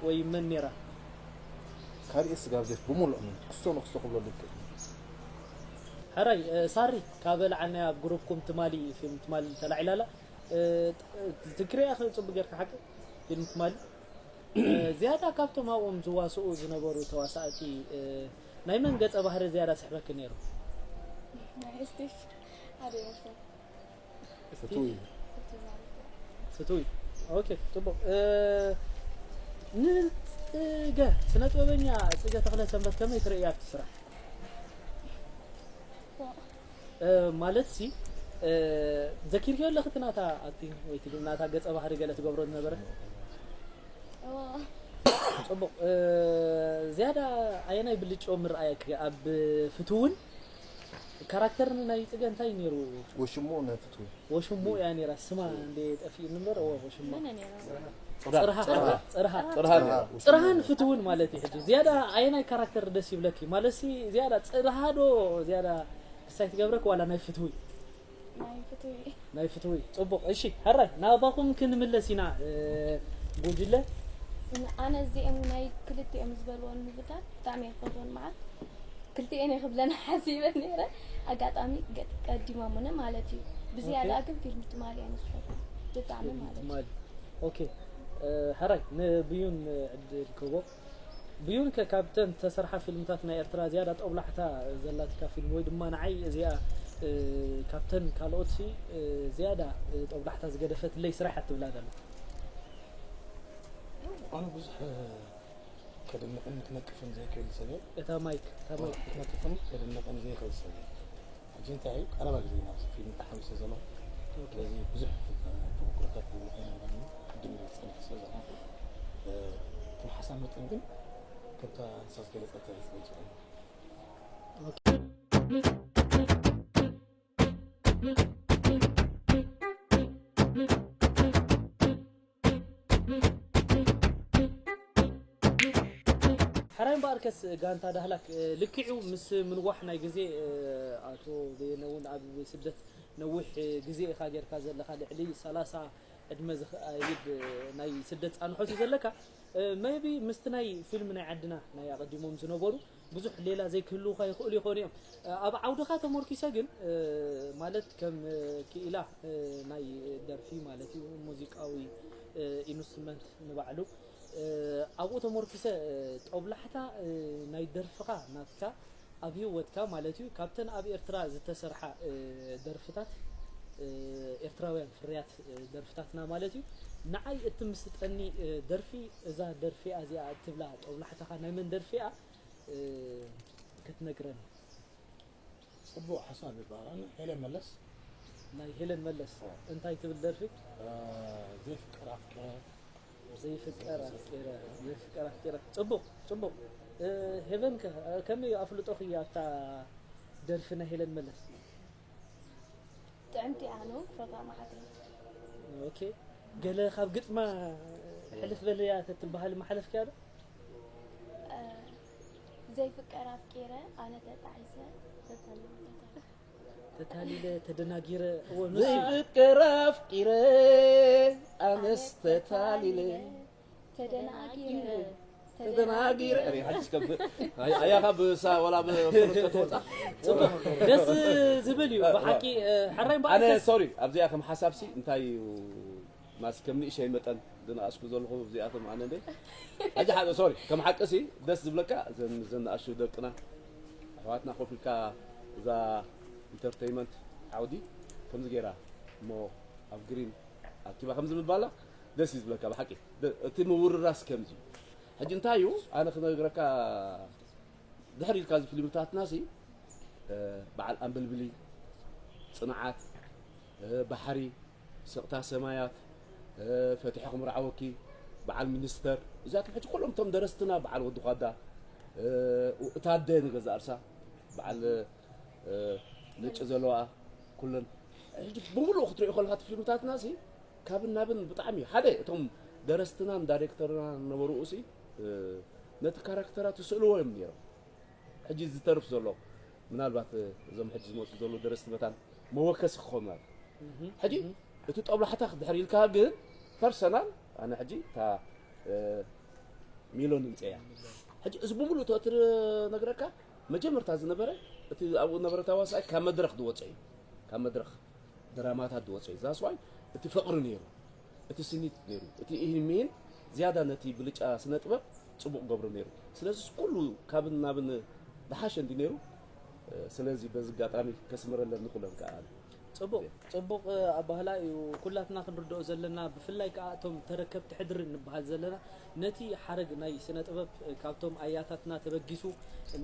ወይ መን ነይራ ካብ ኤስ ጋብዘት ብምሉእ ምን ክስቶ ንክስቶ ክብሎ ልክእ ሕራይ እ፣ ሳሪ ካብ ለዓልናያ ኣብ ግሩፕኩም ትማሊ ፊልም ትማሊ ተላዒላላ እ፣ ትክርያ ጽቡቅ ጌርካ ሓቂ ፊልም ትማሊ እ፣ ዝያዳ ካብቶም ኣብኦም ዝዋስኡ ዝነበሩ ተዋሳእቲ እ፣ ናይ መን ገጸ ባህሪ ዝያዳ ስሕበኪ ነይሩ ናይ ስቲፍ ሓደ ይመስል ፍትዊ ፍትዊ ኦኬ ጽቡቅ እ፣ ንጽገ ስነ ጥበበኛ ጽገ ተኽለ ሰንበት ከመይ ትርእያ ኣብቲ ስራሕ እ፣ ማለት ሲ እ፣ ዘኪርዮ ኣለኺ እቲ ናታ ኣክቲንግ ወይ እቲ ናታ ገጸ ባህሪ ገለ ትገብሮ ዝነበረ እዎ ጽቡቕ እ፣ ዝያዳ ኣየናይ ብልጭኦ ምርኣየኪ ኣብ ፍትውን ካራክተር ናይ ጽገ እንታይ ነይሩ ወሽሙ ናይ ፍትዊ ወሽሙ እያ ነይራ ስማ እንደ ጠፊእኒ እምበር እዎ ወሽማ መነ ነይራ ጽርሃ ጽርሃ ጥርሃ ነይሩ። ጽርሃን ፍትውን ማለት እዩ ሕጂ ዝያዳ ኣየናይ ካራክተር ደስ ይብለኪ ማለት ሲ ዝያዳ ጽርሃ ዶ ዝያዳ ክሳይ ትገብረኪ ዋላ ናይ ፍትዊ ናይ ፍትዊ ናይ ፍትዊ። ጽቡቕ። እሺ፣ ሕራይ ናባኹም ክንምለስ ኢና። እ፣ ጉጅለ ኣነ እዚኦም ናይ ክልቲኦም ዝበልዎ ንምብዳል ብጣዕሚ እየ ዝፈትወን። መዓት ክልቲኤን እየ ክብለን ሓሲበ ነይረ። ኣጋጣሚ ገ- ቀዲሞምኒ ማለት እዩ። ብዝያዳ ኦኬ። ግን ፊልም ትማሊ እየ ንስፈት ብጣዕሚ ማለት እዩ። ትማሊ። ኦኬ። እ፣ ሕራይ ንብዩን ዕድል ክቦ። ብዩን ከ ካብተን ተሰርሓ ፊልምታት ናይ ኤርትራ ዝያዳ ጦብላሕታ ዘላትካ ፊልም ወይ ድማ ንዓይ እዚኣ፣ እ፣ ካብተን ካልኦት ሲ፣ እ፣ ዝያዳ፣ እ፣ ጦብላሕታ ዝገደፈትለይ ስራሕ እያ ትብላ ደላ? ኣነ ብዙሕ ከድንቕን ክነቅፍን ዘይክእል ሰብ እየ። እታ ማይክ፣ እታ ማይክ። ክነቅፍን ከድንቕን ዘይክእል ሰብ እየ። ሕጂ እንታይ እዩ ቀረባ ግዜ ናብዚ ፊልም ተሓዊሰ ዘሎ። ስለዚ ብዙሕ ተሞክሮታት ኣይነበረኒ፣ ቅድም ኢለ ዝጸኒሐ ስለ ዝኾንኩ። እ፣ ከም ሓሳብ መጠን ግን ከምታ ንሳ ዝገለጸት እየ ዝገልጾ። ሕራይ እምበኣርከስ ጋንታ ዳህላክ፣ እ፣ ልክዑ ምስ ምንዋሕ ናይ ግዜ፣ እ፣ ኣቶ በየነ እውን ኣብ ስደት ነዊሕ፣ እ፣ ግዜ ኢኻ ጌርካ ዘለኻ፣ ልዕሊ ሰላሳ ዕድመ ዝኸኣይድ፣ እ፣ ናይ ስደት ጻንሖት እዩ ዘለካ። እ፣ maybe ምስቲ ናይ ፊልም ናይ ዓድና ናይ ኣቐዲሞም ዝነበሩ ብዙሕ ሌላ ዘይክህልውኻ ይኽእሉ ይኾኑ እዮም። እ፣ ኣብ ዓውድኻ ተመርኪሰ ግን፣ እ፣ ማለት ከም፣ እ፣ ክኢላ፣ እ፣ ናይ ደርፊ ማለት እዩ፣ ሙዚቃዊ፣ እ፣ ኢንስትሩመንት ንባዕሉ፣ እ፣ ኣብኡ ተመርኪሰ፣ እ፣ ጦብላሕታ፣ እ፣ ናይ ደርፍኻ ናትካ ኣብ ህይወትካ ማለት እዩ፣ ካብተን ኣብ ኤርትራ ዝተሰርሓ፣ እ፣ ደርፍታት፣ እ፣ ኤርትራውያን ፍርያት፣ እ፣ ደርፍታትና ማለት እዩ፣ ንዓይ እትምስጠኒ፣ እ፣ ደርፊ እዛ ደርፊ እዚኣ እትብላ ጦብላሕታኻ ናይ መን ደርፊ እያ? እ፣ ክትነግረኒ። ጽቡቕ ሓሳብ ይበሃል። ኣነ ሄለን መለስ። ናይ ሄለን መለስ። እንታይ ትብል ደርፊ? እ፣ ዘይፍቀር ኣፍቀረ። ዘይፍቀር ኣፍቂረ፣ ዘይፍቀር ኣፍቂረ። ጽቡቕ፣ ጽቡቕ። እ፣ ሄቨን ከ፣ እ፣ ከመይ እዩ ኣፍልጦኺ ኣብታ ደርፊ ናይ ሄለን መለስ? ጥዕምቲ እያ፣ ኣነ እውን ክፈትዋ መዓት እየ። ኦኬ። ገለ ካብ ግጥማ ሕልፍ በልያ ተትበሃል መሓለፍኪያ ዶ? እ፣ ዘይፍቀር ኣፍቂረ ኣነ ተጣዒሰ ተተልምተታ ተታሊለ፣ ተደናጊረ፣ እዎ ንሱ እዩ። ዘይፍቀር ኣፍቂረ ኣነስ ተታሊለ ተደናጊረ ተደናጊረ። እሪ፣ ሓዲስ ከብ-፣ ኣይ፣ ኣያ ካብ ሳ-፣ ወላ ብፍርቀት ወጻ። ጽቡቕ፣ ደስ ዝብል እዩ ብሓቂ። እ፣ ሕራይ እምበኣር ኣነ ከስ- ሶሪ ኣብዚኣ ከም ሓሳብሲ እንታይ እዩ ማስ ከም ንእሸይ መጠን ዝነኣስኩ ዘለኹ እዚኣቶም ኣነ እንደ ሕጂ ሓደ ሶሪ ከም ሓቅሲ ደስ ዝብለካ ዘን ዘን ንኣሽቱ ደቅና ኣሕዋትና ኮፍ ኢልካ እዛ ኢንተርቴይመንት ዓውዲ ከምዚ ገይራ እሞ ኣብ ግሪን ኣኪባ ከምዚ ምባላ ደስ እዩ ዝብለካ ብሓቂ። ደ-፣ እቲ ምውርራስ ከምዚ እዩ። ሕጂ እንታይ እዩ ኣነ ክነግረካ ድሕሪ ኢልካ እዚ ፊልምታትና ሲ እ፣ በዓል ኣንበልብሊ፣ ጽንዓት፣ እ፣ ባሕሪ፣ ስቕታ ሰማያት፣ እ፣ ፈቲሐ ክምርዓወኪ፣ በዓል ሚኒስተር፣ እዚኣቶም ሕጂ ኩሎም እቶም ደረስትና፣ በዓል ወዲ ኳዳ፣ እ፣ እታ ኣደ ንገዛ ርሳ፣ በዓል፣ እ፣ ነጭ ዘለዋ፣ ኩለን ሕጂ ብምሉእ ክትሪኦ ከለካ እቲ ፊልምታትና ሲ ካብን ናብን ብጣዕሚ ሓደ እቶም ደረስትናን ዳይሬክተርና ነበሩ ሲ እ፣ ነቲ ካራክተራት ይስእልዎ እዮም ነይሮም። ሕጂ ዝተርፍ ዘሎ ምናልባት እዞም ሕጂ ዝመፁ ዘለዉ ደረስቲ መታን መወከሲ ክኾኑ ማለት እዩ። ሕጂ እቲ ጦብላሕታ ክድሕር ኢልካ ግን ፐርሰናል ኣነ ሕጂ እታ እ፣ ሚሎን ይምፀያ። ሕጂ እዚ ብምሉእ ተእትር ነግረካ መጀመርታ ዝነበረ እቲ ኣብኡ ነበረ ተዋሳኢ ካብ መድረክ ዝወፀ እዩ። ካብ መድረክ ድራማታት ዝወፀ እዩ። ዛስዋይ እቲ ፍቕሪ ነይሩ፣ እቲ ስኒት ነይሩ፣ እቲ ኢህን ሚህን ዝያዳ ነቲ ብልጫ ስነ ጥበብ ፅቡቕ ገብሮ ነይሩ። ስለዚ ኩሉ ካብን ናብን ዝሓሸ እንዲ ነይሩ። ስለዚ በዚ ኣጋጣሚ ከስምረለን ንኩለን ከዓ ጽቡቕ ጽቡቕ ኣባህላ እዩ። ኩላትና ክንርድኦ ዘለና ብፍላይ ከዓ እቶም ተረከብቲ ሕድሪ ንበሃል ዘለና ነቲ ሓረግ ናይ ስነ ጥበብ ካብቶም ኣያታትና ተበጊሱ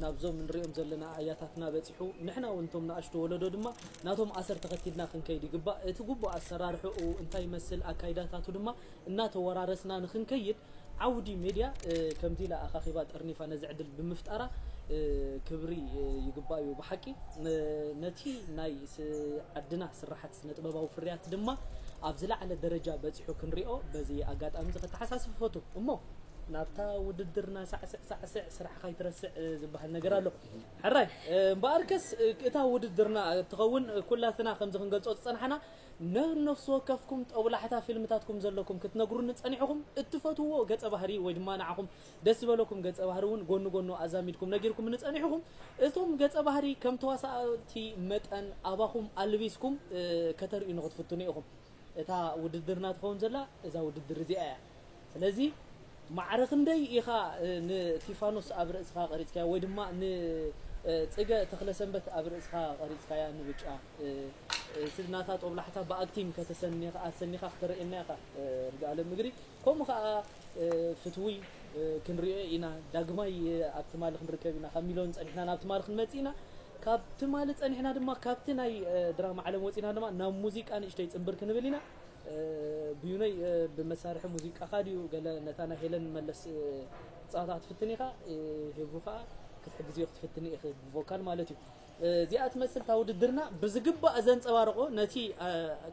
ናብዞም ንሪኦም ዘለና ኣያታትና በፂሑ ንሕና እውን እቶም ንኣሽቱ ወለዶ ድማ ናቶም ኣሰር ተኸቲልና ክንከይድ ይግባእ። እቲ ግቡእ ኣሰራርሕኡ እንታይ ይመስል ኣካይዳታቱ ድማ እናተወራረስና ንክንከይድ ዓውዲ ሜድያ ከምዚ ኢላ ኣኻኺባ ጠርኒፋ ነዚ ዕድል ብምፍጣራ ክብሪ ይግባእ እዩ ብሓቂ። ነቲ ናይ ዓድና ስራሓት ስነ ጥበባዊ ፍርያት ድማ ኣብ ዝለዓለ ደረጃ በፂሑ ክንሪኦ በዚ ኣጋጣሚ እዚ ከተሓሳስብ ፈቱ እሞ ናብታ ውድድርና ሳዕስዕ ሳዕስዕ ስራሕኻ ይትረስዕ ዝበሃል ነገር ኣሎ። ሕራይ እምበኣርከስ እታ ውድድርና ትኸውን ኩላትና ከምዚ ክንገልጾ ዝጸናሕና ነነፍሲ ወከፍኩም ጠብላሕታ ፊልምታትኩም ዘለኩም ክትነግሩኒ ጸኒሕኹም እትፈትዎ ገጸ ባህሪ ወይ ድማ ንዓኹም ደስ ዝበለኩም ገጸ ባህሪ እውን ጎኒ ጎኑ ኣዛሚድኩም ነጊርኩም ንጸኒሕኹም እቶም ገጸ ባህሪ ከም ተዋሳእቲ መጠን ኣባኹም ኣልቢስኩም ከተርእዩ ንክትፍትኑ ኢኹም። እታ ውድድርና ትኸውን ዘላ እዛ ውድድር እዚኣ እያ። ስለዚ ማዕረ ክንደይ ኢኻ ንቲፋኖስ ኣብ ርእስኻ ቀሪጽካያ ወይ ድማ ንጽገ ተኽለሰንበት ኣብ ርእስኻ ቀሪጽካያ ንብጫ እቲ ናታ ጦብላሕታ ብኣክቲንግ ከተሰኒኻ ኣሰኒኻ ክተርእየና ኢኻ ርግኣለም እግሪ ከምኡ ከዓ ፍትዊ ክንሪኦ ኢና ዳግማይ ኣብ ትማሊ ክንርከብ ኢና ካብ ሚሊዮን ፀኒሕና ናብ ትማሊ ክንመፅእ ኢና ካብ ትማሊ ፀኒሕና ድማ ካብቲ ናይ ድራማ ዓለም ወፂና ድማ ናብ ሙዚቃ ንእሽተይ ፅንብር ክንብል ኢና ብዩነይ ብመሳርሒ ሙዚቃኻ ድዩ ገለ ነታ ናይ ሄለን መለስ ፃወታ ክትፍትን ኢኻ ሄቡ ከዓ ክትሕግዝዮ ክትፍትን ኢኺ ብቮካል ማለት እዩ እዚኣ ትመስል እታ ውድድርና ብዝግባእ ዘንፀባርቆ ነቲ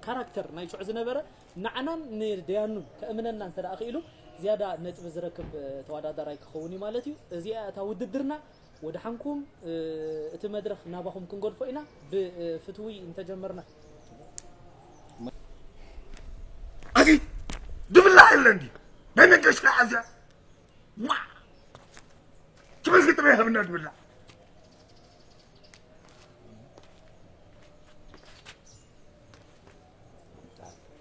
ካራክተር ናይ ሽዑ ዝነበረ ንዓናን ንደያኑን ከእምነና እንተ ደኣ ክኢሉ ዝያዳ ነጥቢ ዝረክብ ተወዳዳራይ ክኸውን እዩ ማለት እዩ። እዚኣ እታ ውድድርና ወድሓንኩም እቲ መድረኽ ናባኹም ክንገድፎ ኢና ብፍትዊ እንተጀመርና። ኣዚ ድብላ የለን ድዩ ናይ መንገሻ ኣዝያ ዋ ትበዝጊ ጥበይ ሃብና ድብላ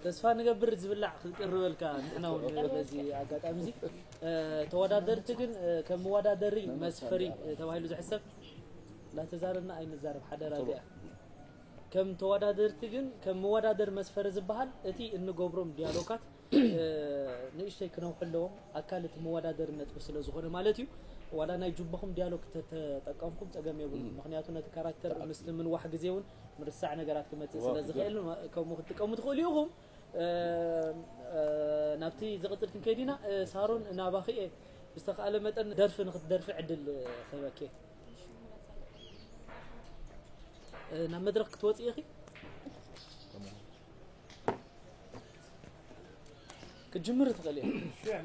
ተስፋ ንገብር ዝብላዕ ክንቅርበልካ ንሕና እውን በዚ ኣጋጣሚ እዚ ተወዳደርቲ ግን ከም መወዳደሪ መስፈሪ ተባሂሉ ዝሕሰብ እናተዛረብና ኣይንዛረብ ሓደራ እዚኣ ከም ተወዳደርቲ ግን ከም መወዳደር መስፈሪ ዝበሃል እቲ እንገብሮም ዲያሎጋት ንእሽተይ ክነውሑ ኣለዎም ኣካል እቲ መወዳደሪ ነጥቢ ስለ ዝኾነ ማለት እዩ ዋላ ናይ ጁባኹም ዲያሎግ ተተጠቀምኩም ፀገም የብሉ ምክንያቱ ነቲ ካራክተር ምስቲ ምንዋሕ ግዜ እውን ምርሳዕ ነገራት ክመፅእ ስለ ዝኽእል ከምኡ ክትጥቀሙ ትኽእሉ ኢኹም ናብቲ ዝቕፅል ክንከይድ ኢና ሳሮን ናባኺ እየ ብዝተኻእለ መጠን ደርፊ ንክትደርፊ ዕድል ክህበኪ ናብ መድረክ ክትወፅእ ኢኺ ክትጅምር ትኽእል እያ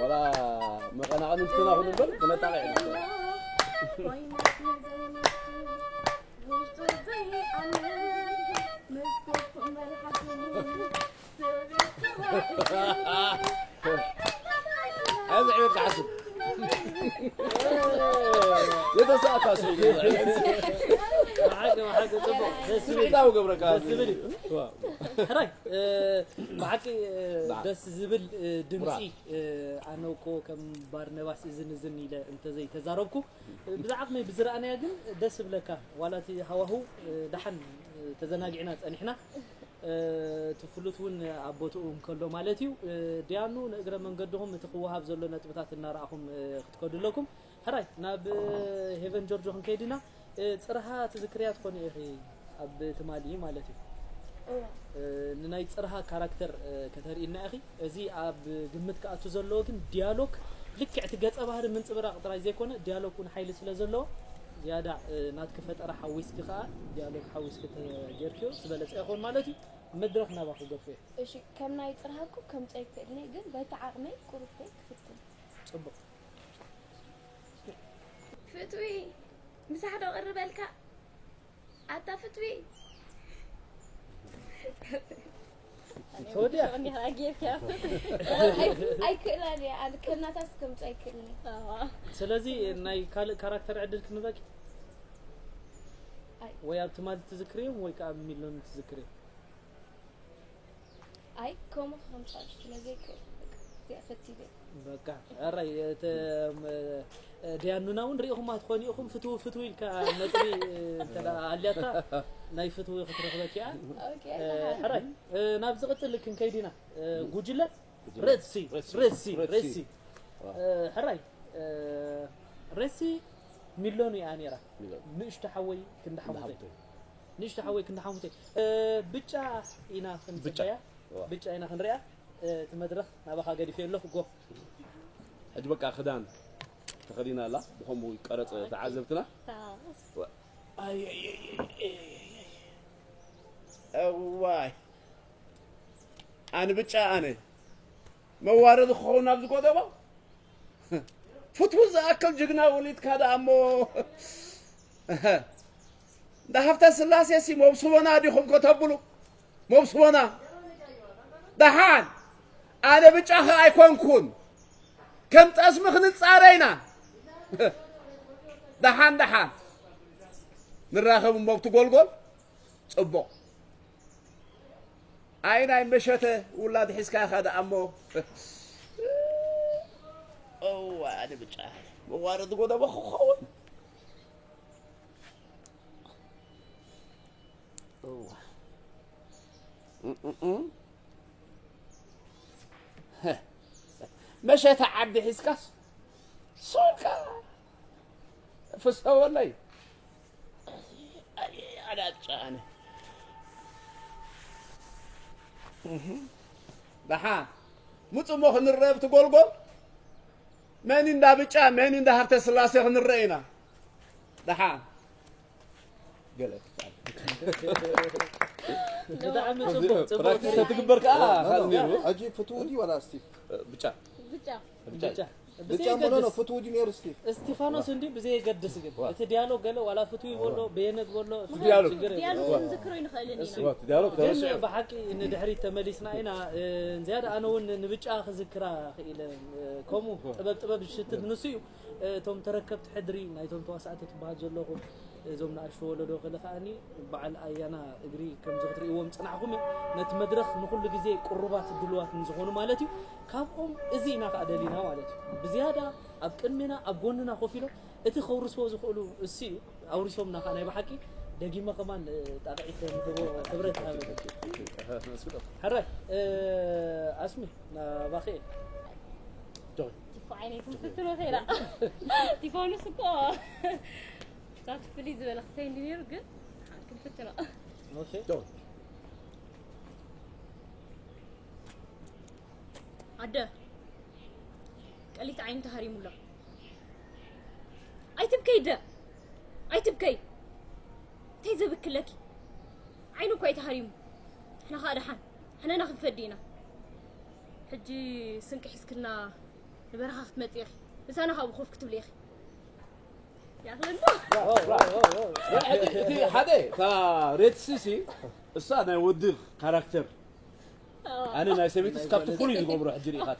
ወላ መቐናቕንትና ኩሉ እምበር ክነጣቕዕ ኢና ኣዚ ዕቤት ዝሓስብ የተሳእካ ስብዒታዊ ገብረካ ሕራይ ብሓቂ ደስ ዝብል ድምፂ ኣነ እኮ ከም ባርነባስ እዝን እዝን ኢለ እንተዘይተዛረብኩ ብዛዕቕመይ ብዝረኣናያ ግን ደስ ይብለካ ዋላ እቲ ሃዋህው ደሓን ተዘናጊዕና ፀኒሕና እቲ ፍሉጥ እውን ኣብ ቦትኡ እንከሎ ማለት እዩ ድያኑ ንእግረ መንገድኹም እቲ ክወሃብ ዘሎ ነጥብታት እናረኣኹም ክትከዱ ኣለኩም ሕራይ ናብ ሄቨን ጆርጆ ክንከይድ ኢና ጽርሃ ትዝክርያ ትኾኒ ኢኺ ኣብ ትማሊ ማለት እዩ ንናይ ጽርሃ ካራክተር ከተርእና ኢኺ እዚ ኣብ ግምት ክኣቱ ዘለዎ ግን ዲያሎግ ልክዕ እቲ ገጸ ባህሪ ምንጽብራቕ ጥራይ ዘይኮነ ዲያሎግ እውን ሓይሊ ስለ ዘለዎ ዝያዳ ናትኪ ፈጠራ ሓዊስኪ ከዓ ዲያሎግ ሓዊስኪ ተጌርክዮ ዝበለጸ ይኸውን ማለት እዩ መድረኽ ናባኺ ገፎ እየ እሺ ከም ናይ ጽርሃ እኮ ከምጾ ኣይክእልን እየ ግን በቲ ዓቕመይ ቁሩብተይ ክፍትን ጽቡቕ ፍትዊ ምሳሕ ዶ ቅርበልካ ኣታ ፍትዊ ተወዲያ ኣይክእላን እየ ኣነ ከናታስ ከምፁ ኣይክእልን ስለዚ ናይ ካልእ ካራክተር ዕድል ክንበቂ ወይ ኣብ ትማል ትዝክርዮም ወይ ከዓ ኣብ ሚሎን ትዝክርዮም? ኣይ ከምኡ ከምፃሉ ስለዘይክእል እዚኣ ፈቲበ። በቃ ኣራይ እቲ ም- እ፣ ዲያኑና እውን ርኢኹማ ትኾኑ ኢኹም። ፍትው ፍትው ኢልካ ነጥቢ እ፣ እንተ ደኣ ኣልያታ ናይ ፍትው ክትረኽበኪ እያ። ሕራይ እ፣ ናብ ዝቕፅል ክንከይድ ኢና። እ፣ ጉጅለ ሬድሲ ሬድሲ ሬድሲ ሬድሲ። እ፣ ሕራይ እ፣ ሬድሲ ሚሎን እያ ነይራ። ንእሽቶ ሓወይ ክንዲ ሓሙተይ ንእሽቶ ሓወይ ክንዲ ሓሙተይ እ፣ ብጫ ኢና ክንፅበያ። ብጫ ኢና ክንሪኣ። እቲ መድረኽ ናባኻ ገዲፈ ኣለኹ። ጎ ሕጂ በቃ ክዳን ተኸዲና ኣላ። ብኸምኡ ይቀረጽ ተዓዘብትና። እዋይ ኣነ ብጫ ኣነ መዋረዲ ክኸውን ናብ ዝጎደቦ ፍትው ዝኣክል ጅግና ወሊድካ ደኣ እሞ እንዳ ሃብተ ስላሴ ሲ መብስቦና ዲኹም ከተብሉ መብስቦና ደሓን ኣነ ብጫ ኸ ኣይኮንኩን ከም ጠስሚ ክንጻረ ኢና ደሓን ደሓን ንራኸብ እሞ ኣብቲ ጎልጎል ጽቡቕ ኣይ ናይ መሸተ ውላድ ሒዝካ ኢኻ ደኣ እሞ እዋ ኣነ ብጫ መዋረዲ ጎደቦ ክኸውን እዋ እም፣ እም፣ እም። መሸተ ዓዲ ሒዝካስ ሶልካ ፍሰወለይ ኣዳጫነ ደሓ ምፁ እሞ ክንረአ ብቲ ጎልጎል መን እንዳ ብጫ መን እንዳ ሃብተ ስላሴ ክንረአ ኢና ደሓ ገለ ብጣዕሚ ጽቡቅ ጽቡቅ ፕራክቲስ ተትግበር ከዓ ኖ፣ ኖ፣ ካልእ ነይሩ ሕጂ ፍትው ድዩ ዋላ ስቲፍ ብጫ ብጫ ብጫ ብጫ ብጫ ብዘይ ሞኖ ገድስ ነው ፍትው ድዩ ነይሩ ስቲፍ እስቲፋኖስ እንዲ ብዘይ ገድስ ግን እቲ ዲያሎግ ገለ ዋላ ፍትው ይበሎ በየነግ በሎ ዲያሎግ። ችግር የለውም። ዲያሎግ ክንዝክሮ ይንኽእል ኢና እሱ ዋ፣ ዲያሎግ ግን ተረሲዑ ብሓቂ ንድሕሪት ተመሊስና ኢና እ፣ ዝያዳ ኣነ እውን ንብጫ ክዝክራ ክኢለ እ፣ ከምኡ ጥበብ ጥበብ ዝሽትት ንሱ እዩ እ፣ እቶም ተረከብቲ ሕድሪ ናይቶም ተዋሳእቲ ትበሃል ዘለኹም እዞም ንኣሽቱ ወለዶ ክለ ከዓኒ በዓል ኣያና እግሪ ከምዚ ክትርእይዎም ፅናሕኩም እዩ ነቲ መድረኽ ንኩሉ ግዜ ቅሩባት ድልዋት ንዝኾኑ ማለት እዩ ካብኦም እዚ ኢና ከዓ ደሊና ማለት እዩ ብዝያዳ ኣብ ቅድሚና ኣብ ጎንና ኮፍ ኢሎም እቲ ከውርስዎ ዝኽእሉ እሱ እዩ ኣውሪሶምና ከዓ ናይ ብሓቂ ደጊመ ከማን ጣቕዒት ንህቦ ክብረት ሃበ ሕራይ ኣስሚ ናባኸ ቲፎ ዓይነይ ክንፍትኖ ከይዳ ቲፎንስ እኮ ዛት ፍልይ ዝበለ ክሰይ እንዲ ነይሩ ግን ክንፍትኖ ኣደ ቀሊት ዓይኒ ተሃሪሙላ ኣይትብከይ ደ ኣይትብከይ እንታይ ዘብክለኪ ዓይኑ እኳ እዩ ተሃሪሙ ንሕና ከዓ ደሓን ሕነና ክንፈዲ ኢና ሕጂ ስንቂ ሒዝክልና ንበረኻ ክትመፂ ኢኺ ምሳና ካብኡ ኮፍ ክትብሊ ኢኺ ይኣኽለና ሕጂ እቲ ሓደ እታ ሬትሲ ሲ እሳ ናይ ወዲ ካራክተር ኣነ ናይ ሰበይቲ ስካብቲ ፍሉይ ዝገብሮ ሕጂ ርኢኻት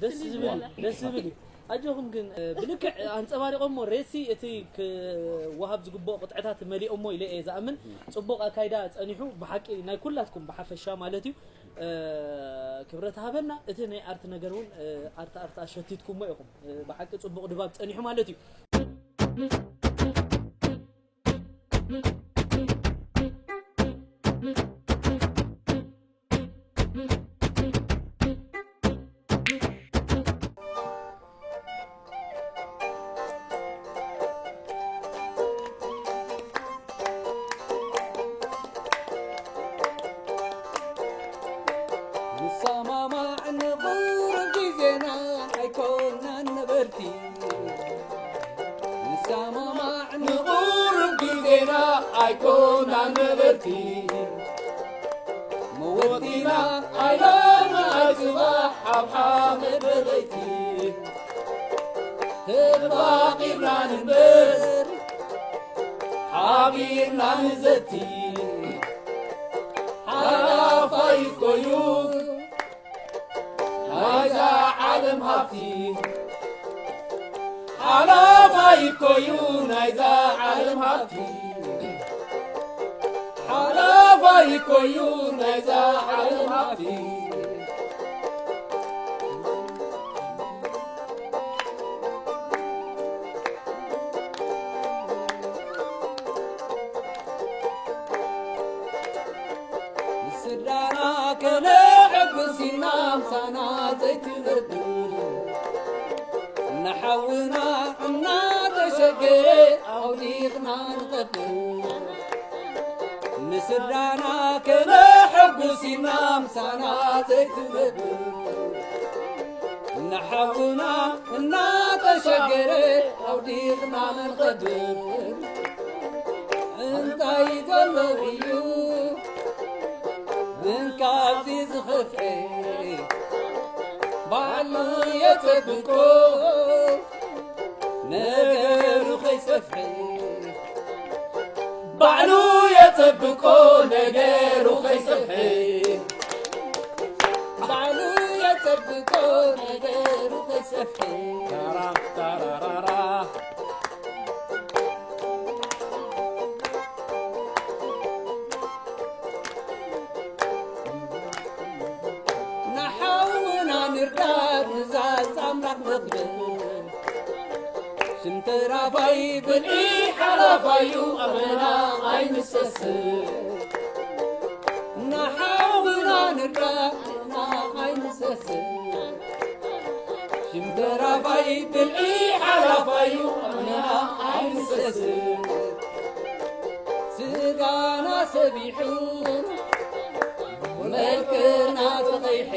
ደስ ዝብል ደስ ዝብል እዩ ኣጆኹም ግን ብልክዕ ኣንፀባሪቆሞ ሬሲ እቲ ክወሃብ ዝግብኦ ቅጥዕታት መሊኦሞ ኢለ እየ ዝኣምን ፅቡቅ ኣካይዳ ፀኒሑ ብሓቂ ናይ ኩላትኩም ብሓፈሻ ማለት እዩ ክብረት ሃበና እቲ ናይ ኣርት ነገር እውን ኣርት ኣርት ኣሸቲትኩሞ ኢኹም ብሓቂ ፅቡቅ ድባብ ፀኒሑ ማለት እዩ ንሰማማዕ ንቕርብ ግዜና ኣይኮናን ነበርቲ ንሰማማዕ ንቕርብ ግዜና ኣይኮናን ነበርቲ መወቲና ኣይሎሚ ኣይፅባሕ ኣብ ሓመድ በለይቲ ተፋቒርና ንንበር ሓቢርና ንዘቲ ሓላፋይ እኮ እዩ ናይዛ ዓለም ሃብቲ ሓላፋይ እኮ እዩ ናይዛ ዓለም ሃብቲ ይኮዩ ናይዛ ዓለም ሃብቲ። ንስድራና ከነሐጉስ ኢልና ምሳና ዘይትነብር፣ ንሓውና እናተሸገረ ኣውዲቕና ንቐብር። ንስድራና ከነሐጉስ ኢልና ምሳና ዘይትነብር፣ ንሓውና እናተሸገረ ኣውዲቕና ንቐብር። እንታይ ዘሎ እዩ ምን ካብዚ ዝኸፍኤ? ባዕሉ የጸብቆ ነገሩ ከይሰፍሐ። ባዕሉ የጸብቆ ነገሩ ከይሰፍሐ። ባዕሉ የጸብቆ ነገሩ ከይሰፍሐ። ታራ ታራራራ። ንሓውና ንርዳእ ትእዛዝ ኣምላኽ ነኽብር። ሽም ተራፋይ ብልዒ ሓላፋዩ ኣመና ኣይንሰስን። ንሓውና ንርዳእ ኣመና ኣይንሰስን። ሽም ተራፋይ ብልዒ ሓላፋዩ ኣመና ኣይንሰስን። ስጋና ሰቢሑ መልክና ተቐይሐ፣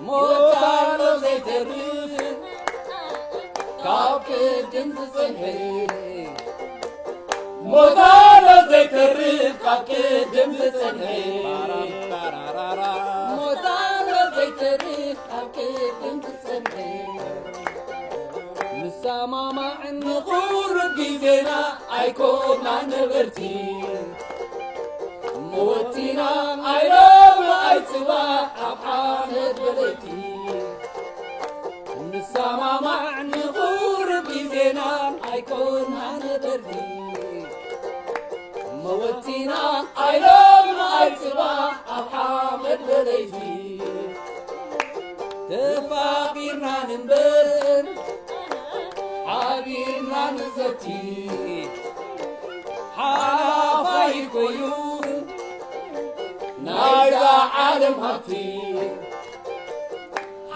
ሞት ኣሎ ዘይተርፍ ካብ ቅድም ዝጸንሐ። ሞት ኣሎ ዘይተርፍ ካብ ቅድም ዝጸንሐ። ሞት ኣሎ ዘይተርፍ ካብ ቅድም ዝጸንሐ። ንሰማማዕ ንቑሩብ ግዜና ኣይኮና ነበርቲ። ሞትና ኣይሎም ኣይጽባሕ ኣብ ሓመድ በለይቲ። ንሰማማዕ ንቑሩብ ግዜና ኣይኮና ነበርቲ። መወቲና ኣይሎም ኣይጽባሕ ኣብ ሓመድ በለይቲ። ተፋቒርና ንንበር ሓቢርና ንዘቲ። ሓላፋይ ኮዩ ናይዛ ዓለም ሃብቲ።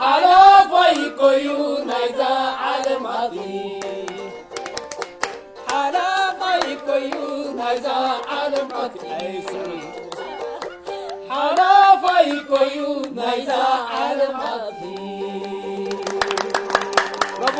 ሓላፋይ ኮዩ ናይዛ ዓለም ሃብቲ። ሓላፋይ ኮዩ ናይዛ ዓለም ሃብቲ። ሓላፋይ ኮዩ ናይዛ ዓለም ሃብቲ። ብራቮ።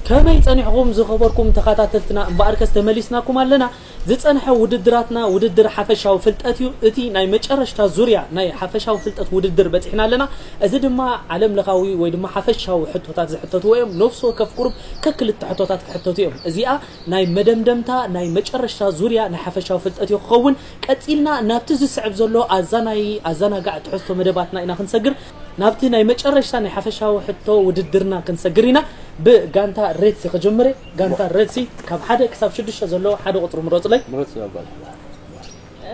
ከመይ ጸኒሕኩም ዝኸበርኩም ተኸታተልትና? እምበኣርከስ ተመሊስናኩም ኣለና። ዝጸንሐ ውድድራትና ውድድር ሓፈሻዊ ፍልጠት እዩ። እቲ ናይ መጨረሽታ ዙርያ ናይ ሓፈሻዊ ፍልጠት ውድድር በጺሕና ኣለና። እዚ ድማ ዓለም ለኻዊ ወይ ድማ ሓፈሻዊ ሕቶታት ዝሕተትዎ እዮም። ነፍሲ ወከፍ ቁሩብ ከክልተ ሕቶታት ክሕተቱ እዮም። እዚኣ ናይ መደምደምታ ናይ መጨረሽታ ዙርያ ናይ ሓፈሻዊ ፍልጠት እዩ ክኸውን። ቀጺልና ናብቲ ዝስዕብ ዘሎ ኣዛናዪ ኣዘናጋዒ ትሕዝቶ መደባትና ኢና ክንሰግር። ናብቲ ናይ መጨረሽታ ናይ ሓፈሻዊ ሕቶ ውድድርና ክንሰግር ኢና። ብጋንታ ሬድሲ ክጅምር እየ። ጋንታ ሬድሲ ካብ ሓደ ክሳብ ሽዱሽተ ዘሎ ሓደ ቁጽሪ ምረጹለይ። ምረጽ ኣባል። እ፣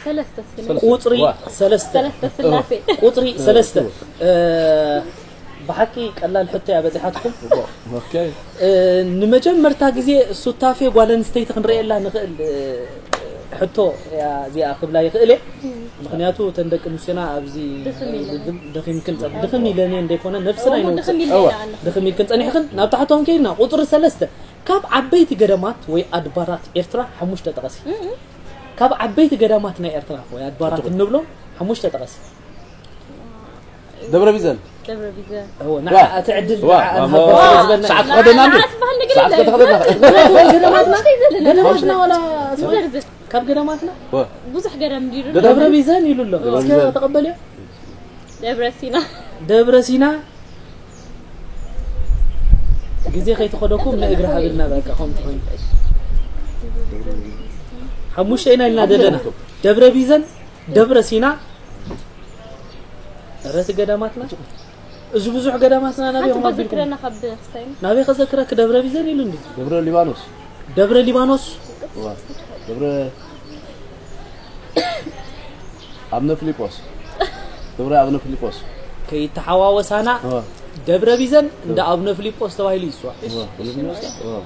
ሰለስተ እስኪ። ሰለስተ። ቁጽሪ ዋ። ሰለስተ። ሰለስተ ስላሴ። ቁጽሪ ሰለስተ። እ፣ ብሓቂ ቀላል ሕቶ እያ በጺሓትኩም። ኦኬ። እ፣ ንመጀመርታ ግዜ ሱታፌ ጓል ኣንስተይቲ ክንርእየላ ንኽእል፣ እ፣ ሕቶ እያ እዚኣ ክብላ ይኽእል እየ። ምኽንያቱ እተን ደቂ ኣንስትዮና ኣብዚ ድኽም ኢለን። ደኺምክን ጸ-፣ ድኽም ኢለን እየን ዘይኮነ ነብስና እሞ ኣይነውጽእ። ድኽም ኢለን እዋ። ኣለና። ድኽም ኢልክን ጸኒሕክን። ናብታ ሕቶ ክንከይድና ቁጽሪ ሰለስተ ካብ ዓበይቲ ገዳማት ወይ ኣድባራት ኤርትራ ሓሙሽተ ጠቐሲ። እም። ካብ ዓበይቲ ገዳማት ናይ ኤርትራ ወይ ኣድባራት እንብሎም ሓሙሽተ ጠቐሲ። ደብረ ቢዘን። ደብረ ቢዘን። እወ፣ ዋ። ንዓ እቲ ዕድል ዋ፣ ንዓ ዋ፣ ንሃቦ ዋ። ስለ ዝበልና። ሰዓት ክኸደና እንዲ? ንዓ ዝበሃል ነገር ሰዓት የለን። ከተኸደና። ንዘርዝር ዘለና። ገለ ማሽና ዋላ ንዘርዝር። ካብ ገዳማትና ዋ። ብዙሕ ገዳም እንዲሉ ገዳም ደብረ ቢዘን ኢሉ ኣሎ። ደብረ እስከ ቢዘን። ተቐበልዮ። ደብረ ሲና። ደብረ ሲና ግዜ ከይተኸደኩም ንእግሪ ሃብልና በቃ ከምቲ ኮይኑ። ሓሙሽተ ኢና ኢልና ዘለና። ደብረ ቢዘን፣ ደብረ ሲና፣ ረቲ ገዳማትና እዚ ብዙሕ ገዳማትና ናበይ ሓንቲ ኮም ኣቢልኩም? ከዘክረና ካብ ክስታይ። ናበይ ከዘክረክ ደብረ ቢዘን ኢሉ እንዲ? ደብረ ሊባኖስ። ደብረ ሊባኖስ። ዋ። ደብረ ኣብነ ፊሊጶስ። ደብረ ኣብነ ፊሊጶስ። ከይተሓዋወሳና ዋ። ደብረ ቢዘን እንደ ኣቡነ ፊሊጶስ ተባሂሉ ይስዋዕ። ዋ። ዋ።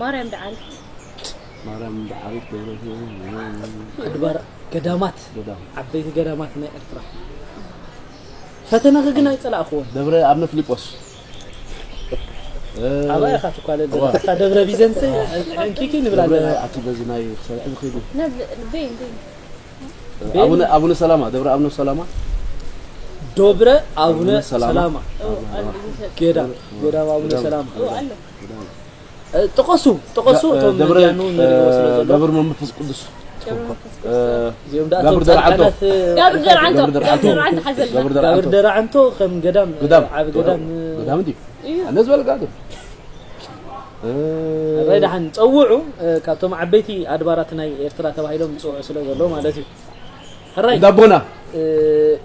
ማርያም ደዓል። ማርያም ደዓል ደብረ ኣድባር ገዳማት ገዳም። ዓበይቲ ገዳማት ናይ ኤርትራ ፈተናኺ ግን ኣይጸላእኽዎን። ደብረ ኣብነ ፊሊጶስ። ኣባይ ኢኻ ትኳለል እዋ። ዘለኻ። እታ ደብረ ቢዘንስ እንኪኪ ንብላ ደብረ ኣለና። ኣቲ በዚ ናይ ክሰልዕ ዝኸይዱ። ናብ ቤን ቤን። ኣቡነ ኣቡነ ሰላማ፣ ደብረ ኣቡነ ሰላማ። ዶብረ ኣቡነ ኣቡነ ሰላማ። ሰላማ። ገዳም ገዳም ኣቡነ ገዳም። ሰላማ። ኦ ኣሎ። እ፣ ጥቐሱ ጥቐሱ እ፣ እቶም ደብረ መድያኑ ንሪኦ ስለ ዘሎ። ደብር መንፈስ ቅዱስ። ደብረ መንፈስ እ፣ ቅዱስ። እዚኦም ደኣ ጋብር እቶም ደርዓንቶ። ጻድቃናት ጋብር ደርዓንቶ። ጋብር ደርዓንቶ። ጋብር ደርዓንቶ ሓዘልና። ጋብር ጋብር ደርዓንቶ። ደርዓንቶ ከም ገዳም ገዳም። ዓቢ ገዳም ገዳም እንዲ። እዩ። ኣነ ዝበልካ ግን። እ፣ ሕራይ ደሓን ጸውዑ። እ፣ ካብቶም ዓበይቲ ኣድባራት ናይ ኤርትራ ተባሂሎም ዝጽውዑ ስለ ዘለዉ ማለት እዩ። ሕራይ እንዳቦና። እ፣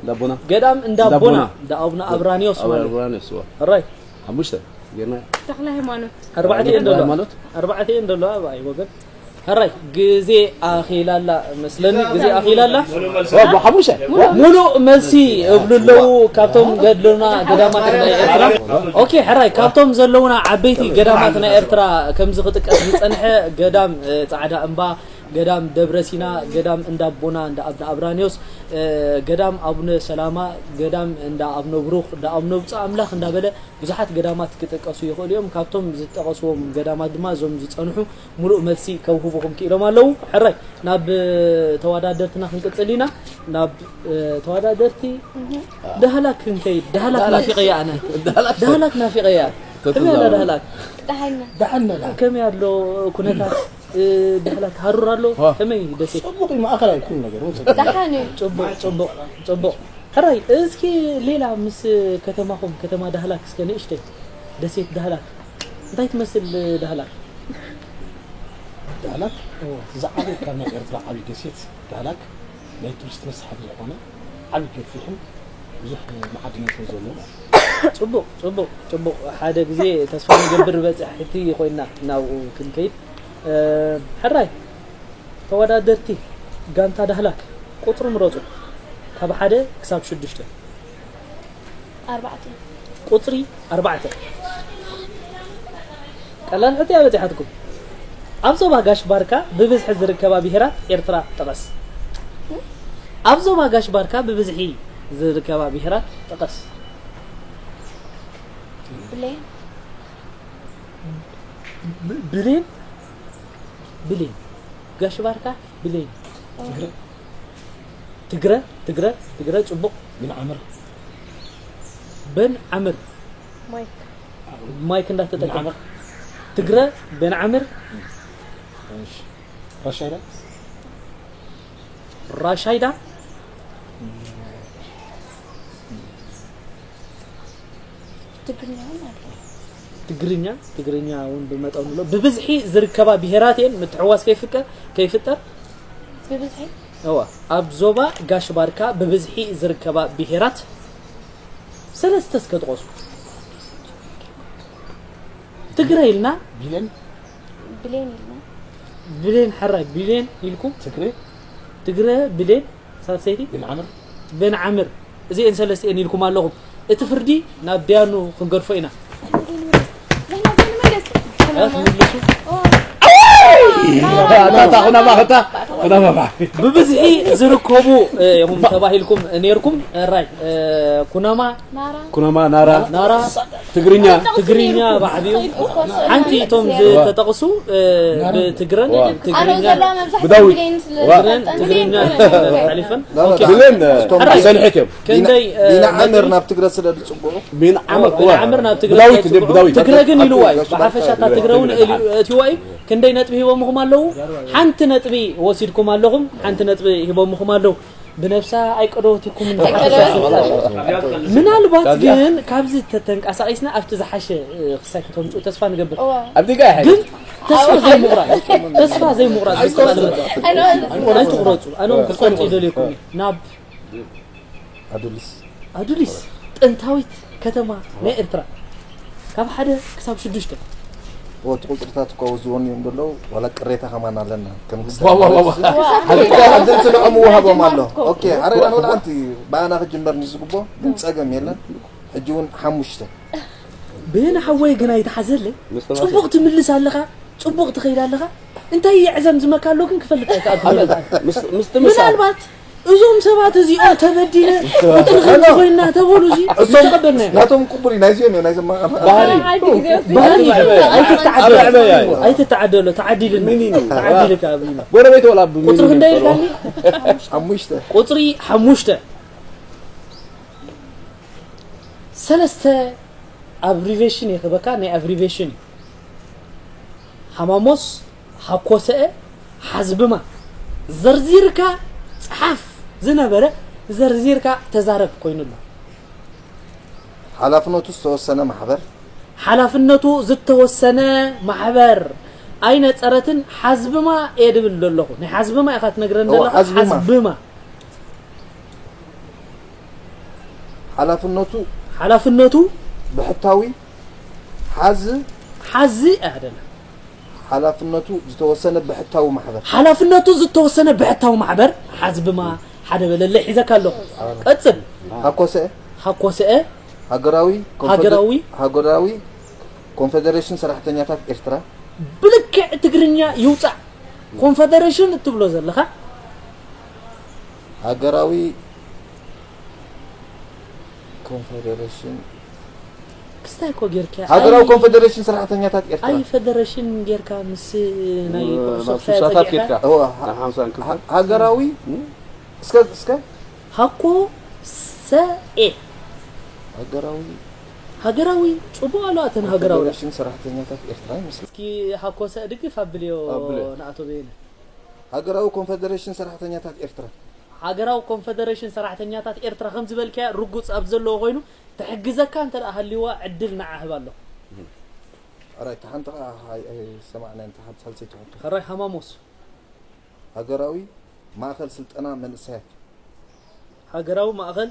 እንዳቦና። ገዳም እንዳቦና እንዳቦና። እንዳ ኣቡነ ኣብራኒዮስ ማለት እዩ። ኣብራኒዮስ፣ ዋ። ሕራይ ሓሙሽተ። ጌርና። ተክለ ሃይማኖት። ኣርባዕተ እየን ዘለዋ። ሃይማኖት? ኣርባዕተ እየን ዘለዋ። ኣባይ ወገን። ሕራይ ግዜ ኣኺላላ መስለኒ፣ ግዜ ኣኺላላ። ዋ፣ ብሓሙሽተ። ሙሉእ መልሲ እብሉ ኣለዉ ካብቶም ገድልና ገዳማት ናይ ኤርትራ። ኦኬ፣ ሕራይ ካብቶም ዘለውና ዓበይቲ ገዳማት ናይ ኤርትራ ከምዚ ክጥቀስ ዝጸንሐ ገዳም፣ እ፣ ጻዕዳ እምባ፣ ገዳም ደብረ ሲና፣ ገዳም እንዳቦና፣ እንዳ ኣብነ ኣብራኒዮስ፣ እ፣ ገዳም ኣቡነ ሰላማ፣ ገዳም እንዳ ኣብነ ብሩኽ፣ እንዳ ኣብነ ብፁዕ ኣምላኽ እንዳበለ ብዙሓት ገዳማት ክጥቀሱ ይኽእሉ እዮም። ካብቶም ዝጠቐስዎም ገዳማት ድማ እዞም ዝጸንሑ ሙሉእ መልሲ ከውህቡኹም ክኢሎም ኣለዉ። ሕራይ ናብ፣ እ፣ ተወዳደርትና ክንቅጽል ኢና። ናብ፣ እ፣ ተወዳደርቲ ዳህላክ ክንከይድ። ዳህላክ ናፊቐያ ኣነ። ዳህላክ ናፊቐያ። ከመይ ኣላ ዳህላክ? ደሓና። ደሓን ነዳ ከመይ ኣሎ ኩነታት? እ፣ ዳህላክ ሃሩር ኣሎ? ከመይ ደሴት? ጽቡቕ እዩ፣ ማእኸላይ ኩሉ ነገር እውን ጽቡቕ። ደሓን እዩ። ጽቡቕ፣ ጽቡቕ፣ ጽቡቕ። ሕራይ እስኪ ሌላ ምስ ከተማኹም፣ ከተማ ዳህላክ እስከ ንእሽተይ፣ ደሴት ዳህላክ እንታይ ትመስል ዳህላክ? ዳህላክ እዎ፣ እቲ ዝዓበየ ካብ ናይ ኤርትራ ዓብዪ ደሴት ዳህላክ ናይ ቱሪስት መስሓብ ዝኾነ ዓብዪ ገፊሕን ብዙሕ መዓድናትን ዘለዎ ማለት እዩ። ጽቡቕ፣ ጽቡቕ፣ ጽቡቕ። ሓደ ግዜ ተስፋ ንገብር በጻሕቲ ኮይና ናብኡ ክንከይድ። እ፣ ሕራይ ተወዳደርቲ ጋንታ ዳህላክ ቁጽሪ ምረጹ፣ ካብ ሓደ ክሳብ ሽዱሽተ። ኣርባዕተ። ቁጽሪ ኣርባዕተ። ቀላል ሕቶ እያ በጺሓትኩም። ኣብ ዞባ ጋሽ ባርካ ብብዝሒ ዝርከባ ብሄራት ኤርትራ ጥቐስ። ኣብ ዞባ ጋሽ ባርካ ብብዝሒ ዝርከባ ብሄራት ጥቐስ። ብሌን። ብ-፣ ብሌን? ብሌን። ጋሽ ባርካ ብሌን። ትግረ፣ ትግረ፣ ትግረ፣ ጽቡቕ። ቢን ዓምር። በን ዓምር። ማይክ። ማይክ እንዳተጠቀም። ዓምር። ትግረ፣ በን ዓምር። እሺ። ራሻይዳ? ራሻይዳ? ትግርኛ እውን ኣሎ። ትግርኛ፣ ትግርኛ እውን ብመጠኑ ኣሎ። ብብዝሒ ዝርከባ ብሄራት እየን፣ ምትሕዋስ ከይፍቀ-፣ ከይፍጠር። ብብዝሒ? እዋ፣ ኣብ ዞባ ጋሽ ባርካ ብብዝሒ ዝርከባ ብሄራት ሰለስተ እስከ ጥቐሱ። ትግረ ኢልና፣ ቢሌን? ብሌን ኢልና። ብሌን፣ ሕራይ ብሌን ኢልኩም። ትግረ? ትግረ፣ ብሌን፣ ሳልሰይቲ? ቢን ዓምር? በን ዓምር። እዚኤን ሰለስቲኤን ኢልኩም ኣለኹም። እቲ ፍርዲ ናብ ዲያኑ ክንገድፎ ኢና። ንሕና ዘይንምለስ። እ፣ ትምልሱ? ኣታ፣ ኣታ፣ ኩናማ፣ ኣታ፣ ኩናማ። ብብዝሒ ዝርከቡ፣ እ፣ ኢኹም ተባሂልኩም ነይርኩም። ሕራይ፣ እ፣ ኩናማ፣ ናራ። ኩናማ፣ ናራ። ናራ፣ ትግርኛ ትግርኛ ባዕዲኡ ሓንቲ እቶም ዝተጠቕሱ ብትግረን ትግርኛ ብዳዊት ትግረን ትግርኛ ሓሊፈን ብለን ኣሰንሒት እዮም። ክንደይ ቢና ዓምር ናብ ትግረ ስለ ዝፅብዑ ቢን ዓምር ዓምር ናብ ትግረ ብዳዊት እንደ ብዳዊት ትግረ ግን ኢልዋ እዩ። ብሓፈሻ እታ ትግረ እውን ኢልዋ እዩ። ትግረይ ነጥቢ ሂቦምኹም ኣለዉ። ሓንቲ ነጥቢ ወሲድኩም ኣለኹም። ሓንቲ ነጥቢ ሂቦምኹም ኣለዉ። ብነብሳ ኣይቀደወትኩም። ምናልባት ግን ካብዚ ተተንቀሳቒስና ኣብቲ ዝሓሸ ክሳይ ከተምፅኡ ተስፋ ንገብር። ኣብቲ ጋር ግን ተስፋ ዘይምቑራፅ ተስፋ ዘይምቑራፅ ኣይትቑረፁ። ኣነ ክፀምፅ ይደልየኩም ናብ ኣዱሊስ ኣዱሊስ ጥንታዊት ከተማ ናይ ኤርትራ ካብ ሓደ ክሳብ ሽዱሽተ ወቲ ቁፅርታት እኮ ዝወኑ እዮም ዘለዉ ዋላ ቅሬታ ከማን ኣለና ከም ክስዕምፅንዖም ውሃቦም ኣሎ ኦኬ ኣረና ወላ ሓንቲ ብኣና ክጅመር ንዝግቦ ግን ፀገም የለን ሕጂ እውን ሓሙሽተ ብህን ሓወይ ግን ኣይተሓዘለይ ጽቡቕ ትምልስ ኣለኻ ጽቡቕ ትኸይድ ኣለኻ እንታይ የዕዘም ዝመካ ኣሎ ግን ክፈልጥ ኣይከኣልኩ ምስቲ ምሳል ምናልባት እዞም ሰባት እዚኦም ተበዲለ ቁጥሪ ከምዚ ኮይና ተበሉ እዚ ዝተቐበልና ኢና። ናቶም ቅቡል እዩ ናይዚኦም እዩ ናይዞም ባህሪ ባህሪ ኣይትተዓደሎ ኣይትተዓደሎ ተዓዲልኒ ተዓዲልካ ኣብና ጎረቤት ወላ ቁፅሪ ክንደይ ኢልካኒ ሓሙሽተ ቁፅሪ ሓሙሽተ ሰለስተ ኣብሪቬሽን ይኽበካ ናይ ኣብሪቬሽን እዩ ሃማሞስ ሃኮሰአ ሓዝብማ ዘርዚርካ ፀሓፍ ዝነበረ ዘርዚርካ ተዛረብ ኮይኑሎ ሓላፍነቱ ዝተወሰነ ማሕበር ሓላፍነቱ ዝተወሰነ ማሕበር ኣይነፀረትን ሓዝብማ እየ ድብል ዘለኹ ናይ ሓዝብማ ኢኻ ትነግረን ዘለኻ ሓዝብማ ሓላፍነቱ ሓላፍነቱ ብሕታዊ ሓዝ ሓዚ ኣይደለ ሓላፍነቱ ዝተወሰነ ብሕታዊ ማሕበር ሓላፍነቱ ዝተወሰነ ብሕታዊ ማሕበር ሓዝብማ ሓደ በለለ ሒዘካ ኣለኹ ቀፅል ሃኮሰ ሃኮሰአ ሃገራዊ ሃገራዊ ሃገራዊ ኮንፌዴሬሽን ሰራሕተኛታት ኤርትራ ብልክዕ ትግርኛ ይውፃዕ ኮንፌዴሬሽን እትብሎ ዘለኻ ሃገራዊ ኮንፌዴሬሽን ክስታይ እኮ ጌርካ ሃገራዊ ኮንፌዴሬሽን ሰራሕተኛታት ኤርትራ ኣይ ፌደሬሽን ጌርካ ምስ ናይ ናብ ስሳታት ኬድካ እዋ፣ ናብ ሓምሳን ክልተን ሃገራዊ እስከ እስከ ሃኮ ሰኤ ሃገራዊ ሃገራዊ ፅቡቅ ኣሎ ኣተን ሃገራዊ ኮንፌዴሬሽን ሰራሕተኛታት ኤርትራ ይመስል እስኪ ሃኮ ሰ ድግፍ ኣብልዮ ኣብልዮ። ንኣቶ በየነ ሃገራዊ ኮንፌዴሬሽን ሰራሕተኛታት ኤርትራ ሃገራዊ ኮንፌደሬሽን ሰራሕተኛታት ኤርትራ ከም ዝበልካያ ርጉፅ ኣብ ዘለዎ ኮይኑ ትሕግዘካ እንተ ደኣ ሃልይዋ ዕድል ንዓ ህብ ኣለኹ ኣራይ ተሓንቲ ከዓ ሰማዕና እንተ ሓንቲ ሳልሰይቲ ሕቶ ሕራይ ሃማሞስ ሃገራዊ ማእኸል ስልጠና መንእሰያት ሃገራዊ ማእኸል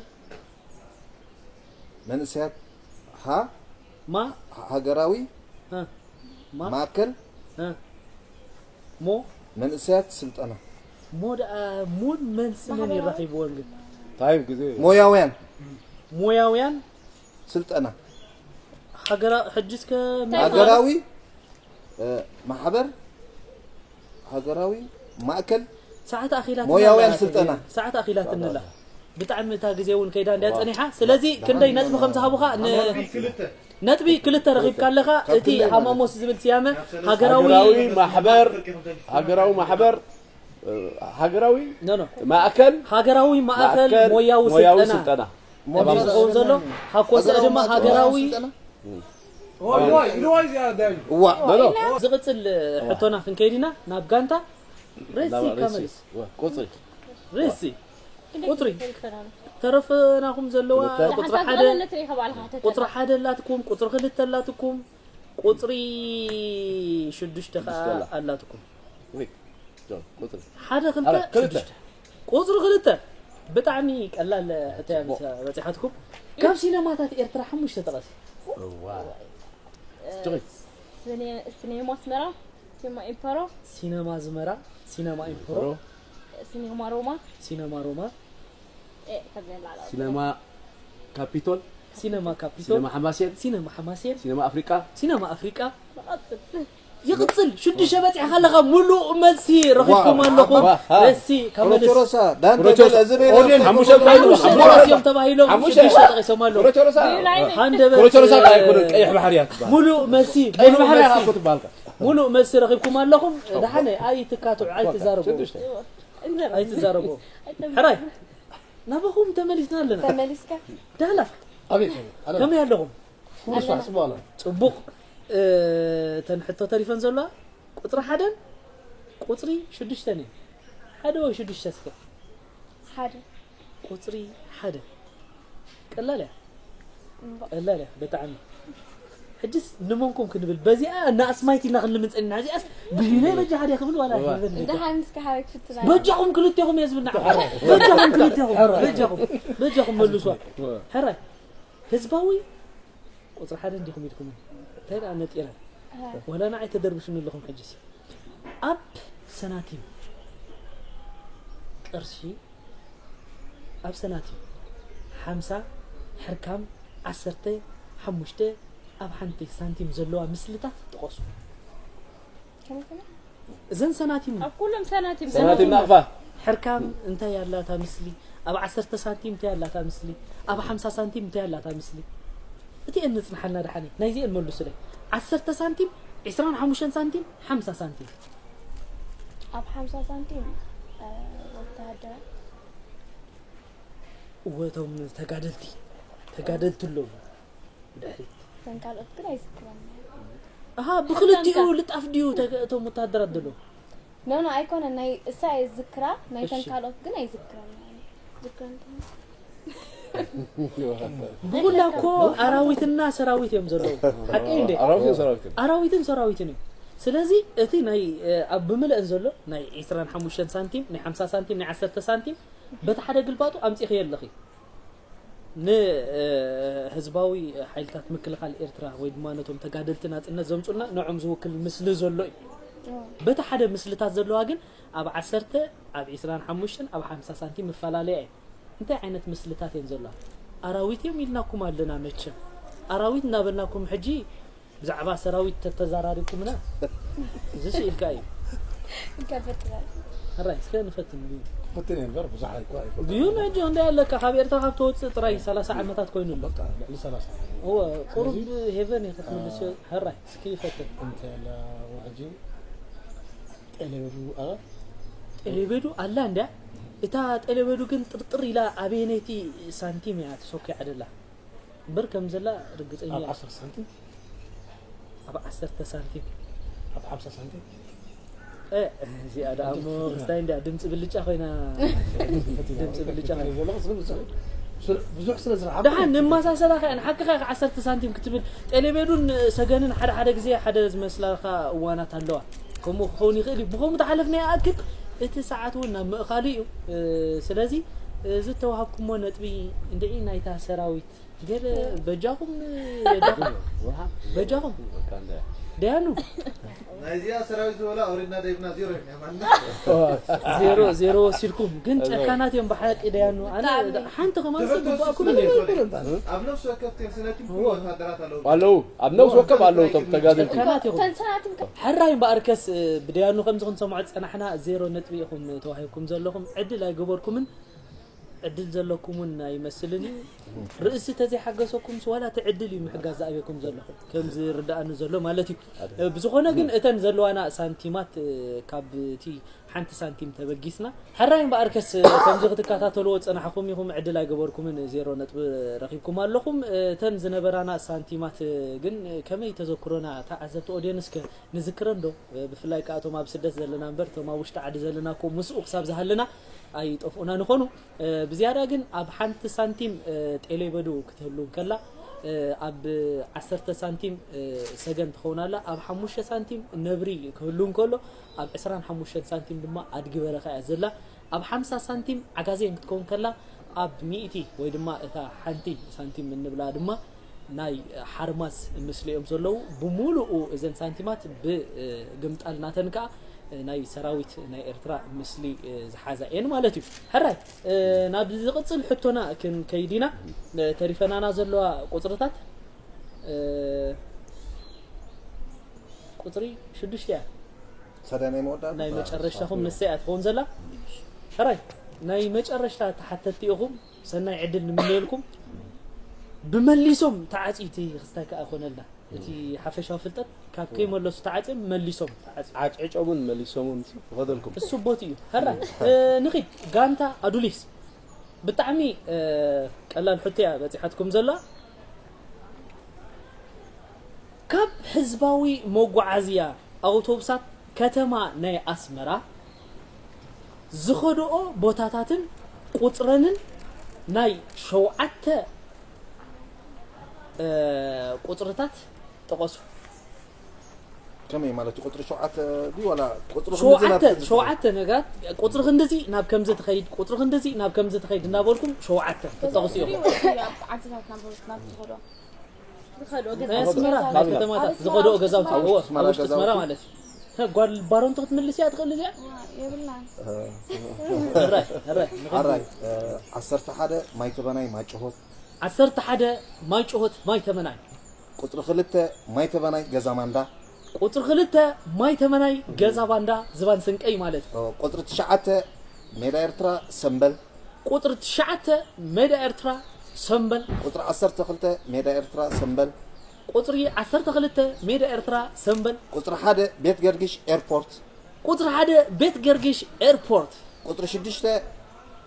መንእሰያት ሃ ማ ሃገራዊ እ፣ ማ ማእከል እ፣ ሞ መንእሰያት ስልጠና ሞ ደኣ ሙን መንስ መን ይራኺብዎን ግን ታይም ግዜ ሞያውያን ሞያውያን ስልጠና ሃገራ ሕጂ እስከ ሃገራዊ እ፣ ማሕበር ሃገራዊ ማእከል ሰዓት ኣኺላት ሞያውያን ስልጠና። ሰዓት ኣኺላት እንላ ብጣዕሚ እታ ግዜ እውን ከይዳ እንድያ ፀኒሓ ስለዚ ክንደይ ነጥቢ ከም ዝሃቡኻ ን- ነጥቢ ክልተ ረኺብካ ኣለኻ እቲ ሃማሞስ ዝብል ስያመ ሃገራዊ ሃገራዊ ማሕበር ሃገራዊ ማሕበር እ፣ ሃገራዊ ኖ ኖ ማእከል ሃገራዊ ማእኸል ማእከል ሞያዊ ሞያዊ ስልጠና ስልጠና እዚ ዝኸውን ዘሎ ሃኮሰ ድማ ሃገራዊ እዋ ኖ ኖ ዝቕፅል ሕቶና ክንከይድ ኢና ናብ ጋንታ ሬሲ ላባ ሬሲ ካመልስ ቁፅሪ ሬሲ ቁፅሪ ተረፈናኹም ዘለዋ ቁፅሪ ሓደ ቁፅሪ ሓደ ኣላትኩም ቁፅሪ ክልተ ኣላትኩም ቁፅሪ ሽዱሽተ ከዓ ኣላትኩም ወይ ጆን ቁፅሪ ሓደ ክልተ ሓደ ክልተ። ሽዱሽተ ቁፅሪ ክልተ ብጣዕሚ ቀላል ሕቶያ በፂሓትኩም ካብ ሲነማታት ኤርትራ ሓሙሽተ ጠቐሲ ጆን ሲኔማ ኣስመራ፣ ሲኔማ ኢምፐሮ፣ ሲነማ ኣዝመራ ሲነማ ኢምፕሮ ሲኔማ ሮማ፣ ሲነማ ሮማ ኤ፣ ከዚአን ላዕለዎት። ሲነማ ካፒቶል ሲነማ ካፒቶል ሲነማ ሓማሴን ሲነማ ሓማሴን ሲነማ ኣፍሪቃ ሲነማ ኣፍሪቃ ንቐጽል። ይቕጽል። ሽዱሽተ በጺሕካ ኣለኻ። ሙሉእ መልሲ ረኺብኩም ኣለኹም። ዋ፣ ዋ፣ ዋ። እስቲ ካብ ፕሮቸሮሳ፣ ዳንተ ፕሮቸሮሳ። በል፣ እዚ በይና ኦድየንስ፣ ሓሙሽተ ሓሙሽተ ሓሙሽተ ሓሙሽተ መልሲ እዮም ተባሂሎም። ሓሙሽተ ሽዱሽተ ጠቒሶም ኣለዉ። ፕሮቸሮሳ። ሃንደበት ፕሮቸሮሳ እንታይ ኣይኮነን፣ ቀይሕ ባሕሪ እያ ትበሃል። ሙሉእ መልሲ ቀይሕ ሙሉእ ባሕሪ እያ መልሲ እኮ ትበሃል። ሙሉእ መልሲ ረኺብኩም ኣለኹም። ደሓነ ኣይትካትዑ፣ ኣይትዛረቡ። ሽዱሽተ። ኣይትዛረቡ። ሕራይ ናባኹም ተመሊስና ኣለና። ተመሊስካ ዳህላክ ኣቤት ኣቤት። ኣለ ከመይ ኣለኹም? ኩሉ ስራሕ ጽቡቕ ኣሎ። ጽቡቕ። እ፣ እተን ሕቶ ተሪፈን ዘለዋ ቁፅሪ ሓደን ቁፅሪ ሽዱሽተን እዩ። ሓደ ወይ ሽዱሽተ እስከ? ሓደ ቁፅሪ ሓደ ቀላል እያ። ቀላል እያ ብጣዕሚ። ሕጅስ ንመንኩም ክንብል በዚኣ እና ኣስማይት ኢና ክንልምን ጸኒና። እዚኣስ ብሂለይ በጃ ሓደ ክብል ዋላ ይበል። ደሓን እስከ ሓበይ ክፍትና በጃኹም ክልቴኹም እየ ዝብል ንዓ። በጃኹም ክልቴኹም በጃኹም በጃኹም መልሷ። ሕራይ ህዝባዊ ቁፅሪ ሓደ እንዲኹም ኢልኩም እንታይ ደኣ ነጢረ ወላ ንዓይ ተደርብሹኒ ኣለኹም። ሕጅስ ኣብ ሰናቲም ቅርሺ ኣብ ሰናቲም ሓምሳ ሕርካም ዓሰርተ ሓሙሽተ ኣብ ሓንቲ ሳንቲም ዘለዋ ምስልታት ጥቐሱ። ከመይ ከመይ እዘን ሰናቲም ኣብ ኩሎም ሰናቲም ሰናቲም ናቕፋ። ሕርካም እንታይ ኣላታ ምስሊ? ኣብ ዓሰርተ ሳንቲም እንታይ ኣላታ ምስሊ? ኣብ ሓምሳ ሳንቲም እንታይ ኣላታ ምስሊ? እቲኤን ንጽንሓልና ደሓኒ ናይዚኤን መልሱለይ። ዓሰርተ ሳንቲም፣ ዕስራን ሓሙሽተን ሳንቲም፣ ሓምሳ ሳንቲም። ኣብ ሓምሳ ሳንቲም እ፣ ወተሃደራት እወ እቶም ተጋደልቲ ተጋደልቲ ኣለዉ ብድሕሪት። እተን ካልኦት ግን ኣይዝክሮም። ኣሃ ብክልቲኡ ልጣፍ ድዩ ተ- እቶም ወተሃደራት ዘለዉ? ኖ ኖ ኣይኮነን ናይ እሳ እየ ዝዝክራ ናይ ተን እሺ። ካልኦት ግን ኣይዝክሮም። ዝክሮም ብኩላ እኮ ኣራዊትና ሰራዊት እዮም ዘለዉ። ሓቂ እንዴ? ኣራዊትን ሰራዊትን። ኣራዊትን ሰራዊትን እዩ። ስለዚ እቲ ናይ እ፣ ኣብ ብምልአን ዘሎ ናይ ዕስራን ሓሙሽተን ሳንቲም ናይ ሓምሳ ሳንቲም ናይ ዓሰርተ ሳንቲም በቲ ሓደ ግልባጡ ኣምፂኽዮ ኣለኺ። ንህዝባዊ ሓይልታት ምክልኻል ኤርትራ ወይ ድማ ነቶም ተጋደልቲ ናጽነት ዘምጹልና ንዖም ዝውክል ምስሊ ዘሎ እዩ። በቲ ሓደ ምስልታት ዘለዋ ግን ኣብ ዓሰርተ ኣብ ዕስራን ሓሙሽተን ኣብ ሓምሳ ሳንቲም ምፈላለያ እዩ። እንታይ ዓይነት ምስልታት እየን ዘለዋ? ኣራዊት እዮም ኢልናኩም ኣለና። መቸም ኣራዊት እናበልናኩም ሕጂ ብዛዕባ ሰራዊት ተተዛራሪብኩምና ዝስኢልካ እዩ። ይከብር ትበል ሕራይ እስከ ንፈትን እዩ ፈትን እየ እምበር ብዙሕ ኣይኮ ኣይኮ ድዩ ነጆ እንታይ ኣለካ? ካብ ኤርትራ ካብ ተወፅእ ጥራይ ሰላሳ ዓመታት ኮይኑ ኣሎ። በቃ ልዕሊ ሰላሳ እወ ቁሩብ ሄቨን እዩ ክትምልስ። ሕራይ እስኪ ይፈትን እንታይ ኣላ ሕጂ ጤሌበዱ ኣ ጤሌቤዱ ኣላ እንድያ። እታ ጤሌቤዱ ግን ጥርጥር ኢላ ኣበየነይቲ ሳንቲም እያ ተሰኪዓ ደላ እምበር ከም ዘላ ርግፀኛ ኣብ እየ። ዓሰርተ ሳንቲም ኣብ ዓሰርተ ሳንቲም ኣብ ሓምሳ ሳንቲም እ፣ እዚኣ ደኣ እሞ ክስታይ እንድያ ድምፂ ብልጫ ኮይና። ድምፂ ብልጫ ኮይና። ዘለኹ ስለ ብዙሕ ስለ- ብዙሕ ስለ ዝረሓ ደሓን ንመሳሰላ ከ ንሓቅኻ ኢኻ ዓሰርተ ሳንቲም ክትብል ጤሌቤዱን ሰገንን ሓደ ሓደ ግዜ ሓደ ዝመስላልካ እዋናት ኣለዋ። ከምኡ ክኸውን ይኽእል እዩ። ብኸምኡ ተሓለፍና ይኣክል እቲ ሰዓት እውን ናብ ምእኻሉ እዩ። እ፣ ስለዚ ዝተዋሃብኩሞ ነጥቢ እንድዒ ናይታ ሰራዊት ገለ በጃኹም በጃኹም በጃኹም ደያኑ ናይዚኣ ሰራዊት ዝበላ ኣውሪድና ደይብና ዜሮ እዮም የማና ዜሮ ዜሮ ወሲድኩም ግን ጨካናት እዮም ብሓቂ ደያኑ። ኣነ ሓንቲ ከማን ሰብ ግባእኩም እዩ። ኣብ ነፍሲ ወከፍ ቴንስነቲም ኩሉ ወታደራት ኣለዉ ኣለዉ ኣብ ነፍሲ ወከፍ ኣለዉ እቶም ተጋደልቲ ጨካናት ኢኹም። ተንሰናትም ከ ሕራይ እምበኣርከስ ብደያኑ ከም ዝኹን ሰምዖ ዝጸናሕና ዜሮ ነጥቢ ኢኹም ተዋሂብኩም ዘለኹም። ዕድል ኣይገበርኩምን። ዕድል ዘለኩም እውን ኣይመስልን እዩ። ርእሲ ተዘይሓገሰኩምስ ዋላ እቲ ዕድል እዩ ምሕጋዝ ዝኣብየኩም ዘሎ ከም ዝርዳእኒ ዘሎ ማለት እዩ። ብዝኾነ ግን እተን ዘለዋና ሳንቲማት ካብ እቲ ሓንቲ ሳንቲም ተበጊስና ሕራይ እምበኣርከስ ከምዚ ክትከታተልዎ ዝጸናሕኹም ኢኹም። ዕድል ኣይገበርኩምን ዜሮ ነጥቢ ረኺብኩም ኣለኹም። እተን ዝነበራና ሳንቲማት ግን ከመይ ተዘክሮና ተዓዘብቲ ኦድየንስ ከ ንዝክረን ዶ? ብፍላይ ከኣ እቶም ኣብ ስደት ዘለና እምበር እቶም ኣብ ውሽጢ ዓዲ ዘለና እኮ ምስኡ ክሳብ ዝሃለና ኣይጠፍኡና ንኾኑ። ብዝያዳ ግን ኣብ ሓንቲ ሳንቲም ጤሌበዱ ክትህሉ እንከላ ኣብ ዓሰርተ ሳንቲም ሰገን ትኸውን ኣላ። ኣብ ሓሙሽተ ሳንቲም ነብሪ ክህሉ እንከሎ ኣብ ዕስራን ሓሙሽተን ሳንቲም ድማ ኣድጊ በረኻ እያ ዘላ። ኣብ ሓምሳ ሳንቲም ዓጋዜን ክትከውን ከላ ኣብ ሚእቲ ወይ ድማ እታ ሓንቲ ሳንቲም እንብላ ድማ ናይ ሓርማዝ ምስሊ እዮም ዘለዉ። ብምሉኡ እዘን ሳንቲማት ብግምጣል ናተን ከኣ ናይ ሰራዊት ናይ ኤርትራ ምስሊ ዝሓዛ እየን ማለት እዩ። ሕራይ ናብ ዝቕጽል ሕቶና ክንከይድ ኢና። ተሪፈናና ዘለዋ ቁጽርታት ቁፅሪ ሽዱሽተ እያ። ሳዳ ናይ መወዳእታ ናይ መጨረሽታኹም ንሳ እያ ትኸውን ዘላ። ሕራይ ናይ መጨረሽታ ተሓተትቲ ኢኹም። ሰናይ ዕድል ንምነየልኩም። ብመሊሶም ተዓፅዩ እቲ ክስታይ ከኣ ኮነልና። እቲ ሓፈሻዊ ፍልጠት ካብ ከይመለሱ ተዓፅዮም መሊሶም ተዓፅዩ። ዓጭዕጮምን መሊሶምን ይኸደልኩም። እሱ ቦት እዩ። ሕራይ ንኺድ። ጋንታ ኣዱሊስ ብጣዕሚ ቀላል ሕቶ እያ በፂሓትኩም ዘላ። ካብ ህዝባዊ መጓዓዝያ ኣውቶቡሳት ከተማ ናይ ኣስመራ ዝኸድኦ ቦታታትን ቁፅረንን ናይ ሸውዓተ ቁፅርታት ጥቐሱ። ከመይ ማለት እዩ? ቁፅሪ ሸውዓተ ድዩ ዋላ ቁፅሪ ክንድዚ ናብ ሸውዓተ ክንድዚ? ሸውዓተ ነገራት ቁፅሪ ክንድዚ ናብ ከምዚ ትኸይድ ቁፅሪ ክንድዚ ናብ ከምዚ ትኸይድ እናበልኩም ሸውዓተ ክትጠቕሱ ኢኹም። ዓድታት ናብ ናብ ዝኸዶ ናይ ኣስመራ ናይ ከተማታት ዝኸድኦ ገዛውቲ እዎ ኣብ ውሽጢ ኣስመራ ማለት እዩ። ጓል ባሮንቲ ክትምልስ እያ ትኽእል እዚኣ። የብልናን። ሕራይ ሕራይ ሓራይ ዓሰርተ ሓደ ማይተበናይ ማጭሆት ዓሰርተ ሓደ ማይጭሆት ማይተመናይ ቁፅሪ ክልተ ማይተበናይ ገዛ ማንዳ ቁፅሪ ክልተ ማይተመናይ ገዛ ባንዳ ዝባን ስንቀይ ማለት እዩ። ቁፅሪ ትሽዓተ ሜዳ ኤርትራ ሰምበል ቁፅሪ ትሽዓተ ሜዳ ኤርትራ ሰምበል ቁፅሪ ዓሰርተ ክልተ ሜዳ ኤርትራ ሰምበል ቁፅሪ ዓሰርተ ክልተ ሜዳ ኤርትራ ሰምበል ቁፅሪ ሓደ ቤት ገርግሽ ኤርፖርት ቁፅሪ ሓደ ቤት ገርግሽ ኤርፖርት ቁፅሪ ሽዱሽተ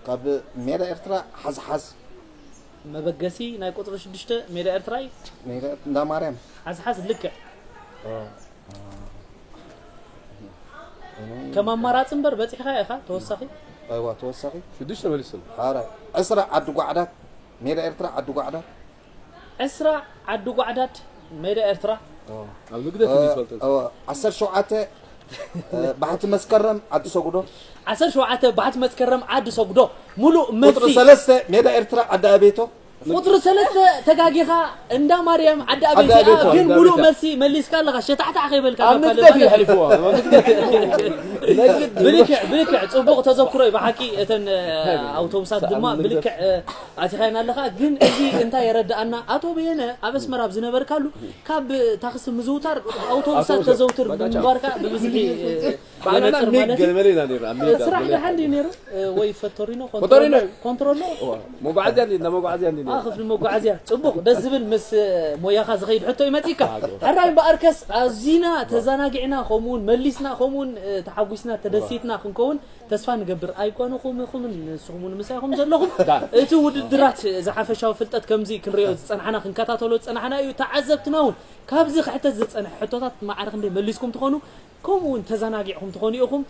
ካብ ሜዳ ኤርትራ ሓዝሓዝ መበገሲ ናይ ቁፅሪ ሽዱሽተ ሜዳ ኤርትራ እዩ። ሜዳ እንዳ ማርያም ሓዝሓዝ ልክዕ ከም ኣማራፂ እምበር በፂሕካ ኢኻ ተወሳኺ ኣይዋ ተወሳኺ ሽዱሽተ መሊስና። ሓራይ ዕስራ ዓዲ ጓዕዳት ሜዳ ኤርትራ ዓዲ ጓዕዳት ዕስራ ዓዲ ጓዕዳት ሜዳ ኤርትራ ኣብ ንግደት እዩ ዝፈልጥ። ዓሰርተ ሸውዓተ ባሕቲ መስከረም ዓዲ ሰጉዶ ዓሰርተ ሸውዓተ ባሕቲ መስከረም ዓዲ ሰጉዶ ሙሉእ መልሲ ቁፅሪ ሰለስተ ሜዳ ኤርትራ ዓዲ ኣቤቶ ቁፅሪ ሰለስተ ተጋጊኻ እንዳ ማርያም ዓዲ ኣቤት ዓዲ ኣቤት እያ፣ ግን ዓዲ ሙሉእ ኣቤት መልሲ መሊስካ ኣለኻ ሸታሕታሕ ከይበልካ ኣብ ናብ ካልእ ንግደት እዩ ማለት ሓሊፍዎ። ኣብ ንግደት እዩ። ብልክዕ ብልክዕ ፅቡቕ ተዘክሮ እዩ ብሓቂ እተን ኣውቶቡሳት ድማ ብልክዕ ኣቲኻይና ኣለኻ። ግን እዚ እንታይ የረድኣና? ኣቶ በየነ ኣብ ኣስመራ ኣብ ዝነበርካሉ ካብ ታክሲ ምዝውታር ኣውቶቡሳት ኣውቶቡሳት ተዘውትር በቃ ብምንባርካ ብብዝሒ ባዕልና የነፅር ሚግ ማለት ገለ እዩ። መለ ኢና ነይርና። ሚግ ስራሕ ገለ ድሓ እንዲ ነይሩ ወይ ፈቶሪኖ ፈቶሪኖ እዩ። ኮንትሮሎ እዋ፣ መጓዓዝያ እንዲ እንዳ መጓዓዝያ እንዲ ነይሩ። ክፍሊ መጓዓዝያ ፅቡቕ ደስ ዝብል ምስ ሞያኻ ዝኸይድ ሕቶ ይመፅካ። ሕራይ እምበኣርከስ ኣዚና ተዘናጊዕና ከምኡውን መሊስና ከምኡውን ተሓጒስና ተደሲትና ክንከውን ተስፋ ንገብር። ኣይኮነኹም ኢኹምን ንስኹም እውን ምሳይኹም ዘለኹም። እቲ ውድድራት ዝሓፈሻዊ ፍልጠት ከምዚ ክንሪኦ ዝፀናሕና ክንከታተሎ ዝፀናሕና እዩ። ተዓዘብትና እውን ካብዚ ክሕተት ዝፀንሐ ሕቶታት ማዕረ ክንደይ መሊስኩም ትኾኑ ከምኡ እውን ተዘናጊዕኹም ትኾኑ ኢኹም።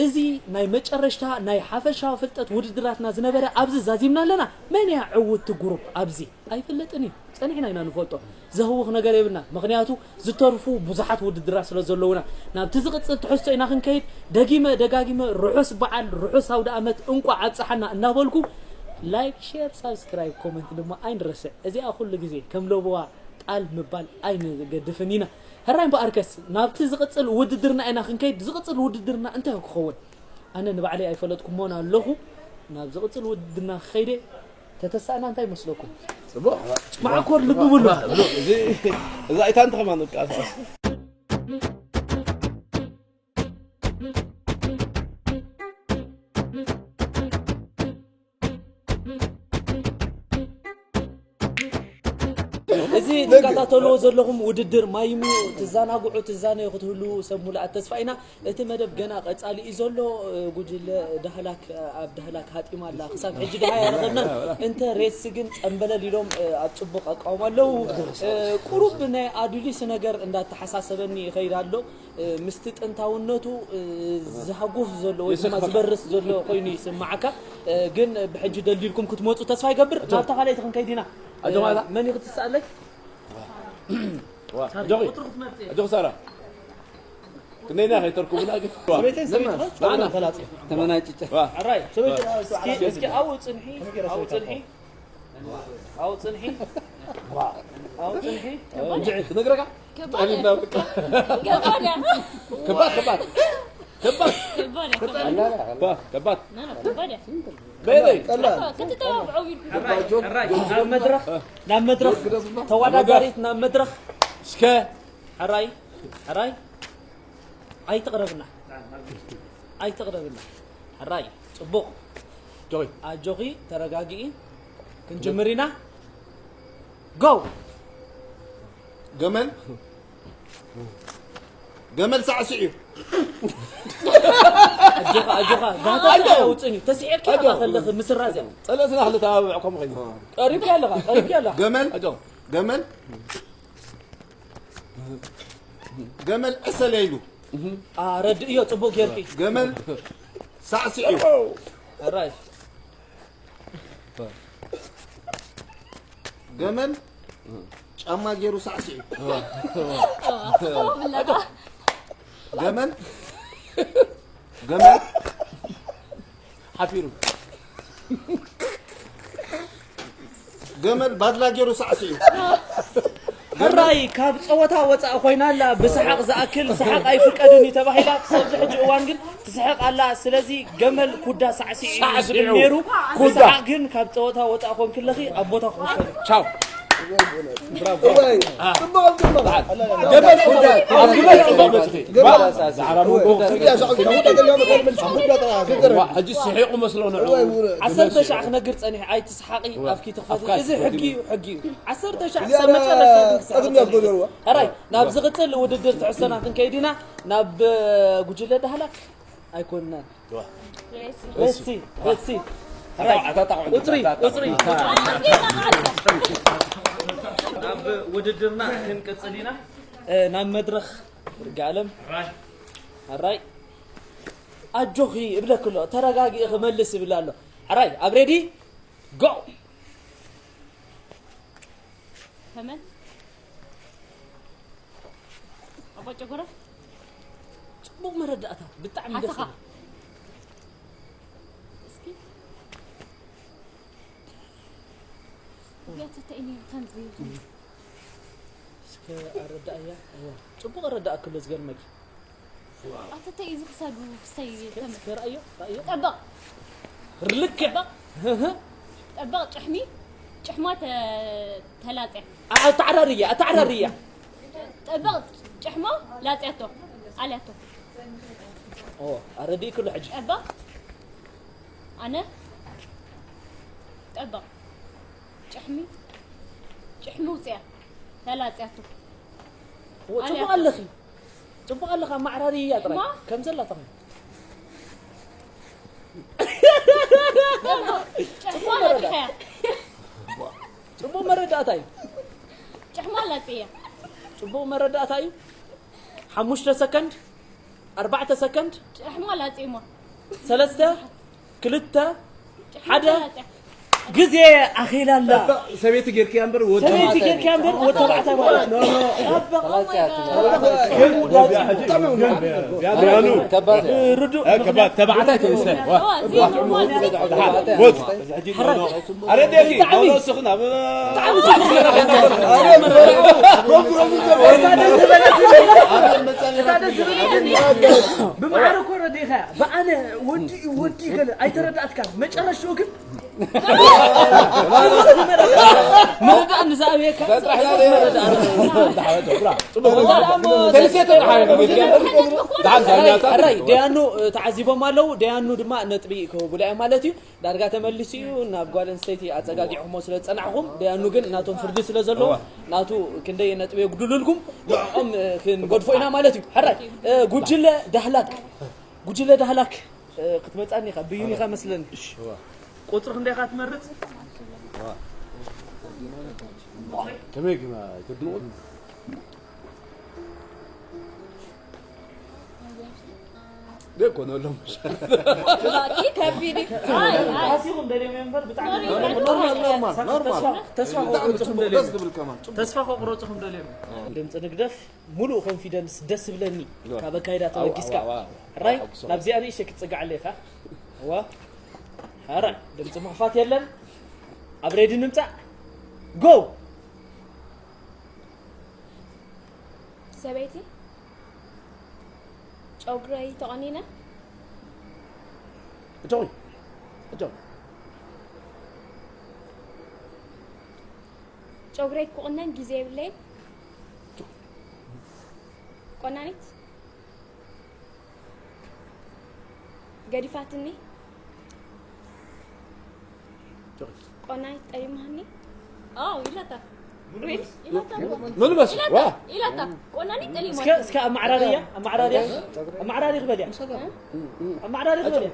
እዚ ናይ መጨረሽታ ናይ ሓፈሻዊ ፍልጠት ውድድራትና ዝነበረ ኣብዚ ዛዚምና ኣለና። መን እያ ዕውትቲ ጉሩፕ ኣብዚ? ኣይፍለጥን እዩ። ጸኒሕና ኢና ንፈልጦ። ዘህውኽ ነገር የብልና። ምኽንያቱ ዝተርፉ ብዙሓት ውድድራት ስለ ዘለውና። ናብቲ ዝቕጽል ትሕዝቶ ኢና ክንከይድ። ደጊመ ደጋጊመ ርሑስ በዓል፣ ርሑስ ኣውደ ኣመት፣ እንቋዕ ኣብጽሓና እናበልኩ ላይክ፣ ሼር፣ ሳብስክራይብ፣ ኮመንት ድማ ኣይንረስዕ። እዚኣ ኩሉ ግዜ ከም ለበዋ ጣል ምባል ኣይንገድፍን ኢና። ሕራይ እምበኣርከስ ናብቲ ዝቕጽል ውድድርና ኢና ክንከይድ። ዝቕጽል ውድድርና እንታይ ክኸውን? ኣነ ንባዕለይ ኣይፈለጥኩሞን ኣለኹ። ናብ ዝቕጽል ውድድርና ክኸይደ ተተሳእና እንታይ ይመስለኩም? ጽቡቕ። ማዕኮር ልቢ ብሉ። እዚ እዛ ኣይታ እንተ ከማን ንቃሳቀስ። እዚ ትከታተልዎ ዘለኹም ውድድር ማይሙ ትዘናግዑ ትዛነዩ ክትህሉ ሰብ ሙሉኣት ተስፋ ኢና። እቲ መደብ ገና ቀጻሊ እዩ ዘሎ። ጉጅለ ዳህላክ ኣብ ዳህላክ ሃጢማ ኣላ። ክሳብ ሕጂ ደሃ ኣይረኸብናን። እንተ ሬስ ግን ጸምበለል ኢሎም ኣብ ጽቡቕ ኣቃውማ ኣለዉ። ቁሩብ ናይ ኣዱሊስ ነገር እንዳተሓሳሰበኒ ይኸይድ ኣሎ። ምስቲ ጥንታውነቱ ዝሃጉፍ ዘሎ ወይ ድማ ዝበርስ ዘሎ ኮይኑ ይስምዓካ። ግን ብሕጂ ደልዲልኩም ክትመፁ ተስፋ ይገብር። ናብታ ካልኣይቲ ክንከይድ ኢና። ኣጆኻ። መን እዩ ክትስኣለይ? ዋ፣ ኣጆኺ። ኣጆኺ ሳራ። ክንደይና ከይተርኩብና ግን። ዋ። ንዓና። ተመናጭጨ ዋ። ሕራይ እስኪ እስኪ ኣብኡ ፅንሒ፣ ኣብኡ ፅንሒ፣ ኣብኡ ፅንሒ፣ ኣብኡ ፅንሒ። እንጂ ክነግረካ። ጠሊብና በቃ። ከባድ እያ። ከባድ፣ ከባድ። ከባድ። ከባድ። ከባድ እያ። ዋ፣ ከባድ። ና፣ ና፣ ከባድ እያ። በይበይ። ክትተባብዖ ቢልኩ። ሕራይ ናብ መድረኽ፣ ናብ መድረኽ ተወዳዳሪት ናብ መድረኽ። እስከ ሕራይ ሕራይ ኣይትቕረብና። ኣይትቕረብና። ሕራይ፣ ጽቡቕ። ጆይ። ኣጆኺ፣ ተረጋግኢ። ክንጅምር ኢና። ጎ! ገመል፣ ገመል ሳዕስዕ እዩ። ኣጆኻ፣ ኣጆኻ። ባህታ ኣጆ! ውጽእኒ። ተስሒቕኪ ኣጆ! ኢኻ ከለኺ ምስራዝ እያ። ጸለእትና ክንተባብዕ ከምኡ ኮይኑ። ቀሪብኪ ኣለኻ፣ ቀሪብኪ ኣለኻ። ገመል፣ ኣጆ! ገመል፣ ገመል ዕሰል ኢሉ። ኣረድእዮ ጽቡቕ ጌርኪ። ገመል ሳዕስዕ እዩ። ሕራይ። ገመል ጫማ ገይሩ ሳዕስዕ እዩ። ገመል፣ ገመል ሓፊሩ። ገመል ባድላ ገይሩ ሳዕስዕ እዩ። ሕራይ ካብ ጸወታ ወጻእ ኮይና ኣላ። ብሰሓቕ ዝኣክል ሰሓቕ ኣይፍቀድን እዩ ተባሂላ። ክሳብ ዝሕጂ እዋን ግን ትስሕቕ ኣላ። ስለዚ ገመል ኩዳ ሳዕስዕ እዩ ሳዕስዕ ዝብል እዩ። ነይሩ። ኩዳ። ብሰሓቕ ግን ካብ ጸወታ ወጻእ ኮንክለኺ ኣብ ቦታ ክውሰድ። ቻው። ገመል ኩዳ። ኣብ ግመል ጽቡቕ መስሊ። ዋ፣ ሕጂ ስሒቑ መስሎ ንዑ። ዓሰርተ ሻዕ ክነግር ጸኒሐ፣ ኣይትስሓቒ፣ ኣፍኪ ትኽፈቲ። ኣፍካ እዚ ሕጊ እዩ፣ ሕጊ እዩ። ዓሰርተ ሻዕ ክሳብ መጨረሻ ግን ክስሓቕ ጸኒሐ። ሕራይ፣ ናብ ዝቕጽል ውድድር ትሕዝቶና ክንከይድ ኢና። ናብ ጉጅለ ዳህላክ ኣይኮንናን። ዋ። ሬሲ፣ ሬሲ። ሕራይ፣ ቁጽሪ፣ ቁጽሪ። ናብ ውድድርና ክንቅጽል ኢና። እ፣ ናብ መድረኽ ይርጋለም። ሕራይ። ኣጆኺ እብለኪ ኣሎ፣ ተረጋጊኢ ክመልስ ይብል ኣሎ። ሕራይ፣ ኣብ ሬዲ፣ ጎ! ተመን። ኣቆጨ ጎረ። ጽቡቕ መረዳእታ፣ ብጣዕሚ ደስ ሓሰኻ። ይብል። እስኪ። እዚኣ ተተኢኒ ከምዚ። እስከ ኣረዳእያ። እዋ፣ ጽቡቕ ኣረዳእክሎ ዝገርመኪ። ኣተተ እዩ ዝኽሰዱ ክሰይ እስከ፣ ተመ-፣ እስከ ረኣዮ፣ ረኣዮ። ጠበቕ። ርልክዕ። ጠበቕ። ህህ። ጠበቕ ጭሕሚ፣ ጭሕማ ተ-፣ ተላጽያ። ኣ-፣ ኣተዓራርያ፣ ኣተዓራርያ። ጠበቕ ጭሕማ ላጽያቶ፣ ኣልያቶ። ኦ፣ ኣረዲእክሎ ሕጂ። ጠበቕ። ኣነ። ጠበቕ። ጭሕሚ፣ ጭሕሚ ውጽያ፣ ተላጽያቶ። ኦ፣ ጽቡቕ ኣለኺ። ጽቡቕ ኣለኻ፣ ማዕራርያ ጥራይ። እማ? ከም ዘላ ተኾይኑ። ጽቡቕ መረዳእታ። ጽቡቕ መረዳእታ እዩ። ጭሕማ ላጽያ። ጽቡቕ መረዳእታ እዩ። ሓሙሽተ ሰከንድ፣ ኣርባዕተ ሰከንድ፣ ጭሕማ ላጽያ እማ። ሰለስተ፣ ክልተ፣ ሓደ። ግዜ ኣኺላ ኣላ። ሰበይቲ ጌርክያ እምበር ወዲ ሰበይቲ ጌርክያ እምበር ወዲ ተባዕታይ ማለት ነው። ኖ፣ ኖ። ኖ፣ ኖ። ቢያኑ። ርዱእ። እ፣ ከባድ ተባዕታይ ተይስተ። ዋ። ዋ፣ እዚ ኖርማል። ወድ። ሕጂ ኖ፣ ኖ። ኣረ፣ ደቂ፣ ብጣዕሚ። ኖ፣ ኖ፣ ስኽና። ብጣዕሚ። እታ ደስ ዝበለትኒ። እታ ደስ ዝበለትኒ። ብማዕረ እኮ ረዲእኻ። ብኣነ ወዲ፣ ወዲ ገለ ኣይተረዳእትካን። መጨረሽትኡ ግን ምርዳእ ንዝኣበየካ ሕራይ፣ ደያኑ ተዓዚቦም ኣለዉ። ደያኑ ድማ ነጥቢ ክህቡላ እዮም ማለት እዩ። ዳርጋ ተመሊሱ እዩ። ናብ ጓል ኣንስተይቲ ኣጸጋጊዕኹሞ ስለ ዝጸናሕኹም፣ ደያኑ ግን ናቶም ፍርዲ ስለ ዘለዎ፣ ናቱ ክንደይ ነጥቢ የጉድሉልኩም፣ ንዕኦም ክንገድፎ ኢና ማለት እዩ። ሕራይ፣ ጉጅለ ዳህላክ፣ ጉጅለ ዳህላክ፣ እ፣ ክትመጻኒ ኢኻ፣ ብይን ኢኻ መስለኒ። እዋ። ቁጽሪ ክንደይ ኢኻ ትመርጽ? እዋ። ከመይ ግን ኣይተድንቑን? ደኮ ነው ሎም። ጭራቂ ከቢድ እዩ። ኣይ፣ ኣይ። ኣሲኹም ደልዮም እዮም እምበር ብጣዕሚ ኖርማል፣ ኖርማል፣ ኖርማል። ተስፋ፣ ተስፋ ብጣዕሚ ከቑርጽኹም ጽቡቕ፣ ደልዮም። ደስ ዝብል ከማን፣ ጽቡቕ። ተስፋ ከቑርጽኹም ደልዮም። ድምጺ ንግደፍ። ሙሉእ ኮንፊደንስ ደስ ዝብለኒ ካብ ኣካይዳ ተበጊስካ። ራይ ናብዚኣ ንእሽተይ ክትጽጋዕ ኣለካ። እዋ። ራይ ድምጺ ምኽፋት የለን። ኣብ ሬዲ ንምጻእ። ጎ! ሰበይቲ ጨጉረይ ተቖኒነ። እቶይ። እቶ። ጨጉረይ ክቑነን ግዜ የብለይን። ቆናኒት። ገዲፋትኒ። ቆናይ ጠይማኒ። ኣው ኢላታ። ኢላታ። ምልመስ ዋ ኢላታ። ቆናኒ ጠሊማ። እስከ እስከ ኣማዕራርያ ኣማዕራርያ ኣማዕራሪ ክበልያ ኣማዕራሪ ክበልያ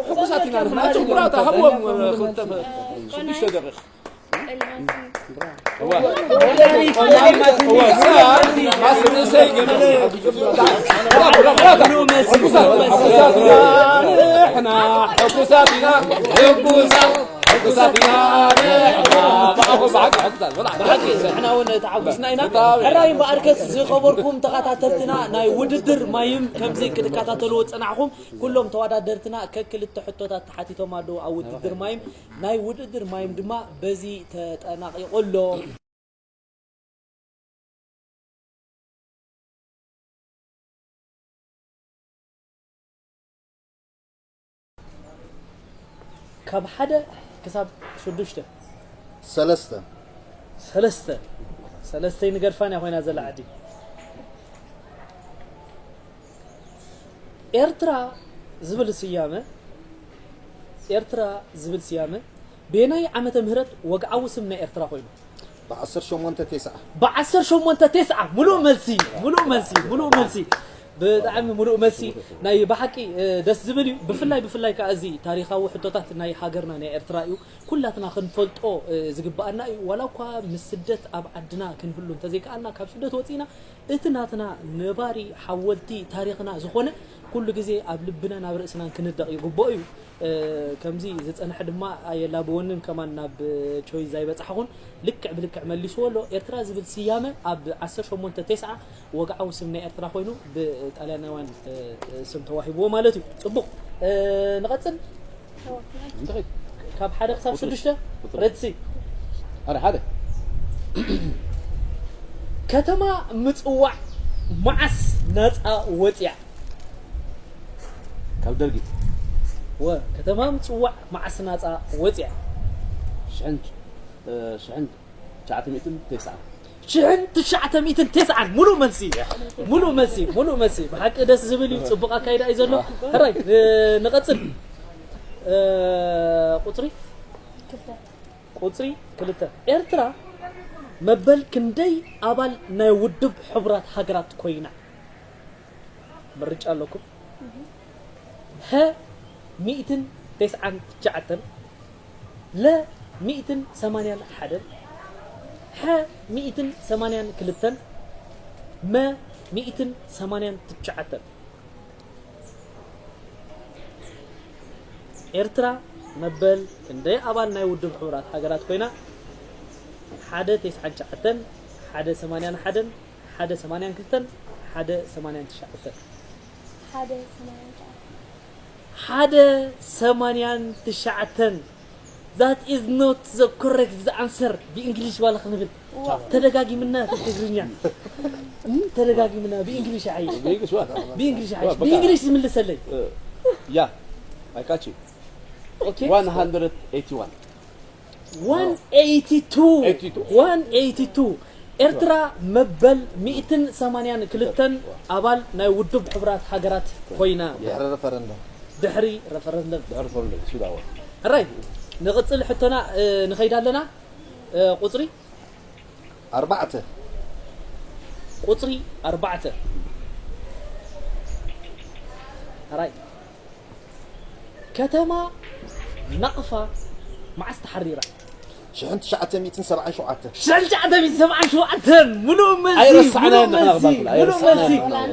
ሕጉሳት ኢና ንሕና ጭጉራታ ሃብዎም ክልተ ሽዱሽተ ደቂቕ ንሕና እውን ተዓዊስና ኢና። ሕራይ እምበኣርከስ ዝኸበርኩም ተኸታተልትና ናይ ውድድር ማይም ከምዚ ክትከታተልዎ ዝጸናሕኩም ኩሎም ተወዳደርትና ከክልተ ሕቶታት ተሓቲቶም ኣለዉ ኣብ ውድድር ማይም። ናይ ውድድር ማይም ድማ በዚ ተጠናቒቑ ኣሎ። ካብ ሓደ ክሳብ ሽዱሽተ። ሰለስተ። ሰለስተ። ሰለስተይ ንገድፋን እያ ኮይና ዘላ ዓዲ። ኤርትራ ዝብል ስያመ ኤርትራ ዝብል ስያመ በየናይ ዓመተ ምህረት ወግዓዊ ስም ናይ ኤርትራ ኮይኑ? ብዓሰርተ ሸሞንተ ቴስዓ። ብዓሰርተ ሸሞንተ ቴስዓ። ሙሉእ መልሲ፣ ሙሉእ መልሲ፣ ሙሉእ መልሲ። ብጣዕሚ ሙሉእ መልሲ። ናይ ብሓቂ ደስ ዝብል እዩ። ብፍላይ ብፍላይ ከዓ እዚ ታሪኻዊ ሕቶታት ናይ ሃገርና ናይ ኤርትራ እዩ። ኩላትና ክንፈልጦ ዝግበኣና እዩ። ዋላ እኳ ምስ ስደት ኣብ ዓድና ክንህሉ እንተዘይከኣልና ካብ ስደት ወፂእና እቲ ናትና ነባሪ ሓወልቲ ታሪኽና ዝኾነ ኩሉ ግዜ ኣብ ልብናን ኣብ ርእስናን ክንደቕ ይግብኦ እዩ። ከምዚ ዝጸንሐ ድማ ኣየላብወንን ከማን ናብ ቾይዝ ኣይበጻሕኹን። ልክዕ ብልክዕ መሊስዎ ኣሎ። ኤርትራ ዝብል ስያመ ኣብ ዓሰርተ ሸሞንተ ቴስዓ ወግዓዊ ስም ናይ ኤርትራ ኮይኑ ብጣልያናውያን ስም ተዋሂብዎ ማለት እዩ። ጽቡቕ ንቐጽል። ካብ ሓደ ክሳብ ሽዱሽተ ሬድሲ ኣረ ሓደ ከተማ ምጽዋዕ መዓስ ናጻ ወጽያ? ካብ ደርጊ ወ ከተማ ምጽዋዕ መዓስ ናጻ ወጽያ? ሽሕን ሽሕን ትሽዓተ ሚእትን ተስዓን ሽሕን ትሽዓተ ሚእትን ተስዓን ሙሉእ መልሲ ሙሉእ መልሲ ሙሉእ መልሲ ብሓቂ ደስ ዝብል እዩ። ጽቡቕ ኣካይዳ እዩ ዘሎ። ሕራይ ንቐጽል። ቁጽሪ ቁጽሪ ክልተ ኤርትራ መበል ክንደይ ኣባል ናይ ውድብ ሕቡራት ሃገራት ኮይና? ምርጫ ኣለኩም። ሀ ሚእትን ተስዓን ትሽዓተን፣ ለ ሚእትን ሰማንያን ሓደን፣ ሐ ሚእትን ሰማንያን ክልተን፣ መ ሚእትን ሰማንያን ትሽዓተን። ኤርትራ መበል ክንደይ ኣባል ናይ ውድብ ሕቡራት ሃገራት ኮይና? ሓደ ተስዓን ትሽዓተን፣ ሓደ ሰማንያን ሓደን፣ ሓደ ሰማንያን ክልተን፣ ሓደ ሰማንያን ትሽዓተን። ሓደ ሰማንያን ትሽዓተን። ሓደ ሰማንያን ትሽዓተን። That is not the correct answer። ብእንግሊሽ ዋላ ክንብል ተደጋጊምና ትግርኛ ተደጋጊምና ብእንግሊሽ ሓይሽ ብእንግሊሽ ሓይሽ ብእንግሊሽ ዝምልሰለይ ያ I got you okay 181 182 182 ኤርትራ መበል ሚእትን ሰማንያን ክልተን ኣባል ናይ ውድብ ሕቡራት ሃገራት ኮይና ድሕሪ ረፈረንደም ድሕሪ ረፈረንደም ድሕሪ ረፈረንደም ሱዳዋ ሕራይ ንቕጽል ሕቶና ንኸይድ ኣለና ቁጽሪ ኣርባዕተ ቁጽሪ ኣርባዕተ ሕራይ ከተማ ናቕፋ መዓስ ተሓሪራ? ሽሕን ትሽዓተ ሚእትን ሰብዓን ሸውዓተን ሽሕን ትሽዓተ ሚእትን ሰብዓን ሸውዓተን ሙሉእ መልሲ ኣይረሳዕናዮን ንሕና ክባኩል ኣይረሳዕናዮን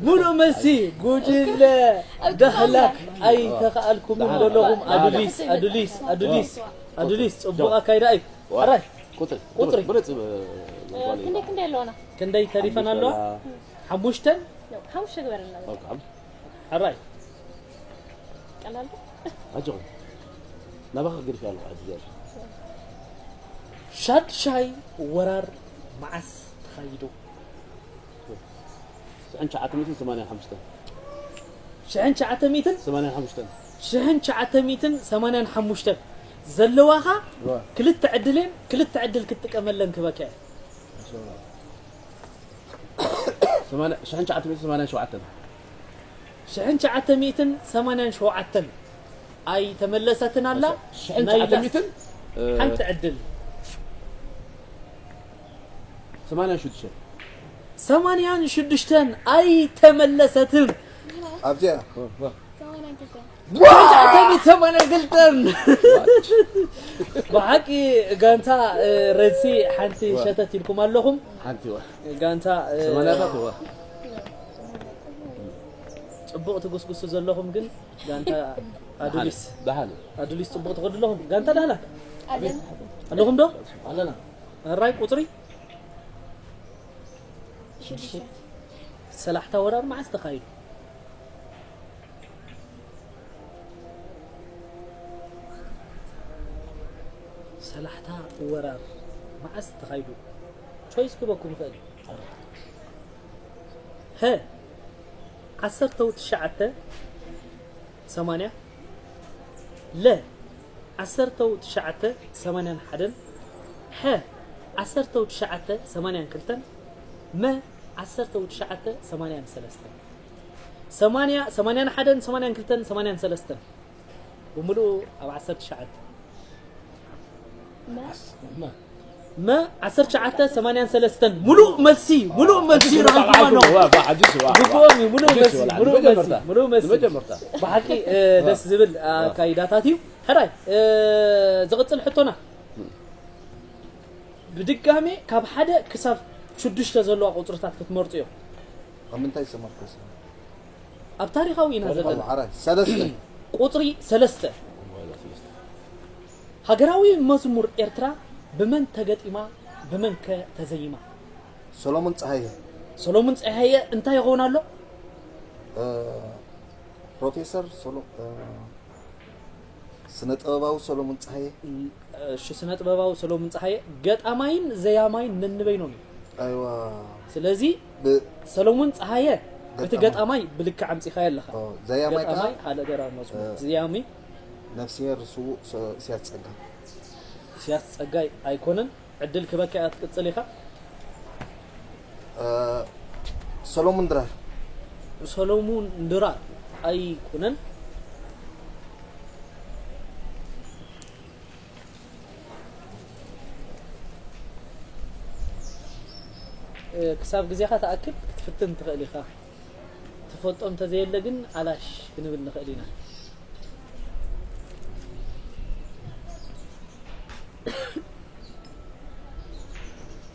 ሙሉእ መልሲ ጉጅለ ዳህላክ ኣይተኸኣልኩምን ዘለኹም ኣዱሊስ ኣዱሊስ ኣዱሊስ ኣዱሊስ ጽቡቕ ኣካይዳ እዩ ኣራይ ቁጥሪ ቁጥሪ ብለጽ ክንደይ ክንደይ ኣለዋና ክንደይ ተሪፈን ኣለዋ ሓሙሽተን ሓሙሽተ ግበረልና ሕራይ ቀላል ኣጆኹም ናባኻ ገዲፈ ኣለኹ ሕጂ ገር ሻድሻይ ወራር መዓስ ተኻይዱ ስዕን ትሽዓተ ሚእትን ሰማንያን ሓሙሽተን ሽሕን ትሽዓተ ሚእትን ሰማንያን ሓሙሽተን ሽሕን ትሽዓተ ሚእትን ሰማንያን ሓሙሽተን ዘለዋኻ ክልተ ዕድልን ክልተ ዕድል ክትጥቀመለን ክበካ እየ ሰማንያ- ሽሕን ትሽዓተ ሚእትን ሰማንያን ሸውዓተን ሽሕን ትሽዓተ ሚእትን ሰማንያን ሸውዓተን ኣይተመለሰትን ኣላ። ሽሕን ናይ ትሽዓተ ሚእትን፣ እ፣ ሓንቲ ዕድል። ሰማንያን ሽዱሽተን። ሰማንያን ሽዱሽተን ኣይተመለሰትን። ኣብዚኣ። ዋ፣ ዋ። ሰማንያን ክልተን። ዋ! ትሽዓተ ሚእትን ሰማንያን ክልተን። ብሓቂ ጋንታ፣ እ፣ ረድሲ ሓንቲ ዋ። ሸተት ኢልኩም ኣለኹም። ሓንቲ ዋ። ጋንታ፣ እ፣ ሰማንያታት ዋ። ጽቡቕ ትጉስጉሱ ዘለኹም ግን ጋንታ ኣዱሊስ። ደሓን። ኣዱሊስ ጽቡቕ ትኸዱ ኣለኹም። ጋንታ ዳህላክ። ኣለና። ኣለኹም ዶ? ኣለና። ኣራይ ቁጽሪ? ሽዱሽተ። ሰላሕታ ወራር መዓስ ተኻይዱ? ሰላሕታ ወራር መዓስ ተኻይዱ? ቾይስ ክበኩም ይኽእል እዩ። ሀ፣ ዓሰርተው ትሽዓተ ሰማንያ፣ ለ፣ ዓሰርተው ትሽዓተ ሰማንያን ሓደን፣ ሐ፣ ዓሰርተው ትሽዓተ ሰማንያን ክልተን፣ መ፣ ዓሰርተው ትሽዓተ ሰማንያን ሰለስተን። ሰማንያ፣ ሰማንያን ሓደን፣ ሰማንያን ክልተን፣ ሰማንያን ሰለስተን። ብምሉኡ ኣብ ዓሰርተ ትሽዓተ። መ? መ ዓሰርተ ትሽዓተ ሰማንያን ሰለስተን። ሙሉእ መልሲ፣ ሙሉእ መልሲ ረኺብኩም ኣለኹም። ዋ፣ ዋ፣ ሓዲሽ፣ ዋ፣ ዋ። ግቡኦም እዩ፣ ሙሉእ ሓዲሽ፣ መልሲ፣ ዋ፣ ሙሉእ መልሲ፣ ንመጀመርታ። ሙሉእ መልሲ። ንመጀመርታ። ብሓቂ፣ እ፣ ዋ። ደስ ዝብል ዋ። ኣካይዳታት እዩ። ሕራይ፣ እ፣ ዝቕጽል ሕቶና። ብድጋሜ ካብ ሓደ ክሳብ ሽዱሽተ ዘለዋ ቁጽርታት ክትመርጹ እዮም። ኣብ ምንታይ ዝተመርኮሰ? ኣብ ታሪኻዊ ኢና ዘለና። ዓራት፣ ሰለስተ። ቁጽሪ ሰለስተ። ሃገራዊ መዝሙር ኤርትራ ብመን ተገጢማ፣ ብመን ከ ተዘይማ? ሰሎሙን ጸሃየ። ሰሎሙን ጸሃየ እንታይ ይኸውን ኣሎ? እ፣ ፕሮፌሰር ሶሎ-፣ እ፣ ስነ ጥበባዊ ሰሎሙን ጸሃየ። እሺ፣ ስነ ጥበባዊ ሰሎሙን ጸሃየ ገጣማይን ዘያማይን ነንበይኖም እዩ። ኣይዋ። ስለዚ ብ-፣ ሰሎሙን ጸሃየ እቲ ገጣማይ። ገጣማይ ብልክዕ ኣምጺኻዮ ኣለኻ። ኦ፣ ዘያማይ ከኣ፣ ገጣማይ ሓደ ገራር መዝሙር። እ፣ ዘያሚ ነፍስሄር ስዉእ ሰ-፣ ኢሳያስ ጸጋይ። ኢሳያስ ጸጋይ ኣይኮነን። ዕድል ክበካ እያ ትቅጽል ኢኻ። እ፣ ሰሎሙን ድራር። ሰሎሙን ድራር ኣይኩነን። እ፣ ክሳብ ግዜኻ ትኣክል ክትፍትን ትኽእል ኢኻ። ትፈልጦ እንተዘየለ ግን ኣላሽ ክንብል ንኽእል ኢና።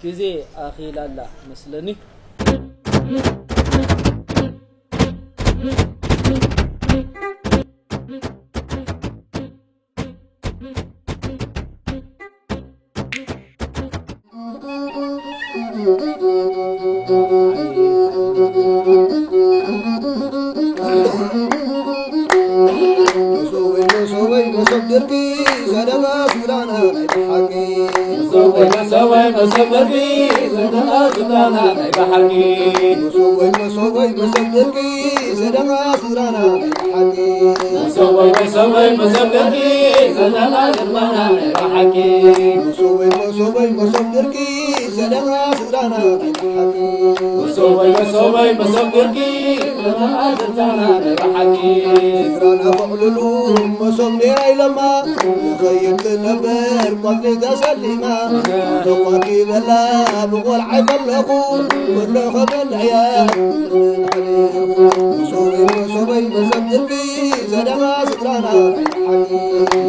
ግዜ ኣኺላ ኣላ መስለኒ። መሶበይ መሶበይ መሶብ ድርቂ ዘደማ ሱዳና ናይ ብሓቂ። መሶበይ መሶበይ መሶብ ድርቂ ዘደማ ሱዳና ናይ ብሓቂ። መሶበይ መሶበይ መሶብ ድርቂ ዘደማ ሱዳና ናይ ብሓቂ። መሶበይ መሶበይ መሶብ ድርቂ ዘደማ ሱዳና ናይ ብሓቂ። መሶበይ መሶበይ መሶብ ድርቂ ዘደማ ሱዳና ናይ ብሓቂ። መሶበይ መሶበይ መሶብ ድርቂ ዘደማ ሱዳና ናይ ብሓቂ። ስድራና በቕልሉ መሶብ ኔራ ኢለማ ንኸይድ ትነበር ቆጽሊ ተሰሊማ። ተቋኪበላ ብቖልዓይ ከለኹ ወሎ ከበልዕያ። መሶበይ መሶበይ መሶብ ድርቂ ዘደማ ስድራና ናይ ብሓቂ።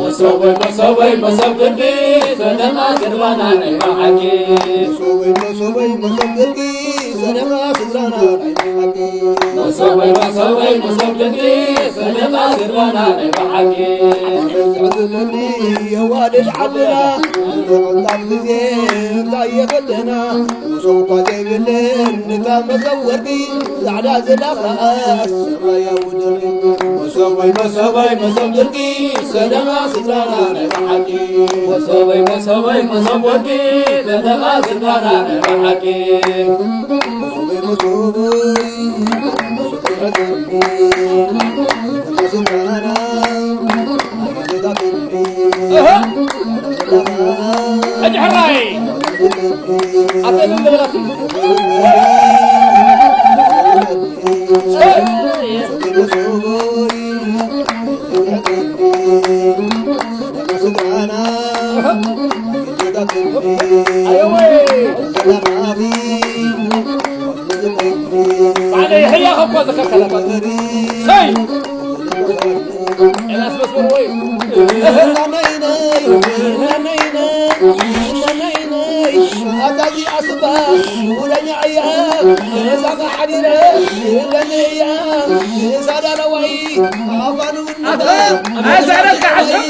መሶበይ መሶበይ መሶብ ድርቂ ዘደማ ስድራና ናይ ብሓቂ። መሶበይ መሶበይ መሶብ ድርቂ ዘደማ ስድራና ናይ ብሓቂ። መሶበይ መሶበይ መሶብ ድርቂ ዘደማ ስድራና ናይ ብሓቂ። ኣበይ ዝዕዝለኒ የዋልድ ዓድና ንዕንጣብ ግዜ እንታይ የብልና። መሶብ እኳ ዘይብለን ንታ መሶብ ወርቂ ጻዕዳ ዝለኸዐት ሰማያዊ ድርቂ። መሶበይ መሶበይ መሶብ ድርቂ ዘደማ ስድራና ናይ ብሓቂ። መሶበይ መሶበይ መሶብ ወርቂ ዘደማ ስድራና ናይ ብሓቂ። መሶበይ መሶበይ መሶብ ድርቂ ዘደማ ስድራና ናይ ብሓቂ። ሕጂ ሕራይ ኣተልም በላትም። ሰይ! ኤላስ መስመር ወይ! ኣታዚ ኣስባ ውለኛ እያ፣ እዛ ሓዲረ እለኒ እያ፣ እዛ ዳለዋይ ኣፋኑ ኣታ ኣዛረካ ዓሰብ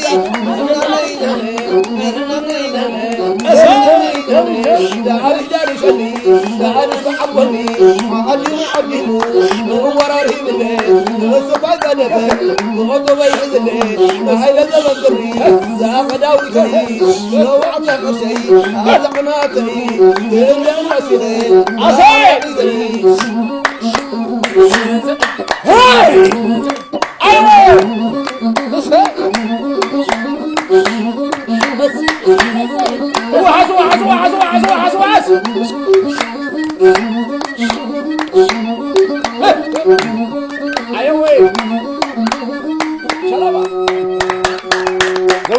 ኣሰይ!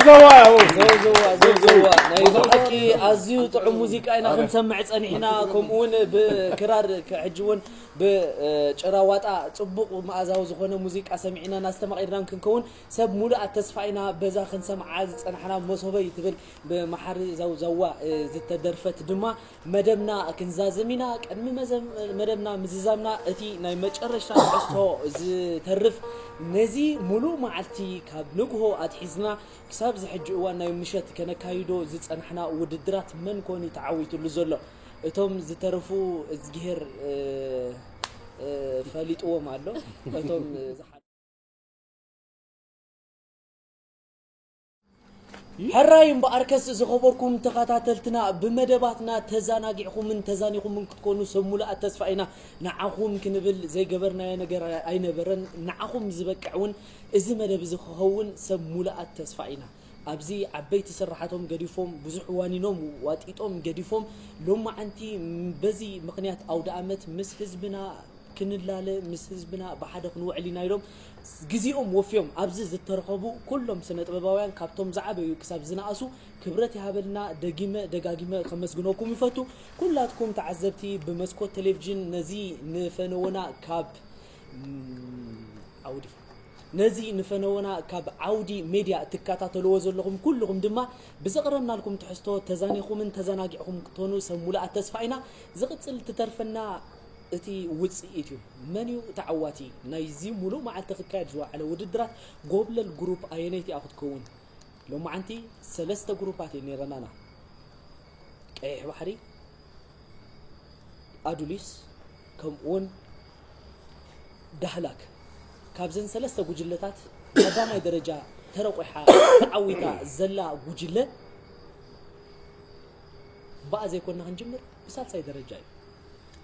ዘውዘዋ፣ ዘውዘዋ፣ ዘውዘዋ። ናይ ብሓቂ ኣዝዩ ጥዑም ሙዚቃ ኢና ክንሰምዕ ጸኒሕና። ከምኡ እውን ብክራር፣ ሕጂ እውን ብጭራ ዋጣ ጽቡቕ መኣዛዊ ዝኾነ ሙዚቃ ሰሚዕና እናስተማቒርናን ክንከውን ሰብ ሙሉኣት ተስፋ ኢና። በዛ ክንሰምዓ ዝጸናሕና መሶበይ ትብል ብመሓሪ ዘውዘዋ ዝተደርፈት ድማ መደብና ክንዛዝም ኢና። ቅድሚ መደብና ምዝዛምና እቲ ናይ መጨረሽታ ትሕዝቶ ዝተርፍ ነዚ ሙሉእ መዓልቲ ካብ ንግሆ ኣትሒዝና ክሳብ ዝሕጂ እዋን ናይ ምሸት ከነካይዶ ዝጸናሕና ውድድራት መን ኮን እዩ ተዓዊትሉ ዘሎ? እቶም ዝተረፉ እዝግሄር ፈሊጥዎም ኣሎ። እቶም ሕራይ እምበኣርከስ ዝኸበርኩም ተኸታተልትና ብመደባትና ተዛናጊዕኹምን ተዛኒኹምን ክትኮኑ ሰብ ሙሉኣት ተስፋ ኢና። ንዓኹም ክንብል ዘይገበርናዮ ነገር ኣይነበረን። ንዓኹም ዝበቅዕ እውን እዚ መደብ እዚ ክኸውን ሰብ ሙሉኣት ተስፋ ኢና። ኣብዚ ዓበይቲ ስራሓቶም ገዲፎም ብዙሕ ዋኒኖም ዋጢጦም ገዲፎም ሎማዓንቲ በዚ ምኽንያት ኣውደ ኣመት ምስ ህዝብና ክንላለ ምስ ህዝብና ብሓደ ክንውዕል ኢና ኢሎም ግዜኦም ወፍዮም ኣብዚ ዝተረኸቡ ኩሎም ስነ ጥበባውያን ካብቶም ዝዓበዩ ክሳብ ዝነኣሱ ክብረት ይሃበልና። ደጊመ ደጋጊመ ከመስግነኩም ይፈቱ። ኩላትኩም ተዓዘብቲ ብመስኮት ቴሌቪዥን ነዚ ንፈነወና ካብ ዓውዲ ነዚ ንፈነወና ካብ ዓውዲ ሜድያ ትከታተልዎ ዘለኹም ኩልኹም ድማ ብዘቕረብናልኩም ትሕዝቶ ተዛኒኹምን ተዘናጊዕኹም ክትኾኑ ሰብ ሙሉኣት ተስፋ ኢና። ዝቕጽል ትተርፈና እቲ ውጽኢት እዩ። መን እዩ ተዓዋቲ ናይዚ ሙሉእ መዓልቲ ክካየድ ዝወዓለ ውድድራት? ጎብለል ግሩፕ ኣየነይቲ እያ ክትከውን? ሎማዓንቲ ሰለስተ ግሩፓት እየን ነይረናና። ቀይሕ ባሕሪ፣ ኣዱሊስ ከምኡውን ዳህላክ። ካብዘን ሰለስተ ጉጅለታት ቀዳማይ ደረጃ ተረቑሓ ተዓዊታ ዘላ ጉጅለ ብኣ ዘይኮና ክንጅምር ብሳልሳይ ደረጃ እዩ።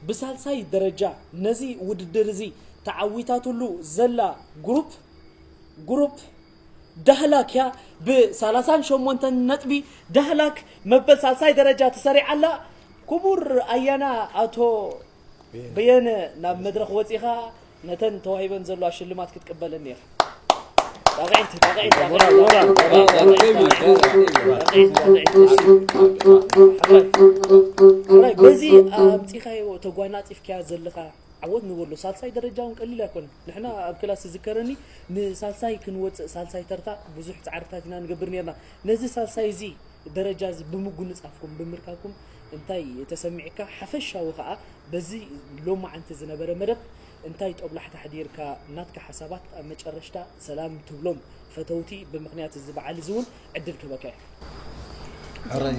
ብሳልሳይ ደረጃ ነዚ ውድድር እዚ ተዓዊታትሉ ዘላ ግሩፕ ግሩፕ ዳህላክ እያ። ብ ሰላሳን ሸሞንተን ነጥቢ ዳህላክ መበል ሳልሳይ ደረጃ ተሰሪዓ ኣላ። ክቡር ኣያና ኣቶ በየነ ናብ መድረኽ ወፂኻ ነተን ተዋሂበን ዘለዋ ሽልማት ክትቅበለኒ ኢኻ። ጣቕዒት ጣቕዒት ጣቕዒት ጣቕዒት ጣቕዒት ጣቕዒት ሕራይ በዚ ኣምፂኻዮ ተጓናፂፍካያ ዘለኻ ዓወት ንበሎ። ሳልሳይ ደረጃ እውን ቀሊል ኣይኮነን። ንሕና ኣብ ክላስ ዝዝከረኒ ንሳልሳይ ክንወፅእ ሳልሳይ ተርታ ብዙሕ ፃዕርታት ኢና ንገብር ነርና። ነዚ ሳልሳይ እዚ ደረጃ እዚ ብምጉንፃፍኩም ብምርካብኩም እንታይ ተሰሚዕካ? ሓፈሻዊ ከዓ በዚ ሎማዓንቲ ዝነበረ መደብ እንታይ ጦብላሕታ ኣሕዲርካ? ናትካ ሓሳባት ኣብ መጨረሽታ ሰላም ትብሎም ፈተውቲ ብምኽንያት እዚ በዓል እዚ እውን ዕድል ክህበካ እየ። ሕራይ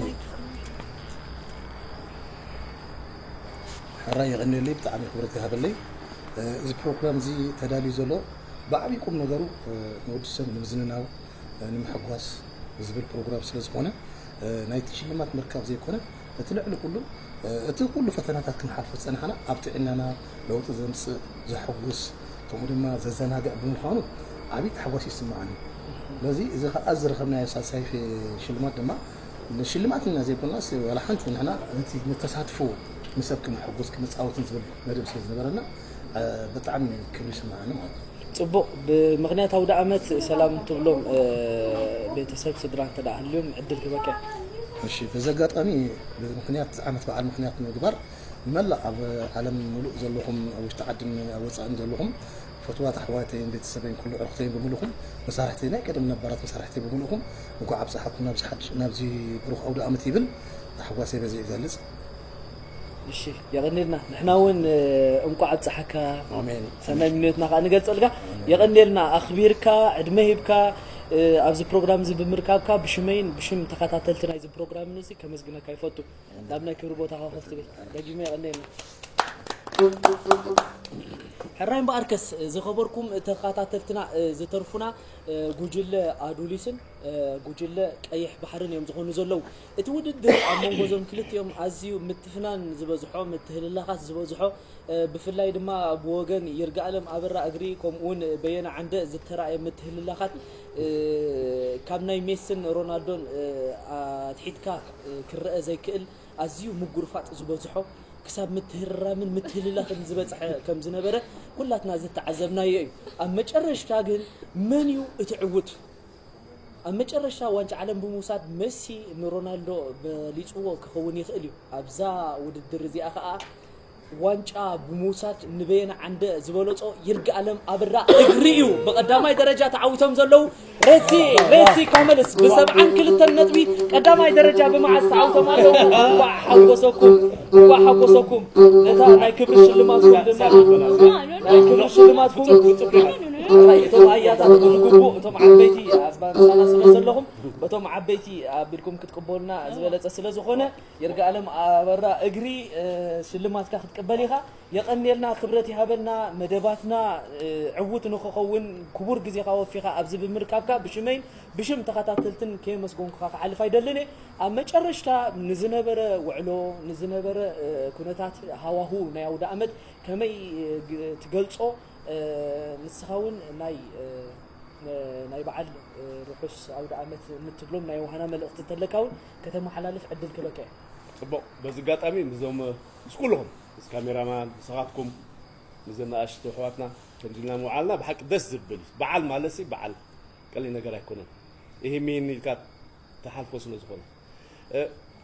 ሕራይ የቐንየለይ፣ ብጣዕሚ ክብረት ይሃበለይ። እዚ ፕሮግራም እዚ ተዳልዩ ዘሎ ብዓብዪ ቁም ነገሩ ንወዲ ሰብ ንምዝንናው ንምሕጓስ ዝብል ፕሮግራም ስለ ዝኾነ ናይቲ ሽልማት ምርካብ ዘይኮነ እቲ ልዕሊ ኩሉ እቲ ኩሉ ፈተናታት ክንሓልፎ ዝፀናሕና ኣብ ጥዕናና ለውጢ ዘምፅእ ዘሐጉስ ከምኡ ድማ ዘዘናግዕ ብምዃኑ ዓብዪ ታሕጓስ ይስምዓኒ። ስለዚ እዚ ከዓ ዝረኸብናዮ ሳልሳይ ሽልማት ድማ ሽልማት ኢና ዘይኮንናስ ዋላ ሓንቲ ንሕና ነቲ ንተሳትፎ ንሰብ ክነሐጉስ ክነፃወትን ዝብል መደብ ስለ ዝነበረና ብጣዕሚ ክብሪ ይስምዓኒ ማለት እዩ። ፅቡቕ ብምኽንያት ኣውደ ኣመት ሰላም ትብሎም ቤተሰብ ስድራ እንተ ደኣ ሃልዮም ዕድል ክበካ። እሺ በዚ ኣጋጣሚ ብምኽንያት ዓመት በዓል ምኽንያት ንምግባር ንመላእ ኣብ ዓለም ምሉእ ዘለኹም፣ ኣብ ውሽጢ ዓድን ኣብ ወጻእን ዘለኹም ፈትዋት ኣሕዋተይን ቤተሰበይን ኩሉ ዕርኽተይን ብምልኹም፣ መሳርሕተይ ናይ ቀደም ነባራት መሳርሕተይ ብምልኹም፣ እንኳዕ ኣብጽሓኩም ናብዚ ሓድሽ፣ ናብዚ ብሩኽ ኣውደ ኣመት ይብል ታሕጓሰይ በዚ ይገልጽ። እሺ፣ የቐንየልና። ንሕና እውን እንኳዕ ኣብጽሓካ ኣሜን። ሰናይ ምንዮትና ከዓ ንገልጸልካ። የቐንየልና ኣኽቢርካ ዕድመ ሂብካ ኣብዚ ፕሮግራም እዚ ብምርካብካ ብሽመይን ብሽም ተኸታተልቲ ናይዚ ፕሮግራም እዚ ከመስግነካ ይፈቱ። ናብ ናይ ክብሪ ቦታኻ ኮፍ ትብል ደጊመ የቐንየልና። ሕራይ እምበኣርከስ ዝኸበርኩም ተኸታተልትና ዝተርፉና ጉጅለ ኣዱሊስን ጉጅለ ቀይሕ ባሕርን እዮም ዝኾኑ ዘለዉ። እቲ ውድድር ኣብ መንጎ እዞም ክልቲኦም ኣዝዩ ምትፍናን ዝበዝሖ ምትህልላኻት ዝበዝሖ ብፍላይ ድማ ብወገን ይርጋኣለም ኣበራ እግሪ ከምኡውን በየነ ዓንደ ዝተራእየ ምትህልላኻት ካብ ናይ ሜስን ሮናልዶን ኣትሒትካ ክረአ ዘይክእል ኣዝዩ ምጉርፋጥ ዝበዝሖ ክሳብ ምትህርራምን ምትህልላኽን ዝበፅሐ ከም ዝነበረ ኩላትና ዝተዓዘብናዮ እዩ። ኣብ መጨረሽታ ግን መን እዩ እቲ ዕውት? ኣብ መጨረሽታ ዋንጫ ዓለም ብምውሳድ መሲ ንሮናልዶ በሊፅዎ ክኸውን ይኽእል እዩ። ኣብዛ ውድድር እዚኣ ከዓ ዋንጫ ብምውሳድ ንበየነ ዓንደ ዝበለፆ ይርጋኣለም ኣበራ እግሪ እዩ። ብቐዳማይ ደረጃ ተዓዊቶም ዘለዉ ሬሲ ሬሲ ካመልስ ብሰብዓን ክልተን ነጥቢ ቀዳማይ ደረጃ ብመዓዝ ተዓዊቶም ኣለዉ። እንኳዕ ሓጎሰኩም፣ እንኳዕ ሓጎሰኩም። ነታ ናይ ክብሪ ሽልማትኩም ድማ ናይ ክብሪ ሽልማትኩም እቶም ኣያታት ብዝግቡእ እቶም ዓበይቲ ኣብ ምሳና ስለ ዘለኹም በቶም ዓበይቲ ኣቢልኩም ክትቅበሉና ዝበለጸ ስለ ዝኾነ ይርጋኣለም ኣበራ እግሪ ሽልማትካ ክትቅበል ኢኻ። የቐንየልና፣ ክብረት ይሃበልና። መደባትና ዕዉት ንኽኸውን ክቡር ግዜኻ ወፊኻ ኣብዚ ብምርካብካ ብሽመይን ብሽም ተኸታተልትን ከየመስገንኩኻ ክሓልፍ ኣይደልን እየ። ኣብ መጨረሽታ ንዝነበረ ውዕሎ ንዝነበረ ኩነታት ሃዋሁ ናይ ኣውደ ኣመት ከመይ ትገልጾ? ንስኻ እውን ናይ ናይ በዓል ርሑስ ኣውደ ኣመት እንትብሎም ናይ ውሃና መልእኽቲ እንተለካ እውን ከተመሓላልፍ ዕድል ክበካ እየ። ፅቡቕ። በዚ ኣጋጣሚ ምስዞም ምስ ኩልኹም ምስ ካሜራማን ንስኻትኩም ምስዘን ንኣሽቱ ኣሕዋትና ከምዚልና ምውዓልና ብሓቂ ደስ ዝብል እዩ። በዓል ማለት ሲ በዓል ቀሊል ነገር ኣይኮነን። ይሄ ሚን ኢልካ ተሓልፎ ስለ ዝኾነ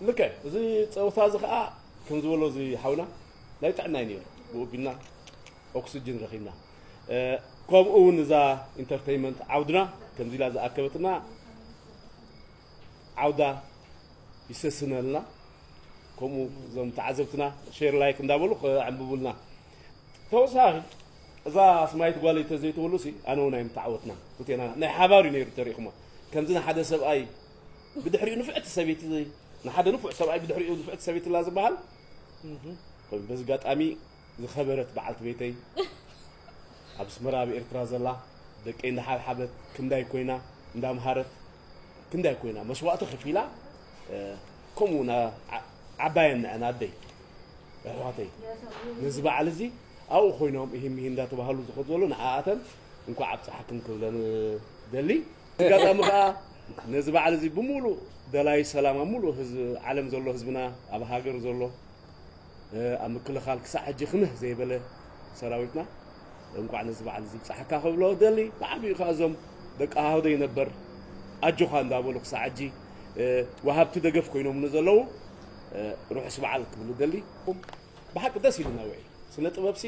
ልከ እዚ ፀወታ እዚ ከዓ ከም ዝበሎ እዚ ሓውና ናይ ጥዕና እዩ ነይሩ። ብኡ ቢልና ኦክስጅን ረኺብና። ከምኡ እውን እዛ ኢንተርተይመንት ዓውድና ከምዚ ኢላ ዝኣከበትና ዓውዳ ይሰስነልና። ከምኡ እዞም ተዓዘብትና ሼር ላይክ እንዳበሉ ከዕንብቡልና። ተወሳኺ እዛ ስማይት ጓለይ ተዘይትህሉ ሲ ኣነ እውን ኣይምተዓወትና። ክልቴና ናይ ሓባር እዩ ነይሩ ተሪእኹማ። ከምዚ ንሓደ ሰብኣይ ብድሕሪኡ ንፍዕቲ ሰበይቲ ንሓደ ንፉዕ ሰብኣይ ብድሕሪኡ ንፍዕቲ ሰበይቲ ላ ዝበሃል ኮይኑ በዚ ኣጋጣሚ ዝኸበረት በዓልቲ ቤተይ ኣብ ኣስመራ ኣብ ኤርትራ ዘላ ደቀይ እንዳሓብሓበት ክንዳይ ኮይና እንዳምሃረት ክንዳይ ኮይና መስዋእቲ ከፊላ ከምኡ ዓባየን ንዐን ኣደይ ኣሕዋተይ ነዚ በዓል እዚ ኣብኡ ኮይኖም እሂም እሂ እንዳተባሃሉ ዝኸዱ ዘሎ ንዓኣተን እንኳዕ ኣብፀሓክን ክብለን ደሊ ኣጋጣሚ ከዓ ነዚ በዓል እዚ ብምሉእ ደላይ ሰላም ኣብ ሙሉእ ህዝቢ ዓለም ዘሎ ህዝብና ኣብ ሃገር ዘሎ ኣብ ምክልኻል ክሳዕ ሕጂ ክምህ ዘይበለ ሰራዊትና እንኳዕ ነዚ በዓል እዚ ብፃሕካ ክብሎ ደሊ ብዓብኡ ከዓ እዞም ደቂ ሃውደይ ነበር ኣጆኻ እንዳበሉ ክሳዕ ሕጂ ወሃብቲ ደገፍ ኮይኖም ንዘለዉ ርሑስ በዓል ክብሉ ደሊ ብሓቂ ደስ ኢሉና ውዒ ስነ ጥበብሲ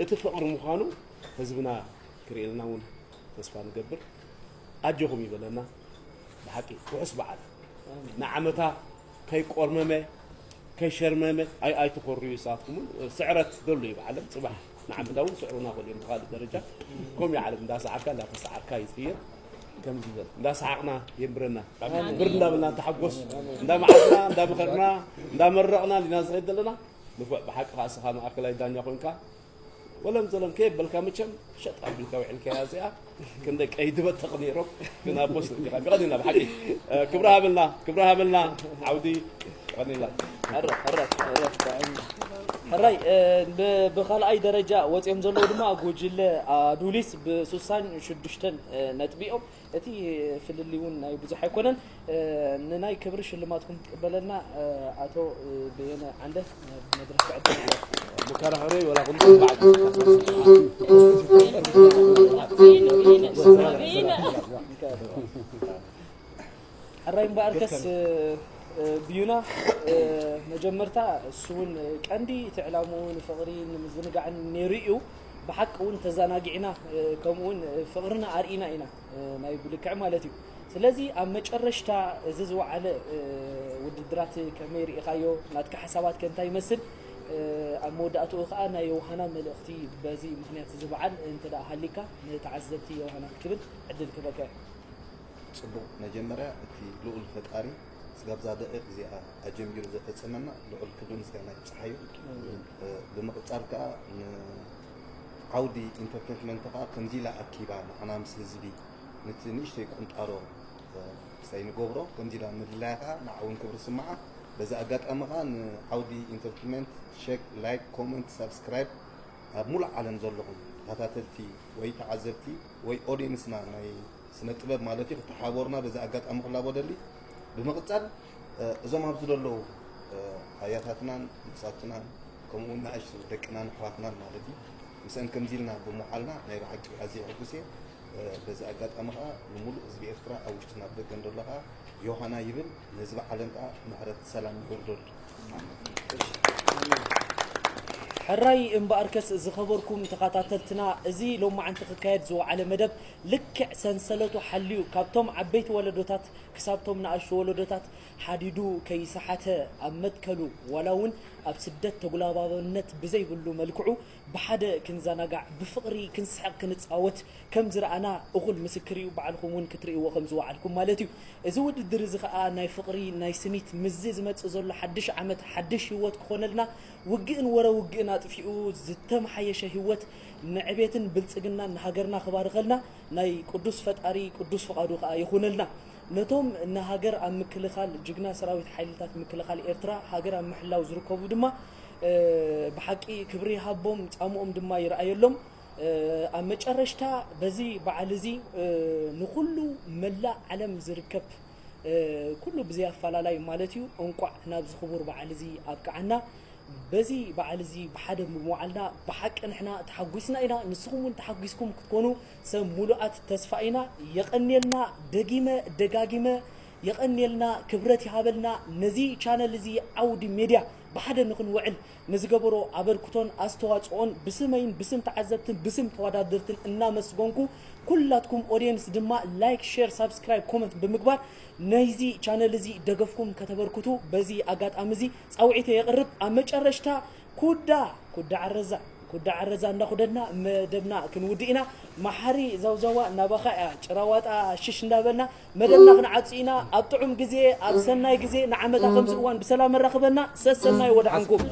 እቲ ፍቕሪ ምዃኑ ህዝብና ክርእየልና እውን ተስፋ ንገብር ኣጆኹም ይበለና ብሓቂ ርሑስ በዓል ንዓመታ ከይቆርመመ ከይሸርመመ ኣይ ኣይትኾርዩ ንስኻትኩም እውን ስዕረት ደሎ እዩ ብዓለም ፅባሕ ንዓመታ እውን ስዕሩና ክእል እዮም ብካልእ ደረጃ ከምኡ እዩ ዓለም እንዳሰዓርካ እንዳተሰዓርካ እዩ ዝኽየድ ከምዚ ዝበል እንዳሰሓቕና የንብረና ብር እንዳበልና ንተሓጎስ እንዳመዓስና እንዳመኸርና እንዳመረቕና ሊና ዝኸይድ ዘለና ንፉዕ ብሓቂ ከዓ እስኻ ማእከላይ ዳኛ ኮንካ ወለም ዘለም ከየበልካ መቸም ሸጥ ኣቢልካ ውዒልካያ እዚኣ ክንደ ቀይዲ በተቕ ነይሮም ግን ኣቦስ ርኢኻ ብቐኒና ብሓቂ ክብሪ ሃበልና ክብሪ ሃበልና ዓውዲ ቀኒና ሕራይ ብካልኣይ ደረጃ ወፂኦም ዘለዉ ድማ ጉጅለ ኣዱሊስ ብሱሳን ሽዱሽተን ነጥቢኦም እቲ ፍልልይ እውን ናይ ብዙሕ ኣይኮነን ንናይ ክብሪ ሽልማትኩም ትቀበለልና ኣቶ በየነ ዓንደ መድረክ ክዕድል መከራኸሪ ወላ ሕራይ እምበኣርከስ ብዩና መጀመርታ እሱ እውን ቀንዲ እቲ ዕላምኡ ንፍቕሪ ንምዝንጋዕን ነይሩ እዩ። ብሓቂ እውን ተዘናጊዕና ከምኡ እውን ፍቕርና ኣርኢና ኢና ናይ ብልክዕ ማለት እዩ። ስለዚ ኣብ መጨረሽታ እዚ ዝወዓለ ውድድራት ከመይ ርኢኻዮ? ናትካ ሓሳባት ከ እንታይ ይመስል? ኣብ መወዳእትኡ ከዓ ናይ ዮሃና መልእኽቲ በዚ ምኽንያት እዚ በዓል እንተ ደኣ ሃሊካ ንተዓዘብቲ ዮሃና ክትብል ዕድል ክህበካ እየ። ጽቡቕ፣ መጀመርያ እቲ ልኡል ፈጣሪ ስጋብ እዛ ደቂቕ እዚኣ ኣጀሚሩ ዘፈጸመና ልዑል ክብሪ ምስጋና ይብጽሓዮ። ብምቕጻል ከኣ ንዓውዲ ኢንተርቴንመንት ከኣ ከምዚ ኢላ ኣኪባ ንዓና ምስ ህዝቢ ነቲ ንእሽተይ ቁንጣሮ ክሳይ ንገብሮ ከምዚ ኢላ ምድላያ ከኣ ንዓ እውን ክብሪ ስምዓ። በዚ ኣጋጣሚ ከኣ ንዓውዲ ኢንተርቴንመንት ሸክ፣ ላይክ፣ ኮመንት፣ ሳብስክራይብ ኣብ ሙሉእ ዓለም ዘለኹም ተኸታተልቲ ወይ ተዓዘብቲ ወይ ኦድየንስና ናይ ስነ ጥበብ ማለት እዩ ክተሓባበሩና በዚ ኣጋጣሚ ክላቦ ደሊ። ብምቕጻል እዞም ኣብዚ ዘለዉ ኣያታትናን መሳቱናን ከምኡ እውን ንኣሽቱ ደቅናን ኣሕዋትናን ማለት እዩ ምስአን ከምዚ ኢልና ብምውዓልና ናይ ብሓቂ ኣዝየ ሕጉስ እየ። በዚ ኣጋጣሚ ከዓ ንሙሉእ ህዝቢ ኤርትራ ኣብ ውሽጥን ኣብ ደገን ዘሎ ከዓ ዮሃና ይብል፣ ንህዝቢ ዓለም ከዓ ምሕረት ሰላም ይወርደሉ። ሕራይ እምበኣርከስ ዝኸበርኩም ተኸታተልትና፣ እዚ ሎማዓንቲ ክካየድ ዝወዓለ መደብ ልክዕ ሰንሰለቱ ሓልዩ ካብቶም ዓበይቲ ወለዶታት ክሳብቶም ንኣሽቱ ወለዶታት ሓዲዱ ከይሰሓተ ኣብ መትከሉ ዋላ እውን ኣብ ስደት ተጉላባብነት ብዘይብሉ መልክዑ ብሓደ ክንዘናጋዕ ብፍቕሪ ክንስሕቕ ክንጻወት ከም ዝረኣና እኹል ምስክር እዩ። ባዕልኹም እውን ክትርእይዎ ከም ዝወዓልኩም ማለት እዩ። እዚ ውድድር እዚ ኸኣ ናይ ፍቕሪ ናይ ስኒት ምስዚ ዝመጽእ ዘሎ ሓድሽ ዓመት ሓድሽ ህይወት ክኾነልና ውግእን ወረ ውግእን ኣጥፊኡ ዝተመሓየሸ ህይወት ንዕቤትን ብልጽግናን ንሃገርና ክባርኸልና ናይ ቅዱስ ፈጣሪ ቅዱስ ፍቓዱ ኸኣ ይኹነልና። ነቶም ንሃገር ኣብ ምክልኻል ጅግና ሰራዊት ሓይልታት ምክልኻል ኤርትራ ሃገር ኣብ ምሕላው ዝርከቡ ድማ ብሓቂ ክብሪ ይሃቦም ጻምኦም ድማ ይርኣየሎም። ኣብ መጨረሽታ በዚ በዓል እዚ ንኹሉ መላእ ዓለም ዝርከብ ኩሉ ብዘይ ኣፈላላይ ማለት እዩ እንቋዕ ናብዚ ክቡር በዓል እዚ ኣብቅዓና። በዚ በዓል እዚ ብሓደ ብምውዓልና ብሓቂ ንሕና ተሓጒስና ኢና፣ ንስኹም እውን ተሓጒስኩም ክትኮኑ ሰብ ሙሉኣት ተስፋ ኢና። የቐንየልና፣ ደጊመ ደጋጊመ የቐንየልና፣ ክብረት ይሃበልና። ነዚ ቻነል እዚ ዓውዲ ሜድያ ብሓደ ንኽንውዕል ንዝገበሮ ኣበርክቶን ኣስተዋፅኦን ብስመይን ብስም ተዓዘብትን ብስም ተወዳደርትን እናመስገንኩ ኩላትኩም ኦድየንስ ድማ ላይክ፣ ሼር፣ ሳብስክራይብ፣ ኮመንት ብምግባር ናይዚ ቻነል እዚ ደገፍኩም ከተበርክቱ በዚ ኣጋጣሚ እዚ ፃውዒተ የቕርብ። ኣብ መጨረሽታ ኩዳ ኩዳ ዓረዛ ኩዳ ዓረዛ እንዳኹደድና መደብና ክንውድእ ኢና። መሓሪ ዘውዘዋ ናባኻ እያ ጭራዋጣ ሽሽ እንዳበልና መደብና ክንዓጹ ኢና። ኣብ ጥዑም ግዜ ኣብ ሰናይ ግዜ ንዓመታ ከምዚ እዋን ብሰላም ኣራኽበና። ሰሰናይ ወድዓንኩም።